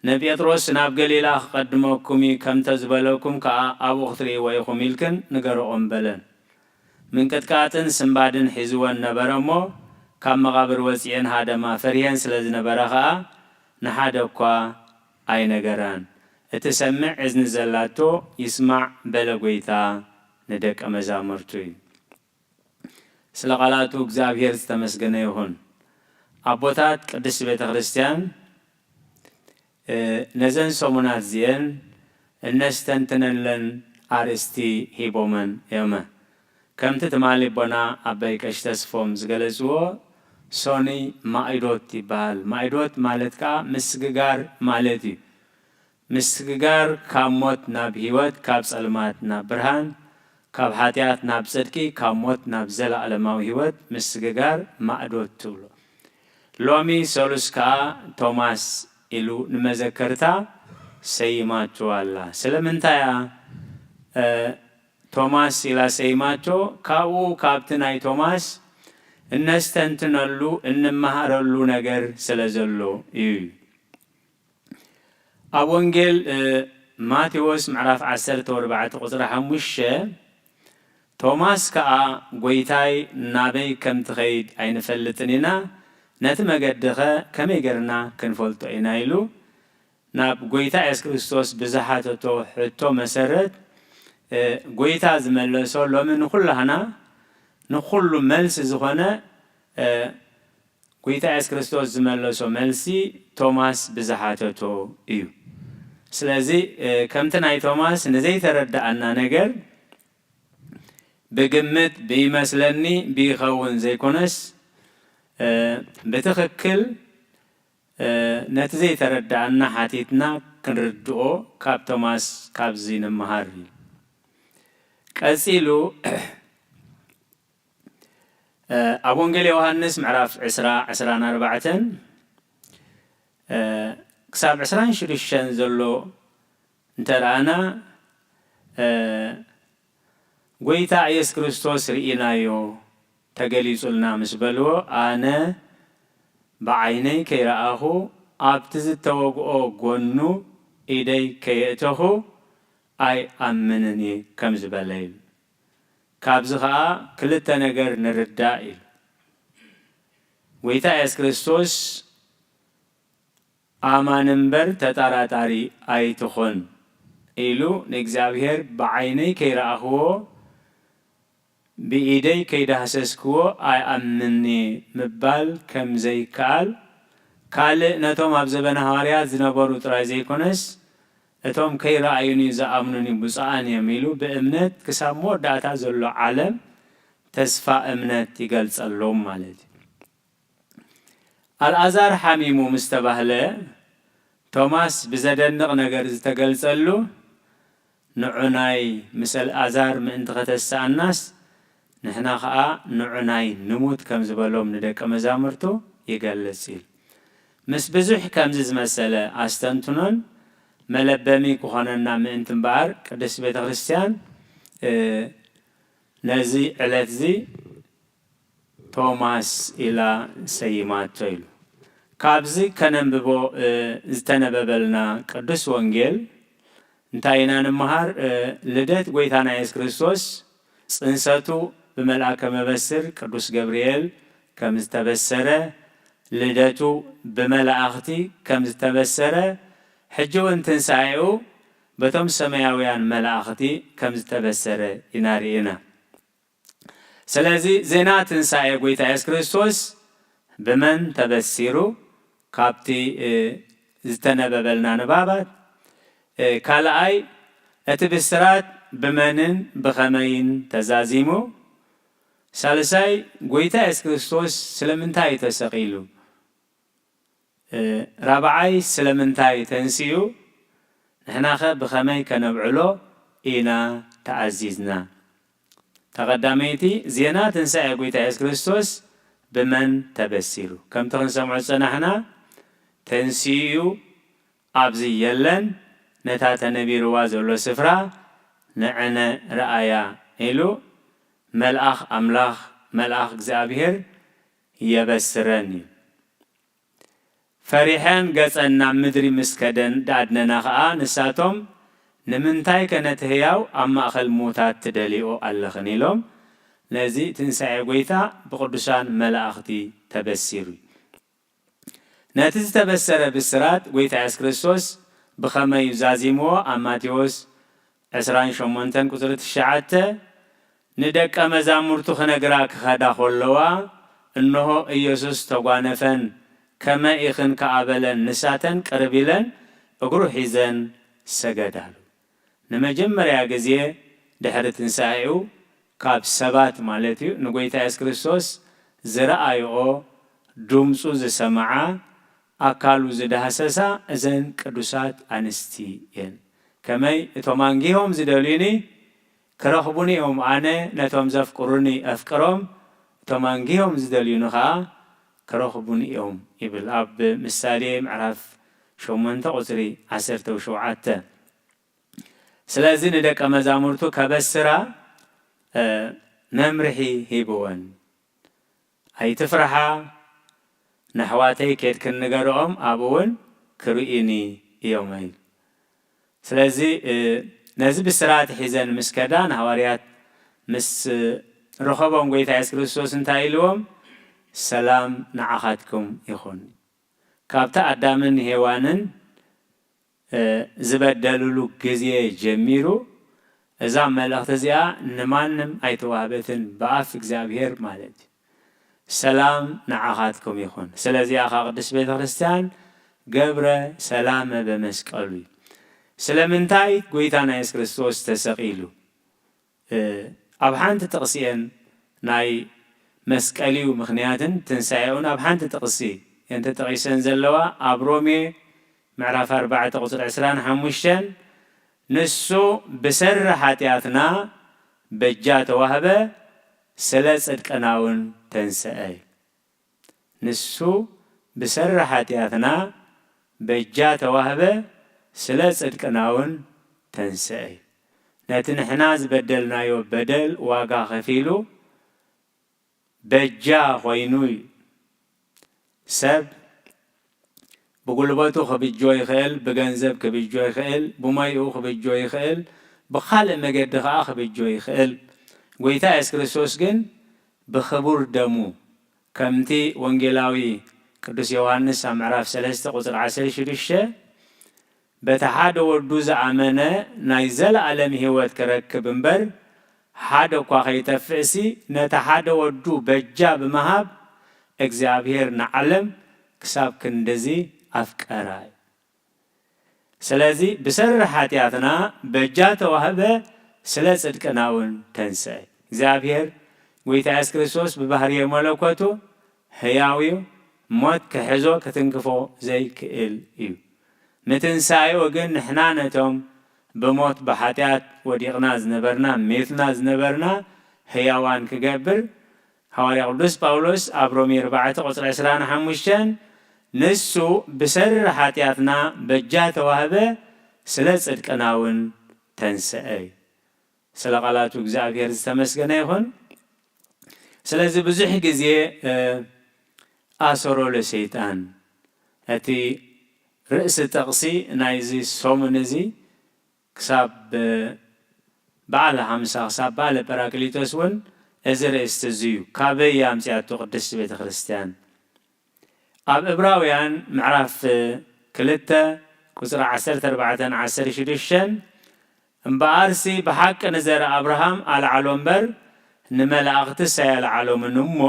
ንጴጥሮስ ናብ ገሊላ ክቐድመኩም እዩ፣ ከምተ ዝበለኩም ከኣ ኣብኡ ክትርእይዎ ኢኹም ኢልክን ንገርኦም በለን። ምንቅጥቃጥን ስንባድን ሒዝወን ነበረ እሞ፣ ካብ መቓብር ወጺኤን ሃደማ፣ ፈሪሄን ስለ ዝነበራ ኸኣ ንሓደ እኳ ኣይነገራን። እቲ ሰምዕ እዝኒ ዘላቶ ይስማዕ በለ ጐይታ ንደቀ መዛሙርቱ እዩ። ስለ ቃላቱ እግዚኣብሔር ዝተመስገነ ይኹን። ኣቦታት ቅድስት ቤተ ክርስቲያን ነዘን ሰሙናት እዚኤን እነስተንትነለን ኣርእስቲ ሂቦመን እዮመ። ከምቲ ትማሊ ኣቦና ኣባይ ቀሺ ተስፎም ዝገለጽዎ፣ ሶኒ ማእዶት ይበሃል። ማእዶት ማለት ከኣ ምስግጋር ማለት እዩ። ምስግጋር ካብ ሞት ናብ ህይወት፣ ካብ ጸልማት ናብ ብርሃን፣ ካብ ሓጢኣት ናብ ጽድቂ፣ ካብ ሞት ናብ ዘለኣለማዊ ህይወት ምስግጋር ማእዶት ትብሎ። ሎሚ ሰሉስ ከኣ ቶማስ ኢሉ ንመዘከርታ ሰይማቶ ኣላ። ስለምንታይ እያ ቶማስ ኢላ ሰይማቶ? ካብኡ ካብቲ ናይ ቶማስ እነስተንትነሉ እንመሃረሉ ነገር ስለ ዘሎ እዩ። ኣብ ወንጌል ማቴዎስ ምዕራፍ ዓሰርተ ኣርባዕተ ቁጽሪ ሓሙሽተ፣ ቶማስ ከኣ፣ "ጐይታይ፣ ናበይ ከም ትኸይድ ኣይንፈልጥን ኢና፣ ነቲ መገዲኸ ከመይ ጌርና ክንፈልጦ ኢና?" ኢሉ ናብ ጐይታ የሱስ ክርስቶስ ብዝሓተቶ ሕቶ መሰረት፣ እ፣ ጐይታ ዝመለሶ፣ ሎሚ ንኹላህና ንኹሉ መልሲ ዝኾነ፣ እ፣ ጐይታ የሱስ ክርስቶስ ዝመለሶ መልሲ ቶማስ ብዝሓተቶ እዩ። ስለዚ፣ እ፣ ከምቲ ናይ ቶማስ ንዘይተረድኣና ነገር ብግምት፣ ብይመስለኒ፣ ብይኸውን ዘይኮነስ፣ እ፣ ብትኽክል፣ እ፣ ነቲ ዘይተረድኣና ሓቲትና ክንርድኦ ካብ ቶማስ ካብዚ ንምሃር እዩ። ቀጺሉ፣ እ፣ ኣብ ወንጌል ዮሃንስ ምዕራፍ ዕስራ፣ ዕስራን ኣርባዕተን፣ እ፣ ክሳብ ዕስራን ሽዱሽተን ዘሎ እንተ ረኣና፣ እ፣ ጐይታ ኢየሱስ ክርስቶስ ርኢናዮ፣ ተገሊጹልና ምስ በልዎ፣ ኣነ ብዓይነይ ከይረኣኹ፣ ኣብቲ ዝተወግኦ ጐኑ ኢደይ ከየእተኹ ኣይኣምንን እየ ከም ዝበለ ኢሉ። ካብዚ ኸኣ ክልተ ነገር ንርዳእ ኢሉ። ጐይታ ኢየሱስ ክርስቶስ ኣማን እምበር ተጠራጣሪ ኣይትኹን ኢሉ ንእግዚኣብሔር ብዓይነይ ከይረኣኽዎ ብኢደይ ከይዳህሰስክዎ ኣይኣምንን'የ ምባል ከም ዘይከኣል፣ ካልእ ነቶም ኣብ ዘበነ ሃዋርያት ዝነበሩ ጥራይ ዘይኮነስ፣ እቶም ከይረኣዩኒ ዝኣምኑኒ ብፁዓን እዮም ኢሉ ብእምነት ክሳብ መወዳእታ ዘሎ ዓለም ተስፋ እምነት ይገልጸሎም ማለት እዩ። ኣልኣዛር ሓሚሙ ምስ ተባህለ፣ ቶማስ ብዘደንቕ ነገር ዝተገልጸሉ፣ ንዑናይ ምስ ኣልኣዛር ምእንቲ ኸተስኣናስ፣ ንሕና ኸኣ ንዑናይ ንሙት ከም ዝበሎም ንደቀ መዛሙርቱ ይገልጽ ኢሉ። ምስ ብዙሕ ከምዚ ዝመሰለ ኣስተንትኖን መለበሚ ክኾነና ምእንቲ እምበኣር፣ ቅድስት ቤተ ክርስቲያን፣ እ፣ ነዚ ዕለትዚ ቶማስ ኢላ ሰይማቶ ኢሉ። ካብዚ ከነንብቦ፣ እ፣ ዝተነበበልና ቅዱስ ወንጌል እንታይ ኢና ንምሃር? እ፣ ልደት ጐይታና የሱስ ክርስቶስ፣ ጽንሰቱ ብመልኣከ መበስር ቅዱስ ገብርኤል ከም ዝተበሰረ፣ ልደቱ ብመላእኽቲ ከም ዝተበሰረ፣ ሕጂ እውን ትንሳኤኡ በቶም ሰማያውያን መላእኽቲ ከም ዝተበሰረ ኢና ርኢና። ስለዚ ዜና ትንሳኤ ጐይታ የሱስ ክርስቶስ ብመን ተበሲሩ? ካብቲ፣ እ፣ ዝተነበበልና ንባባት፣ እ፣ ካልኣይ፣ እቲ ብስራት ብመንን ብኸመይን ተዛዚሙ? ሳልሳይ፣ ጐይታ የሱስ ክርስቶስ ስለምንታይ እዩ ተሰቒሉ? እ፣ ራብዓይ፣ ስለምንታይ ተንሲኡ? ንሕናኸ ብኸመይ ከነብዕሎ ኢና ተኣዚዝና? እታ ቀዳመይቲ፣ ዜና ትንሳኤ ጐይታ የሱስ ክርስቶስ ብመን ተበሲሩ? ከምቲ ክንሰምዖ ዝጸናሕና፣ ተንሲኡ እዩ፣ ኣብዚ የለን፣ ነታ ተነቢርዋ ዘሎ ስፍራ ንዕነ ረኣያ ኢሉ መልኣኽ ኣምላኽ፣ መልኣኽ እግዚኣብሔር የበስረን እዩ። ፈሪሐን ገጸን ናብ ምድሪ ምስ ከደን፣ ድኣድነና ኸኣ ንሳቶም፣ "ንምንታይከ ነቲ ህያው ኣብ ማእከል ምዉታት ትደልይኦ ኣለኽን?" ኢሎም፣ ነዚ ትንሳኤ ጐይታ ብቕዱሳን መላእኽቲ ተበሲሩ እዩ። ነቲ ዝተበሰረ ብስራት ጐይታ የሱስ ክርስቶስ ብኸመይ እዩ ዛዚምዎ? ኣብ ማቴዎስ ዕስራን ሸሞንተን ቁጽሪ ትሽዓተ፣ ንደቀ መዛሙርቱ ክነግራ ክኸዳ ኸለዋ፣ እንሆ፣ ኢየሱስ ተጓነፈን፣ "ከመ ኢኽን?" ከኣ በለን። ንሳተን ቅርብ ኢለን፣ እግሩ ሒዘን ሰገዳሉ። ንመጀመርያ ግዜ ድሕሪ ትንሳኤኡ ካብ ሰባት ማለት እዩ፣ ንጎይታ የሱስ ክርስቶስ ዝረኣይኦ፣ ድምፁ ዝሰምዓ፣ ኣካሉ ዝዳህሰሳ እዘን ቅዱሳት ኣንስቲ እየን። ከመይ እቶም ኣንጊሆም ዝደልዩኒ ክረኽቡኒ እዮም፣ ኣነ ነቶም ዘፍቅሩኒ ኣፍቅሮም፣ እቶም ኣንጊሆም ዝደልዩኒ ኸዓ ክረኽቡኒ እዮም ይብል ኣብ ምሳሌ ምዕራፍ ሸሞንተ ቁፅሪ ዓሰርተ ሸውዓተ። ስለዚ ንደቀ መዛሙርቱ ከበስራ መምርሒ ሂብወን። ኣይትፍርሓ፣ ንኣሕዋተይ ኬድክን ንገርኦም፣ ኣብኡ እውን ክርእዩኒ እዮም ኢሉ። ስለዚ ነዚ ብስራት ሒዘን ምስ ከዳ ንሃዋርያት ምስ ረኸቦም ጎይታ የሱስ ክርስቶስ እንታይ ኢልዎም? ሰላም ንዓኻትኩም ይኹን። ካብቲ ኣዳምን ሄዋንን ዝበደልሉ ግዜ ጀሚሩ እዛ መልእኽቲ እዚኣ ንማንም ኣይተዋህበትን፣ ብኣፍ እግዚኣብሔር ማለት እዩ። ሰላም ንዓኻትኩም ይኹን። ስለዚኣ ኸዓ ቅድስት ቤተ ክርስቲያን ገብረ ሰላመ በመስቀሉ እዩ። ስለምንታይ ጎይታና የሱስ ክርስቶስ ተሰቒሉ? ኣብ ሓንቲ ጥቕሲ እየን ናይ መስቀልኡ ምኽንያትን ትንሳኤኡን ኣብ ሓንቲ ጥቕሲ እየን ተጠቒሰን ዘለዋ። ኣብ ሮሜ ምዕራፍ ኣርባዕተ ቁፅሪ ዕስራን ሓሙሽተን፣ ንሱ ብሰሪ ሓጢኣትና በጃ ተዋህበ፣ ስለ ጽድቅና እውን ተንሰአ። ንሱ ብሰሪ ሓጢኣትና በጃ ተዋህበ፣ ስለ ጽድቅና እውን ተንሰአ። ነቲ ንሕና ዝበደልናዮ በደል ዋጋ ከፊሉ በጃ ኮይኑ እዩ። ሰብ ብጉልበቱ ክብጆ ይኽእል፣ ብገንዘብ ክብጆ ይኽእል፣ ብሞይኡ ክብጆ ይኽእል፣ ብኻልእ መገዲ ኸዓ ክብጆ ይኽእል። ጎይታ የሱስ ክርስቶስ ግን ብኽቡር ደሙ፣ ከምቲ ወንጌላዊ ቅዱስ ዮሃንስ ኣብ ምዕራፍ ሰለስተ ቁፅሪ ዓሰርተ ሽዱሽተ፣ በቲ ሓደ ወዱ ዝኣመነ ናይ ዘለኣለም ህይወት ክረክብ እምበር፣ ሓደ እኳ ከይጠፍእሲ፣ ነቲ ሓደ ወዱ በጃ ብምሃብ እግዚኣብሔር ንዓለም ክሳብ ክንድዚ ኣፍቀራ እዩ። ስለዚ ብሰሪ ሓጢኣትና በጃ ተዋህበ፣ ስለ ጽድቅና እውን ተንስአ። እግዚኣብሔር ጎይታ የሱስ ክርስቶስ ብባህርየ መለኮቱ ሕያው እዩ፣ ሞት ክሕዞ ክትንክፎ ዘይክእል እዩ። ምትንሳኤኡ ግን ንሕና ነቶም ብሞት ብሓጢኣት ወዲቕና ዝነበርና፣ ሜትና ዝነበርና፣ ህያዋን ክገብር፣ ሃዋርያ ቅዱስ ጳውሎስ ኣብ ሮሜ ኣርባዕተ ቁጽሪ ዕስራን ሓሙሽተን፣ ንሱ ብሰሪ ሓጢኣትና በጃ ተዋህበ፣ ስለ ጽድቅና እውን ተንስአ እዩ። ስለ ቃላቱ እግዚኣብሔር ዝተመስገነ ይኹን። ስለዚ ብዙሕ ግዜ፣ እ፣ ኣሰሮ ለሰይጣን፣ እቲ ርእሲ ጥቕሲ ናይዚ ሰሙን እዚ ክሳብ፣ እ፣ በዓለ ሓምሳ፣ ክሳብ በዓለ ጳራቅሊጦስ እውን እዚ ርእስቲ እዚ እዩ። ካበይ ኣምጺኣቶ ቅድስቲ ቤተ ክርስቲያን? ኣብ ዕብራውያን ምዕራፍ ክልተ ቁጽሪ ዓሰርተ ኣርባዕተን ዓሰርተ ሽዱሽተን፣ እምበኣርሲ ብሓቂ ንዘርኢ ኣብርሃም ኣልዓሎ እምበር ንመላእኽትስ ኣየልዓሎምን እሞ፣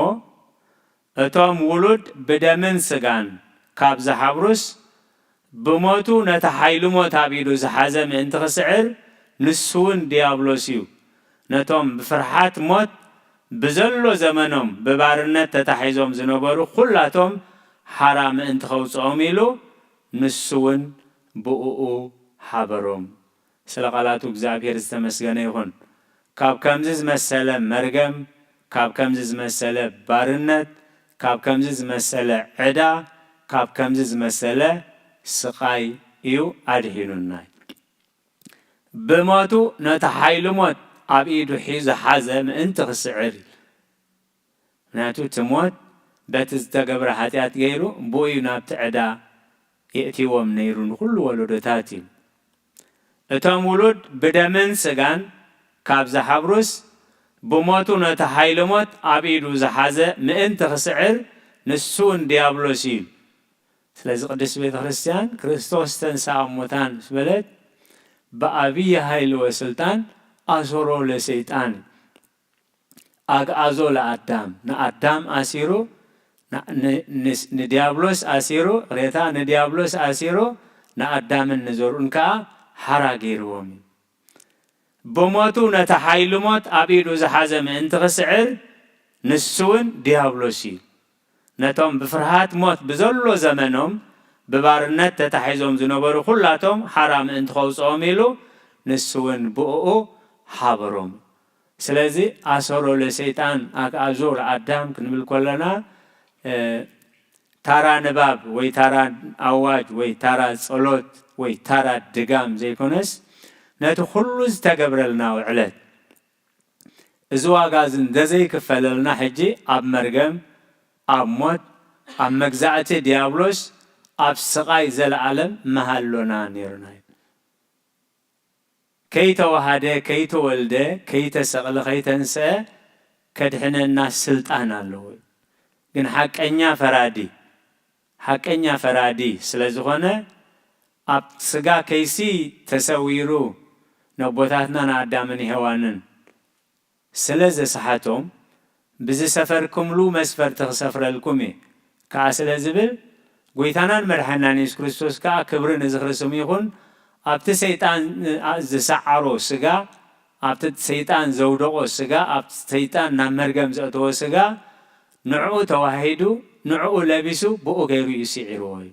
እቶም ውሉድ ብደምን ስጋን ካብ ዝሓብሩስ፣ ብሞቱ ነቲ ሓይሊ ሞት ኣብ ኢዱ ዝሓዘ ምእንቲ ክስዕር፣ ንሱ እውን ዲያብሎስ እዩ። ነቶም ብፍርሓት ሞት ብዘሎ ዘመኖም ብባርነት ተታሒዞም ዝነበሩ ኩላቶም ሓራ ምእንቲ ከውፅኦም ኢሉ፣ ንሱ እውን ብእኡ ሓበሮም። ስለ ቃላቱ እግዚኣብሔር ዝተመስገነ ይኹን። ካብ ከምዚ ዝመሰለ መርገም፣ ካብ ከምዚ ዝመሰለ ባርነት፣ ካብ ከምዚ ዝመሰለ ዕዳ፣ ካብ ከምዚ ዝመሰለ ስቓይ እዩ ኣድሒኑና። ብሞቱ ነቲ ሓይሊ ሞት ኣብ ኢዱ ሒዙ ሓዘ ምእንቲ ክስዕር። ምኽንያቱ እቲ ሞት በቲ ዝተገብረ ሓጢኣት ገይሩ ብኡ እዩ ናብቲ ዕዳ የእትይዎም ነይሩ ንኹሉ ወለዶታት እዩ። እቶም ውሉድ ብደምን ስጋን ካብ ዝሓብሩስ፣ ብሞቱ ነቲ ሓይሊ ሞት ኣብ ኢዱ ዝሓዘ ምእንቲ ክስዕር፣ ንሱ እውን ዲያብሎስ እዩ። ስለዚ ቅድስቲ ቤተ ክርስቲያን ክርስቶስ ተንሥአ እሙታን ምስ በለት፣ ብዓብዪ ሓይሊ ወስልጣን ኣሰሮ ለሰይጣን፣ ኣግዓዞ ለኣዳም፣ ንኣዳም ኣሲሩ፣ ን-፣ ን-፣ ንስ-፣ ንዲያብሎስ ኣሲሩ፣ ሬታ ንዲያብሎስ ኣሲሩ፣ ንኣዳምን ንዘርኡን ከኣ ሓራ ገይርዎም እዩ። ብሞቱ ነቲ ሓይሊ ሞት ኣብ ኢዱ ዝሓዘ ምእንቲ ክስዕር፣ ንሱ እውን ዲያብሎስ እዩ። ነቶም ብፍርሃት ሞት ብዘሎ ዘመኖም ብባርነት ተታሒዞም ዝነበሩ ኩላቶም ሓራ ምእንቲ ከውፅኦም ኢሉ፣ ንሱ እውን ብእኡ ሓበሮም። ስለዚ ኣሰሮ ለሰይጣን ኣግዓዞ ለኣዳም ክንብል ከለና፣ እ፣ ታራ ንባብ ወይ ታራ ኣዋጅ ወይ ታራ ጸሎት ወይ ታራ ድጋም ዘይኮነስ፣ ነቲ ኩሉ ዝተገብረልና ውዕለት፣ እዚ ዋጋ እዚ እንተዘይክፈለልና፣ ሕጂ ኣብ መርገም፣ ኣብ ሞት፣ ኣብ መግዛእቲ ዲያብሎስ፣ ኣብ ስቓይ ዘለኣለም ምሃሎና ነይሩና እዩ። ከይተዋሃደ፣ ከይተወልደ፣ ከይተሰቕለ፣ ከይተንስአ ከድሕነና ስልጣን ኣለዎ። ግን ሓቀኛ ፈራዲ፣ ሓቀኛ ፈራዲ ስለ ዝኾነ፣ ኣብ ስጋ ከይሲ ተሰዊሩ፣ ነቦታትና ንኣዳምን ሄዋንን ስለ ዘስሓቶም፣ ብዝሰፈርኩምሉ መስፈርቲ ክሰፍረልኩም እየ ከኣ ስለ ዝብል፣ ጐይታናን መድሓናን የሱስ ክርስቶስ ከኣ ክብሪ ንዝኽሪ ስሙ ይኹን፣ ኣብቲ ሰይጣን ዝሰዓሮ ስጋ፣ ኣብቲ ሰይጣን ዘውደቖ ስጋ፣ ኣብቲ ሰይጣን ናብ መርገም ዘእተዎ ስጋ፣ ንዕኡ ተዋሂዱ፣ ንዕኡ ለቢሱ፣ ብኡ ገይሩ እዩ ስዒርዎ እዩ።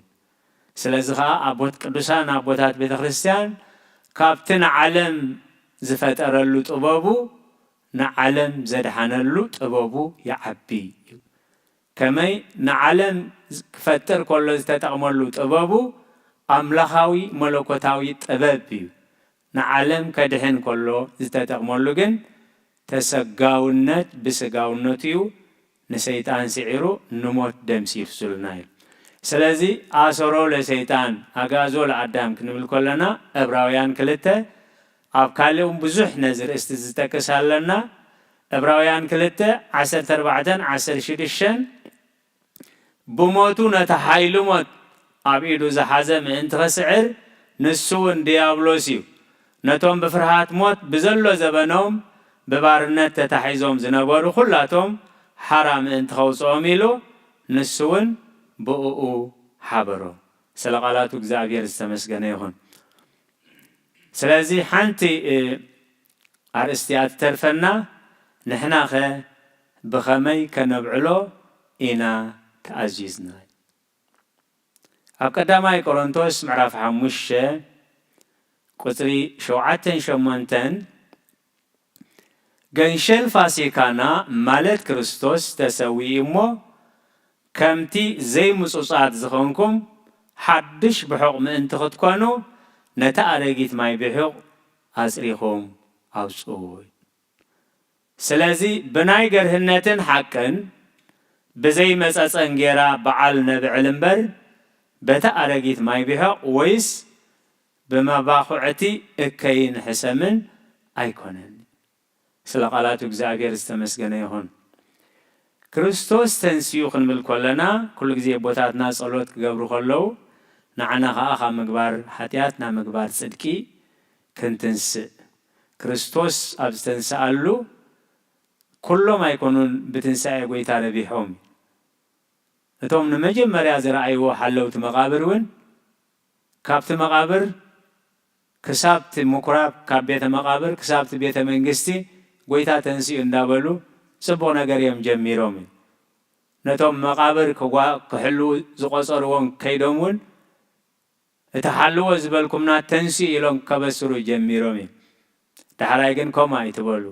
ስለዚ ኸኣ ኣቦት-፣ ቅዱሳን ኣቦታት ቤተ ክርስቲያን ካብቲ ንዓለም ዝፈጠረሉ ጥበቡ ንዓለም ዘድሓነሉ ጥበቡ ይዓቢ እዩ። ከመይ ንዓለም ክፈጥር ከሎ ዝተጠቕመሉ ጥበቡ ኣምላኻዊ መለኮታዊ ጥበብ እዩ። ንዓለም ከድሕን ከሎ ዝተጠቕመሉ ግን ተሰጋውነት ብስጋውነቱ እዩ። ንሰይጣን ስዒሩ ንሞት ደምሲሱልና እዩ። ስለዚ ኣሰሮ ለሰይጣን ኣግዓዞ ለኣዳም ክንብል ከለና፣ ዕብራውያን ክልተ፣ ኣብ ካልእ እውን ብዙሕ ነዚ ርእስቲ ዝጠቅስ ኣለና። ዕብራውያን ክልተ፣ ዓሰርተ ኣርባዕተን ዓሰርተ ሽዱሽተን፣ ብሞቱ ነቲ ሓይሊ ሞት ኣብ ኢዱ ዝሓዘ ምእንቲ ኽስዕር፣ ንሱ እውን ድያብሎስ እዩ። ነቶም ብፍርሃት ሞት ብዘሎ ዘበኖም ብባርነት ተታሒዞም ዝነበሩ ኹላቶም ሓራ ምእንቲ ኸውፅኦም ኢሉ፣ ንሱ እውን ብእኡ ሓበሮም። ስለ ቃላቱ እግዚኣብሔር ዝተመስገነ ይኹን። ስለዚ ሓንቲ፣ እ፣ ኣርእስቲ እያ ትተርፈና፣ ንሕናኸ ብኸመይ ከነብዕሎ ኢና ተኣዚዝና? ኣብ ቀዳማይ ቆሮንቶስ ምዕራፍ ሓሙሽተ ቁጽሪ ሸውዓተን ሸሞንተን፣ ገንሸል ፋሲካና ማለት ክርስቶስ ተሰዊኡ እሞ፣ ከምቲ ዘይምጹጻት ዝኾንኩም ሓድሽ ብሑቕ ምእንቲ ክትኮኑ፣ ነቲ ኣረጊት ማይ ብሑቕ ኣጽሪኹም ኣውጽኡ። ስለዚ ብናይ ገርህነትን ሓቅን ብዘይመጸጸን ጌራ በዓል ነብዕል እምበር፣ በቲ ኣረጊት ማይ ብሑቕ ወይስ ብመባኹዕቲ እከይን ሕሰምን ኣይኮነን። ስለ ቃላቱ እግዚኣብሔር ዝተመስገነ ይኹን። ክርስቶስ ተንሲኡ ክንብል ከለና፣ ኩሉ ግዜ ኣቦታትና ጸሎት ክገብሩ ከለዉ፣ ንዓና ኸኣ ካብ ምግባር ሓጢኣት ናብ ምግባር ጽድቂ ክንትንስእ፣ ክርስቶስ ኣብ ዝተንስኣሉ፣ ኩሎም ኣይኮኑን ብትንሳኤ ጐይታ ረቢሖም። እቶም ንመጀመርያ ዝረኣይዎ ሓለውቲ መቓብር እውን፣ ካብቲ መቓብር ክሳብ እቲ ምኩራብ፣ ካብ ቤተ መቓብር ክሳብ እቲ ቤተ መንግስቲ፣ ጐይታ ተንሲኡ እንዳበሉ ጽቡቕ ነገር እዮም ጀሚሮም እዩ። ነቶም መቓብር ክጓ-፣ ክሕልዉ ዝቖጸርዎም ከይዶም እውን፣ እቲ ሓልዎ ዝበልኩምና ተንሲኡ ኢሎም ከበስሩ ጀሚሮም እዮም። ዳሕራይ ግን ከምኡ ኣይትበሉ።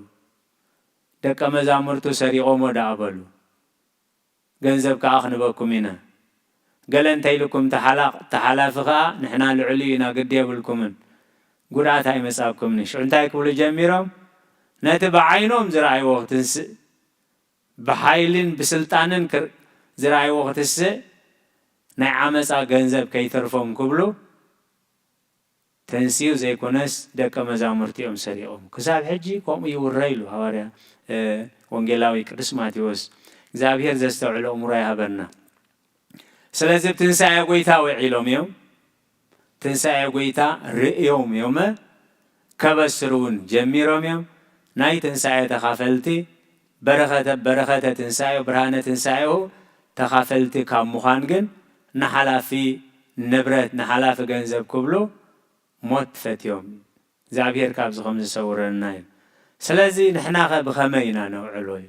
ደቀ መዛሙርቱ ሰሪቖሞ ደኣ በሉ። ገንዘብ ከኣ ክንበኩም ኢና። ገለ እንተ ኢልኩም፣ ተሓላ-፣ ተሓላፊ ከኣ ንሕና ልዕሊኡ ኢና፣ ግዲ የብልኩምን፣ ጉድኣት ኣይመጻኩምን። ሽዑ እንታይ ክብሉ ጀሚሮም? ነቲ ብዓይኖም ዝረኣይዎ ክትንስእ፣ ብሓይልን ብስልጣንን ክር-፣ ዝረኣይዎ ክትስእ፣ ናይ ዓመጻ ገንዘብ ከይተርፎም ክብሉ፣ ተንሲኡ ዘይኮነስ ደቀ መዛሙርቲ እዮም ሰሪቖም። ክሳብ ሕጂ ከምኡ ይውረ ኢሉ ሃዋርያ፣ እ፣ ወንጌላዊ ቅዱስ ማቴዎስ። እግዚኣብሔር ዘስተውዕሎ እምሮ ይሃበና። ስለዚ ብትንሳኤ ጐይታ ውዒሎም እዮም። ትንሳኤ ጐይታ ርእዮም እዮም። ከበስሩ እውን ጀሚሮም እዮም። ናይ ትንሳኤ ተኻፈልቲ፣ በረኸተ፣ በረኸተ ትንሳኤ፣ ብርሃነ ትንሳኤኡ ተኻፈልቲ ካብ ምዃን ግን ንሓላፊ ንብረት፣ ንሓላፊ ገንዘብ ክብሉ ሞት ፈትዮም። እግዚኣብሔር ካብዚ ከም ዝሰውረና እዩ። ስለዚ ንሕናኸ ብኸመይ ኢና ነውዕሎ እዩ?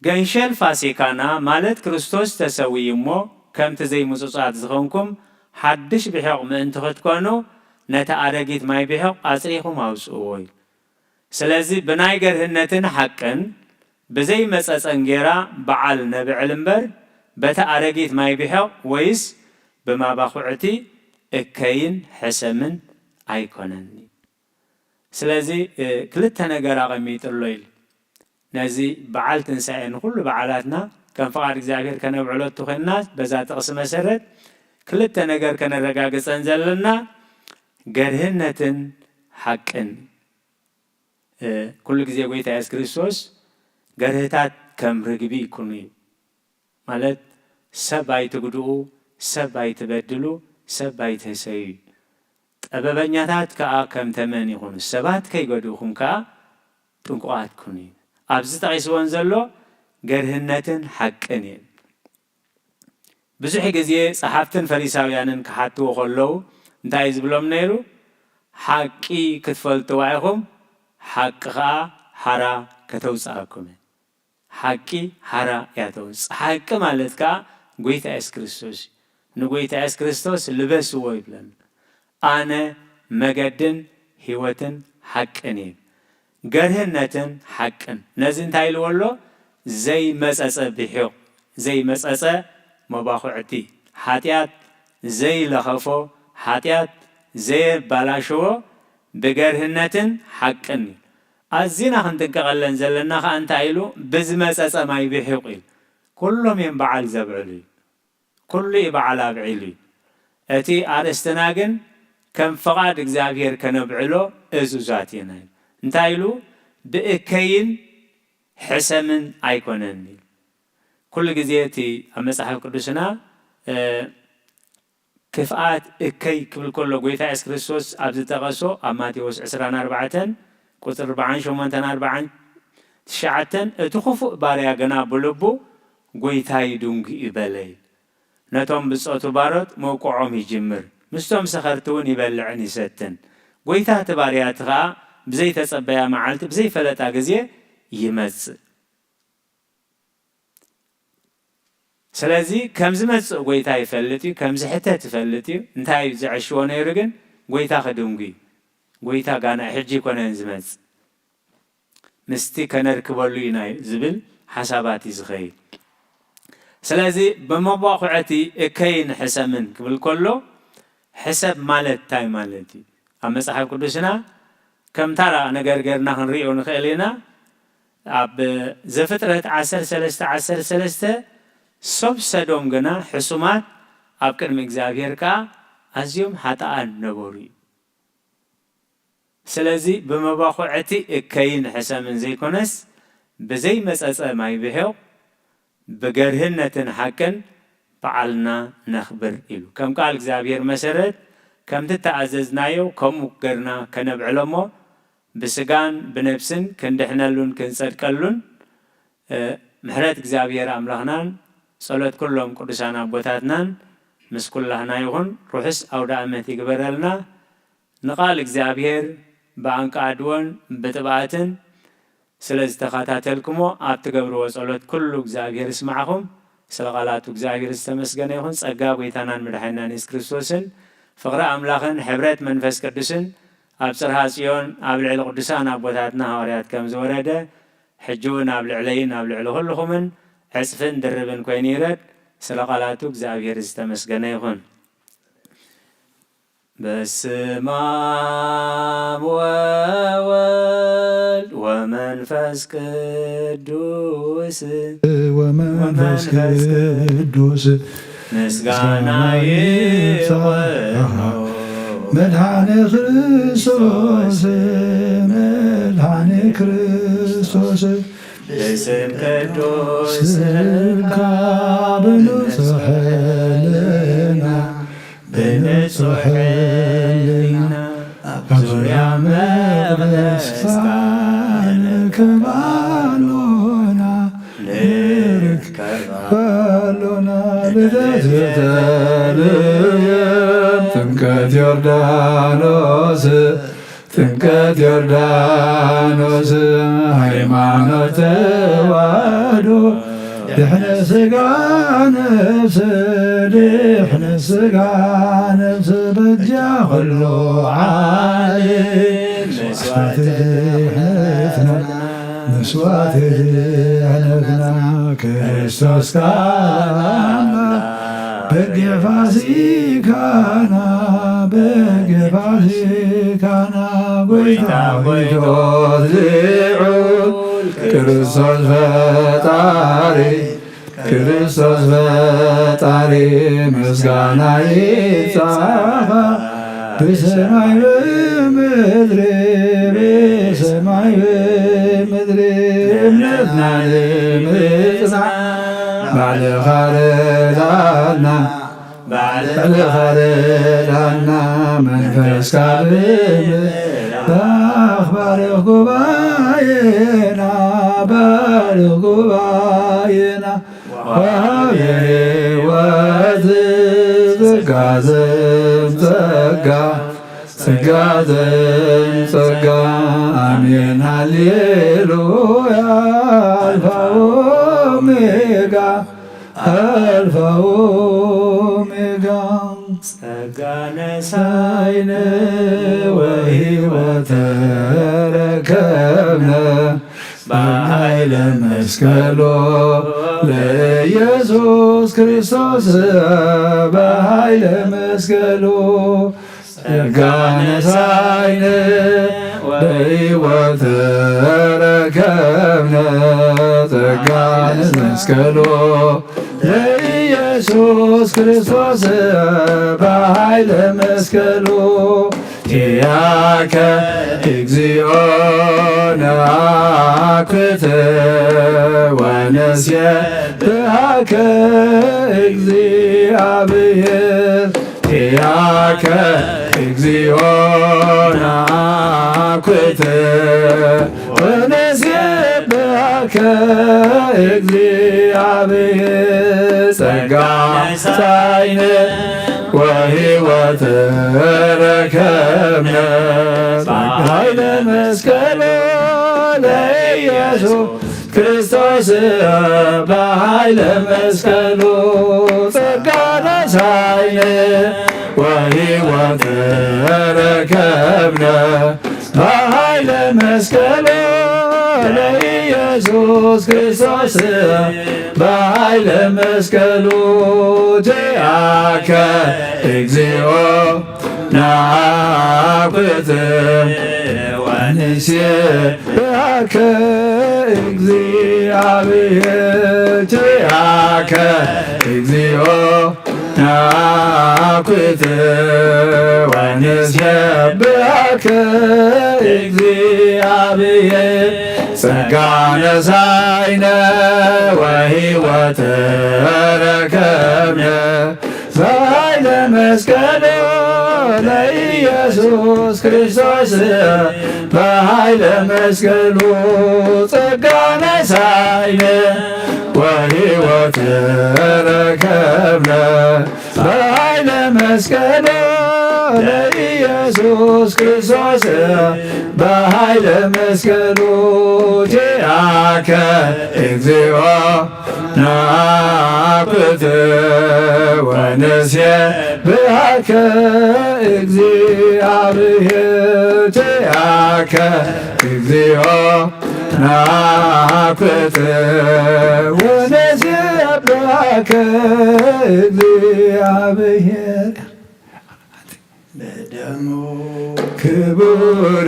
ገንሸል ፋሲካና ማለት ክርስቶስ ተሰዊዩ እሞ ከምቲ ዘይምጹጻት ዝኾንኩም ሓድሽ ብሒቕ ምእንቲ ክትኮኑ ነቲ ኣረጊት ማይ ብሒቕ ኣጽሪኹም ኣውጽእዎ እዩ። ስለዚ ብናይ ገርህነትን ሓቅን ብዘይመጸጸን ጌራ በዓል ነብዕል እምበር በቲ ኣረጊት ማይ ብሒቕ ወይስ ብማባኹዕቲ እከይን ሕሰምን ኣይኮነን። ስለዚ ክልተ ነገር ኣቐሚጥሎ ኢሉ። ነዚ በዓል ትንሳኤ ንኹሉ በዓላትና ከም ፍቓድ እግዚኣብሔር ከነብዕሎ እትኾንና በዛ ጥቕሲ መሰረት ክልተ ነገር ከነረጋግጸን ዘለና ገርህነትን ሓቅን። ኩሉ ግዜ ጎይታ የሱስ ክርስቶስ ገርህታት ከም ርግቢ ይኩኑ እዩ። ማለት ሰብ ኣይትጉድኡ፣ ሰብ ኣይትበድሉ፣ ሰብ ኣይትህሰዩ እዩ። ጠበበኛታት ከኣ ከም ተመን ይኹኑ፣ ሰባት ከይጎድእኹም ከኣ ጥንቁቓት ኩኑ እዩ። ኣብዚ ጠቒስዎን ዘሎ ገርህነትን ሓቅን እዩ። ብዙሕ ግዜ ጸሓፍትን ፈሪሳውያንን ክሓትዎ ከለዉ እንታይ እዩ ዝብሎም ነይሩ? ሓቂ ክትፈልጥዋ ኢኹም፣ ሓቂ ኸኣ ሓራ ከተውጽኣኩም እያ። ሓቂ ሓራ እያ ተውጽእ። ሓቂ ማለት ከኣ ጎይታ የሱስ ክርስቶስ እዩ። ንጎይታ የሱስ ክርስቶስ ልበስዎ ይብለና። ኣነ መገድን ህይወትን ሓቅን እየ። ገርህነትን ሓቅን። ነዚ እንታይ ኢልዎ ኣሎ? ዘይመጸጸ ብሒቕ፣ ዘይመጸጸ መባኹዕቲ፣ ሓጢኣት ዘይለኸፎ፣ ሓጢኣት ዘየባላሸዎ ብገርህነትን ሓቅን እዩ። ኣዚና ክንጥንቀቐለን ዘለና ከኣ እንታይ ኢሉ? ብዝመጸጸ ማይ ብሒቕ ኢሉ። ኩሎም እዮም በዓል ዘብዕሉ እዩ። ኩሉ እዩ በዓል ኣብዒሉ እዩ። እቲ ኣርእስትና ግን ከም ፍቓድ እግዚኣብሔር ከነብዕሎ እዙዛት ኢና ኢሉ። እንታይ ኢሉ? ብእከይን ሕሰምን ኣይኮነን ኢሉ። ኩሉ ግዜ እቲ ኣብ መጽሓፍ ቅዱስና ክፍኣት እከይ ክብል ከሎ ጎይታ የሱስ ክርስቶስ ኣብ ዝጠቐሶ ኣብ ማቴዎስ ዕስራን ኣርባዕተን ቁጽሪ ኣርባዓን ሸሞንተን ኣርባዓን ትሽዓተን እቲ ክፉእ ባርያ ግና ብልቡ ጎይታይ ድንጉ እዩ በለ። ነቶም ብጾቱ ባሮት መውቅዖም ይጅምር፣ ምስቶም ሰኸርቲ እውን ይበልዕን ይሰትን። ጎይታ እቲ ባርያ እቲ ኸኣ ብዘይተጸበያ መዓልቲ ብዘይፈለጣ ግዜ ይመጽእ። ስለዚ ከም ዝመጽእ ጎይታ ይፈልጥ እዩ፣ ከም ዝሕተት ይፈልጥ እዩ። እንታይ እዩ ዘዕሽዎ ነይሩ ግን? ጎይታ ክድንጉ እዩ። ጎይታ ጋና ሕጂ ኣይኮነን ዝመጽእ፣ ምስቲ ከነርክበሉ ኢና ዝብል ሓሳባት እዩ ዝኸይድ። ስለዚ ብመባኹዐቲ እከይን ሕሰምን ክብል ከሎ ሕሰብ ማለት እንታይ ማለት እዩ? ኣብ መጽሓፍ ቅዱስና ከም ታራ ነገር ጌርና ክንሪኦ ንኽእል ኢና። ኣብ ዘፍጥረት ዓሰርተ ሰለስተ ዓሰርተ ሰለስተ ሰብ ሰዶም ግና ሕሱማት ኣብ ቅድሚ እግዚኣብሔር ከኣ ኣዝዮም ሓጥኣን ነበሩ እዩ። ስለዚ ብመባኹዕቲ እከይን ሕሰምን ዘይኮነስ ብዘይመጸጸ ማይ ብሔው ብገርህነትን ሓቅን በዓልና ነኽብር ኢሉ። ከም ቃል እግዚኣብሔር መሰረት ከምቲ እተኣዘዝናዮ ከምኡ ገርና ከነብዕሎ እሞ ብስጋን ብነብስን ክንድሕነሉን ክንጸድቀሉን ምሕረት እግዚኣብሔር ኣምላኽናን ጸሎት ኩሎም ቅዱሳን ኣቦታትናን ምስ ኩላህና ይኹን። ርሑስ ኣውደ ኣመት ይግበረልና። ንቃል እግዚኣብሔር ብኣንቃድዎን ብጥብኣትን ስለ ዝተኸታተልኩሞ ኣብ ትገብርዎ ጸሎት ኩሉ እግዚኣብሔር ይስማዕኹም። ስለ ቃላቱ እግዚኣብሔር ዝተመስገነ ይኹን። ጸጋ ጎይታናን መድሓኒናን የሱስ ክርስቶስን ፍቕሪ ኣምላኽን ሕብረት መንፈስ ቅዱስን ኣብ ጽርሃ ጽዮን ኣብ ልዕሊ ቅዱሳን ኣቦታትና ሃዋርያት ከም ዝወረደ ሕጂ እውን ኣብ ልዕለይን ኣብ ልዕሊ ኩልኹምን ዕጽፍን ድርብን ኮይኑ ይረድ። ስለ ቃላቱ እግዚኣብሔር ዝተመስገነ ይኹን። በስመ አብ ወወልድ ወመንፈስ ቅዱስ ወመንፈስ ቅዱስ ምስጋና ይብጻሕ ይበሉ። መድኃኔ ክርስቶስ መድኃኔ ክርስቶስ ብስም ቅዱስ ስምካ ብንጹሕ ሕልና ብንጹሕ ሕልና ኣብ ዙርያ መቕደስካ ንርከብ ኣሎና ንርከብ ኣሎና። ዮርዳኖስ፣ ጥምቀት ዮርዳኖስ፣ ሃይማኖት ተዋህዶ፣ ድሕነ ስጋ ነፍስ፣ ድሕነ ስጋ ነፍስ፣ በጃ ኩሉ ዓለም መስዋዕቲ ድሕነትና፣ መስዋዕቲ ድሕነትና፣ ክርስቶስ ካልኣና፣ በጊዕ ፋሲካና፣ በጊዕ ፋሲካና፣ ጎይታ ጎይቶት ልዑል ክርስቶስ ፈጣሪ፣ ክርስቶስ ፈጣሪ፣ ምስጋና ይብጻኻ ብሰማይ ብምድሪ፣ ብሰማይ ብምድሪ፣ እምነትና ንምጽናዕ ባዕልኻ ርዳና። ባዕልኻ ርዳና፣ መንፈስካ ብምልኣኽ፣ ባርኽ ጉባኤና፣ ባርኽ ጉባኤና፣ ወሃቢ ሕይወት ጸጋ ዘም ጸጋ፣ ጸጋ ዘም ጸጋ፣ ኣሜን ሃሌሉያ፣ ኣልፋ ኦሜጋ፣ ኣልፋ ኦሜጋ። ጸጋ ነሳይነ ወሕይወተ ረከብነ በኃይለ መስቀሉ ለኢየሱስ ክርስቶስ በኃይለ መስቀሉ ጸጋ ነሳይነ ወሕይወተ ረከብነ ጸጋ መስቀሉ ለኢየሱስ ክርስቶስ በኃይለ መስቀሉ ኪያከ እግዚኦ ነአኩት ወንሴብሐከ እግዚአብሔር ኪያከ እግዚኦ ነአኩት ወንሴብሐከ እግዚአብሔር ጸጋ ነሳይነ ወሕይወት ረከብነ በኃይለ መስቀሉ ለኢየሱስ ክርስቶስ በኃይለ መስቀሉ ጸጋ ነሳይነ ወሕይወት ረከብነ በኃይለ መስቀሉ ለኢየሱስ ክርስቶስ በኃይለ መስቀሉ ኪያከ እግዚኦ ነአኩት ወንሴብሐከ እግዚአብሔር ኪያከ እግዚኦ ነአኩት ወንሴብሐከ እግዚአብሔር ጸጋ ነሳይነ ወሕይወት ረከብነ በኃይለ መስቀሉ ለኢየሱስ ክርስቶስ በኃይለ መስቀሉ ጸጋ ነሳይነ ወሕይወት ረከብነ በኃይለ መስቀሉ ለኢየሱስ ክርስቶስ በኃይለ መስቀሉ ኪያከ እግዚኦ ነአኩት ወንሴብሐከ እግዚአብሔር ኪያከ እግዚኦ ነአኩት ወንሴብሐከ እግዚአብሔር በደሙ ክቡር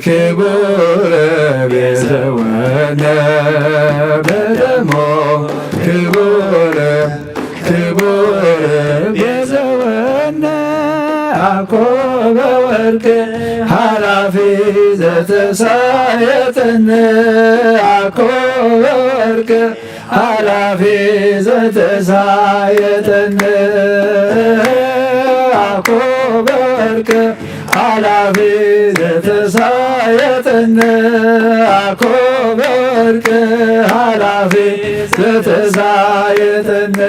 ክቡር ቤዘወነ በደሙ ክቡር ክቡር ቤዘወነ አኮ በወርቅ ኃላፊ ዘተሳየጠነ አኮ በወርቅ ኃላፊ ዘተሳየጠነ አኮ በወርቅ ኃላፊ ዘተሳየጠነ አኮ በወርቅ ኃላፊ ዘተሳየጠነ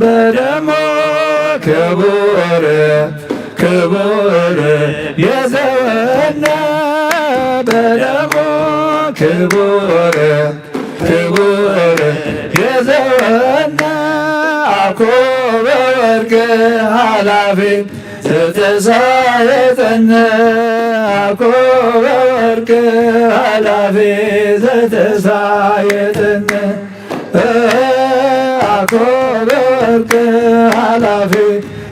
በደሙ ክቡር ክቡር የዘወነ በደሙ ክቡር ክቡር የዘወነ አኮበ ወርቅ ኃላፊ ዘተሳየጠነ አኮበ ወርቅ ኃላፊ ዘተሳየጠነ አኮበ ወርቅ ኃላፊ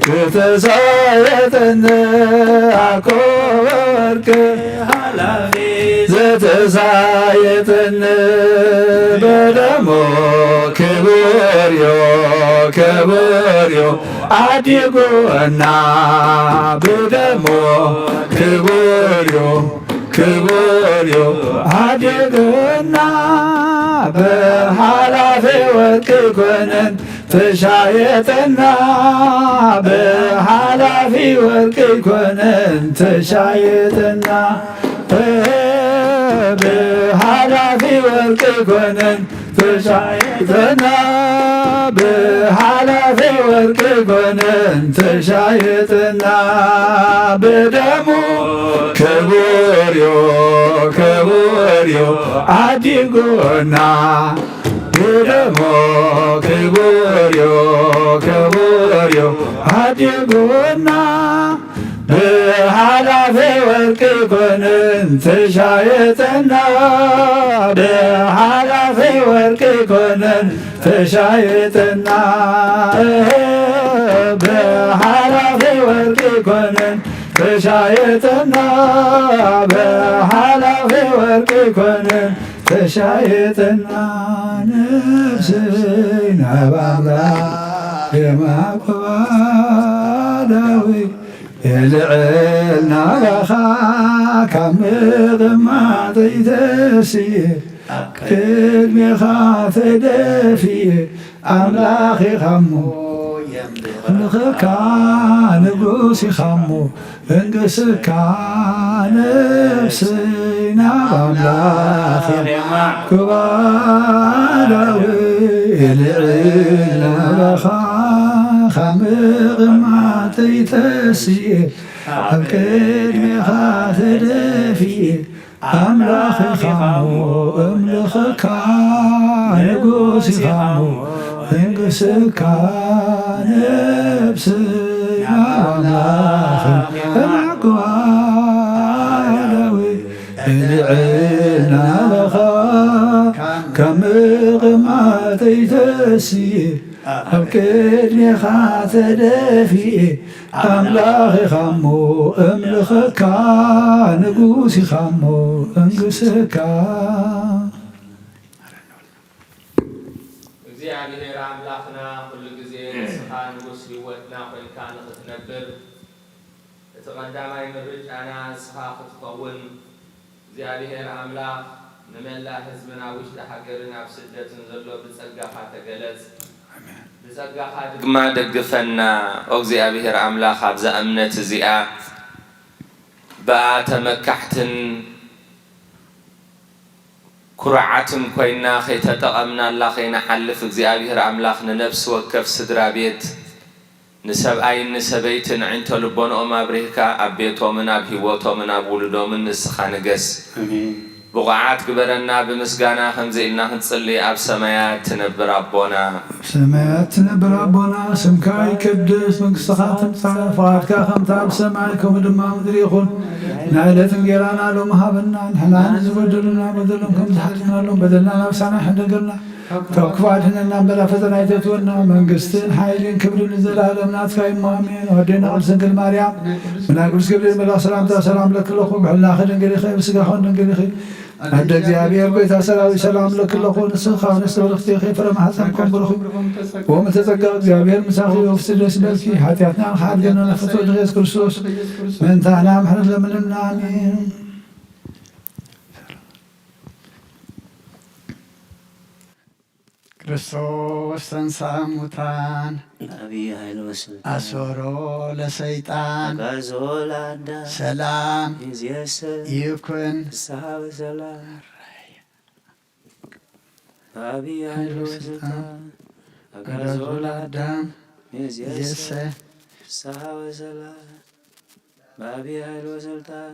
ዘተሳየጠነ አኮበ ወርቅ ኃላፊ ዘተሳየጠነ በደሞ ክቡርዮ ክቡርዮ አዲጎና በደሞ ክቡርዮ ክቡርዮ አዲጎና በኃላፊ ወርቅ ኮነን ተሻየጠና በኃላፊ ወርቅ ኮነን ተሻየጠና በኃላፊ ወርቅ ኮነን ተሻየጠና በኃላፊ ወርቅ ኮነን ተሻየጠና በደሙ ክቡርዮ ክቡርዮ አዲጎና በደሞ ክቡርዮ ክቡርዮ አዲጎና በኃላፊ ወርቅ ኮነን ተሻየጠና በኃላፊ ወርቅ ኮነን ተሻየጠና በኃላፊ ወርቅ ኮነን ተሻየጠና በኃላፊ ወርቅ ኮነን ተሻየጠና ነፍሰይ ናብ ኣምላኽ የማዕቆባ ዳዊት የልዕል ናባኻ ካብ ምቕማጠይ ተስየ ኣብ ቅድሜኻ ተደፍየ ኣምላኽ ኢኻሞ የምልኸካ ንጉስ ኢኻሞ እንግስካ ነፍሰይ ናብ ኣምላኽ የማዕቆባ ዳዊት የልዕል ናባኻ ካብ ምቕማጠይ ተስየ ኣብ ቅድሜኻ ተደፍየ ኣምላኽ ኢኻሞ እምልኸካ ንጉስ ኢኻሞ እንግስካ ነፍሰይ ናብ ኣምላኽ የማዕቆባ ዳዊት የልዕል ናባኻ ካብ ምቕማጠይ ተስየ ኣብ ቅድሜኻ ተደፊኤ ኣምላኽ ኢኻሞ እምልኸካ ንጉስ ኢኻሞ እንግስካ። እግዚኣብሔር ኣምላኽና ኩሉ ግዜ ንስኻ ንጉስ ህይወትና ኮይንካ ንኽትነብር እቲ ቀዳማይ ምርጫና ንስኻ ክትኸውን እግዚኣብሔር ኣምላኽ ንመላእ ህዝብን ኣብ ውሽጢ ሃገርን ኣብ ስደትን ዘሎ ብጸጋኻ ተገለጽ። ኣሜን። ብጸጋኻ ድማ ደግፈና። ኦ እግዚኣብሔር ኣምላኽ ኣብዛ እምነት እዚኣ ብኣ ተመካሕትን ኩሩዓትን ኮይና ከይተጠቐምናላ ከይንሓልፍ እግዚኣብሔር ኣምላኽ ንነፍሲ ወከፍ ስድራ ቤት ንሰብኣይን ንሰበይትን ኣዒንቶ ልቦንኦም ኣብሪህካ ኣብ ቤቶምን ኣብ ህይወቶምን ኣብ ውሉዶምን ንስኻ ንገስ። ኣሜን። ብቑዓት ግበረና ብምስጋና ከምዚ ኢልና ክንጽሊ ኣብ ሰማያት ትነብር ኣቦና። ኣብ ሰማያት ትነብር ኣቦና ስምካ ይቀደስ መንግስትኻ ትምጻእ ፍቓድካ ከምታ ኣብ ሰማይ ከምኡ ድማ ኣብ ምድሪ ይኹን። ንዕለት እንጌራና ሎሚ ሃበና ንሕና ንዝበደሉና በደሎም ከም ዝሓለናሎም በደልና ናብ ሳና ይሕደገልና ካብ ክፉ ኣድሕነና እምበር ኣብ ፈተና ኣይተእትወና። መንግስትን ሓይልን ክብርን ንዘለኣለም ናትካ እዩ እሞ ኣሜን። ኣዴና ቅድስት ድንግል ማርያም ብናይ ቅዱስ ገብርኤል መልኣኽ ሰላምታ ሰላም ለኪ ኣለኹ። ብሕልናኺ ድንግል ኢኺ፣ ብስጋኺ እውን ድንግል ኢኺ። ኣደ እግዚኣብሔር ጎይታ ሰራዊት ሰላም ለኪ ኣለኹ። ንስኺ ካብ ኣንስቲ ብርኽቲ ኢኺ፣ ፍረ ማህፀንኪ እውን ብሩኽ እዩ። ኦም ተጸጋ እግዚኣብሔር ምሳኺ ወፍሲ ደስ በልኪ። ሓጢኣትና ንኽሓድገና ንፍትወ ድኻ ኢየሱስ ክርስቶስ ምእንታና ምሕረት ለምንና። ኣሜን። ክርስቶስ ተንሥአ እሙታን ዓብዪ ኃይል ወስልጣን ኣሰሮ ለሰይጣን ኣግዓዞ ለአዳም ሰላም ይእዜሰ ይኩን። ፍስሐ ወሰላም ዓብዪ ኃይል ወስልጣን ኣግዓዞ ለአዳም ይእዜሰ ፍስሐ ወሰላም። በአቢ ኃይል ወስልጣን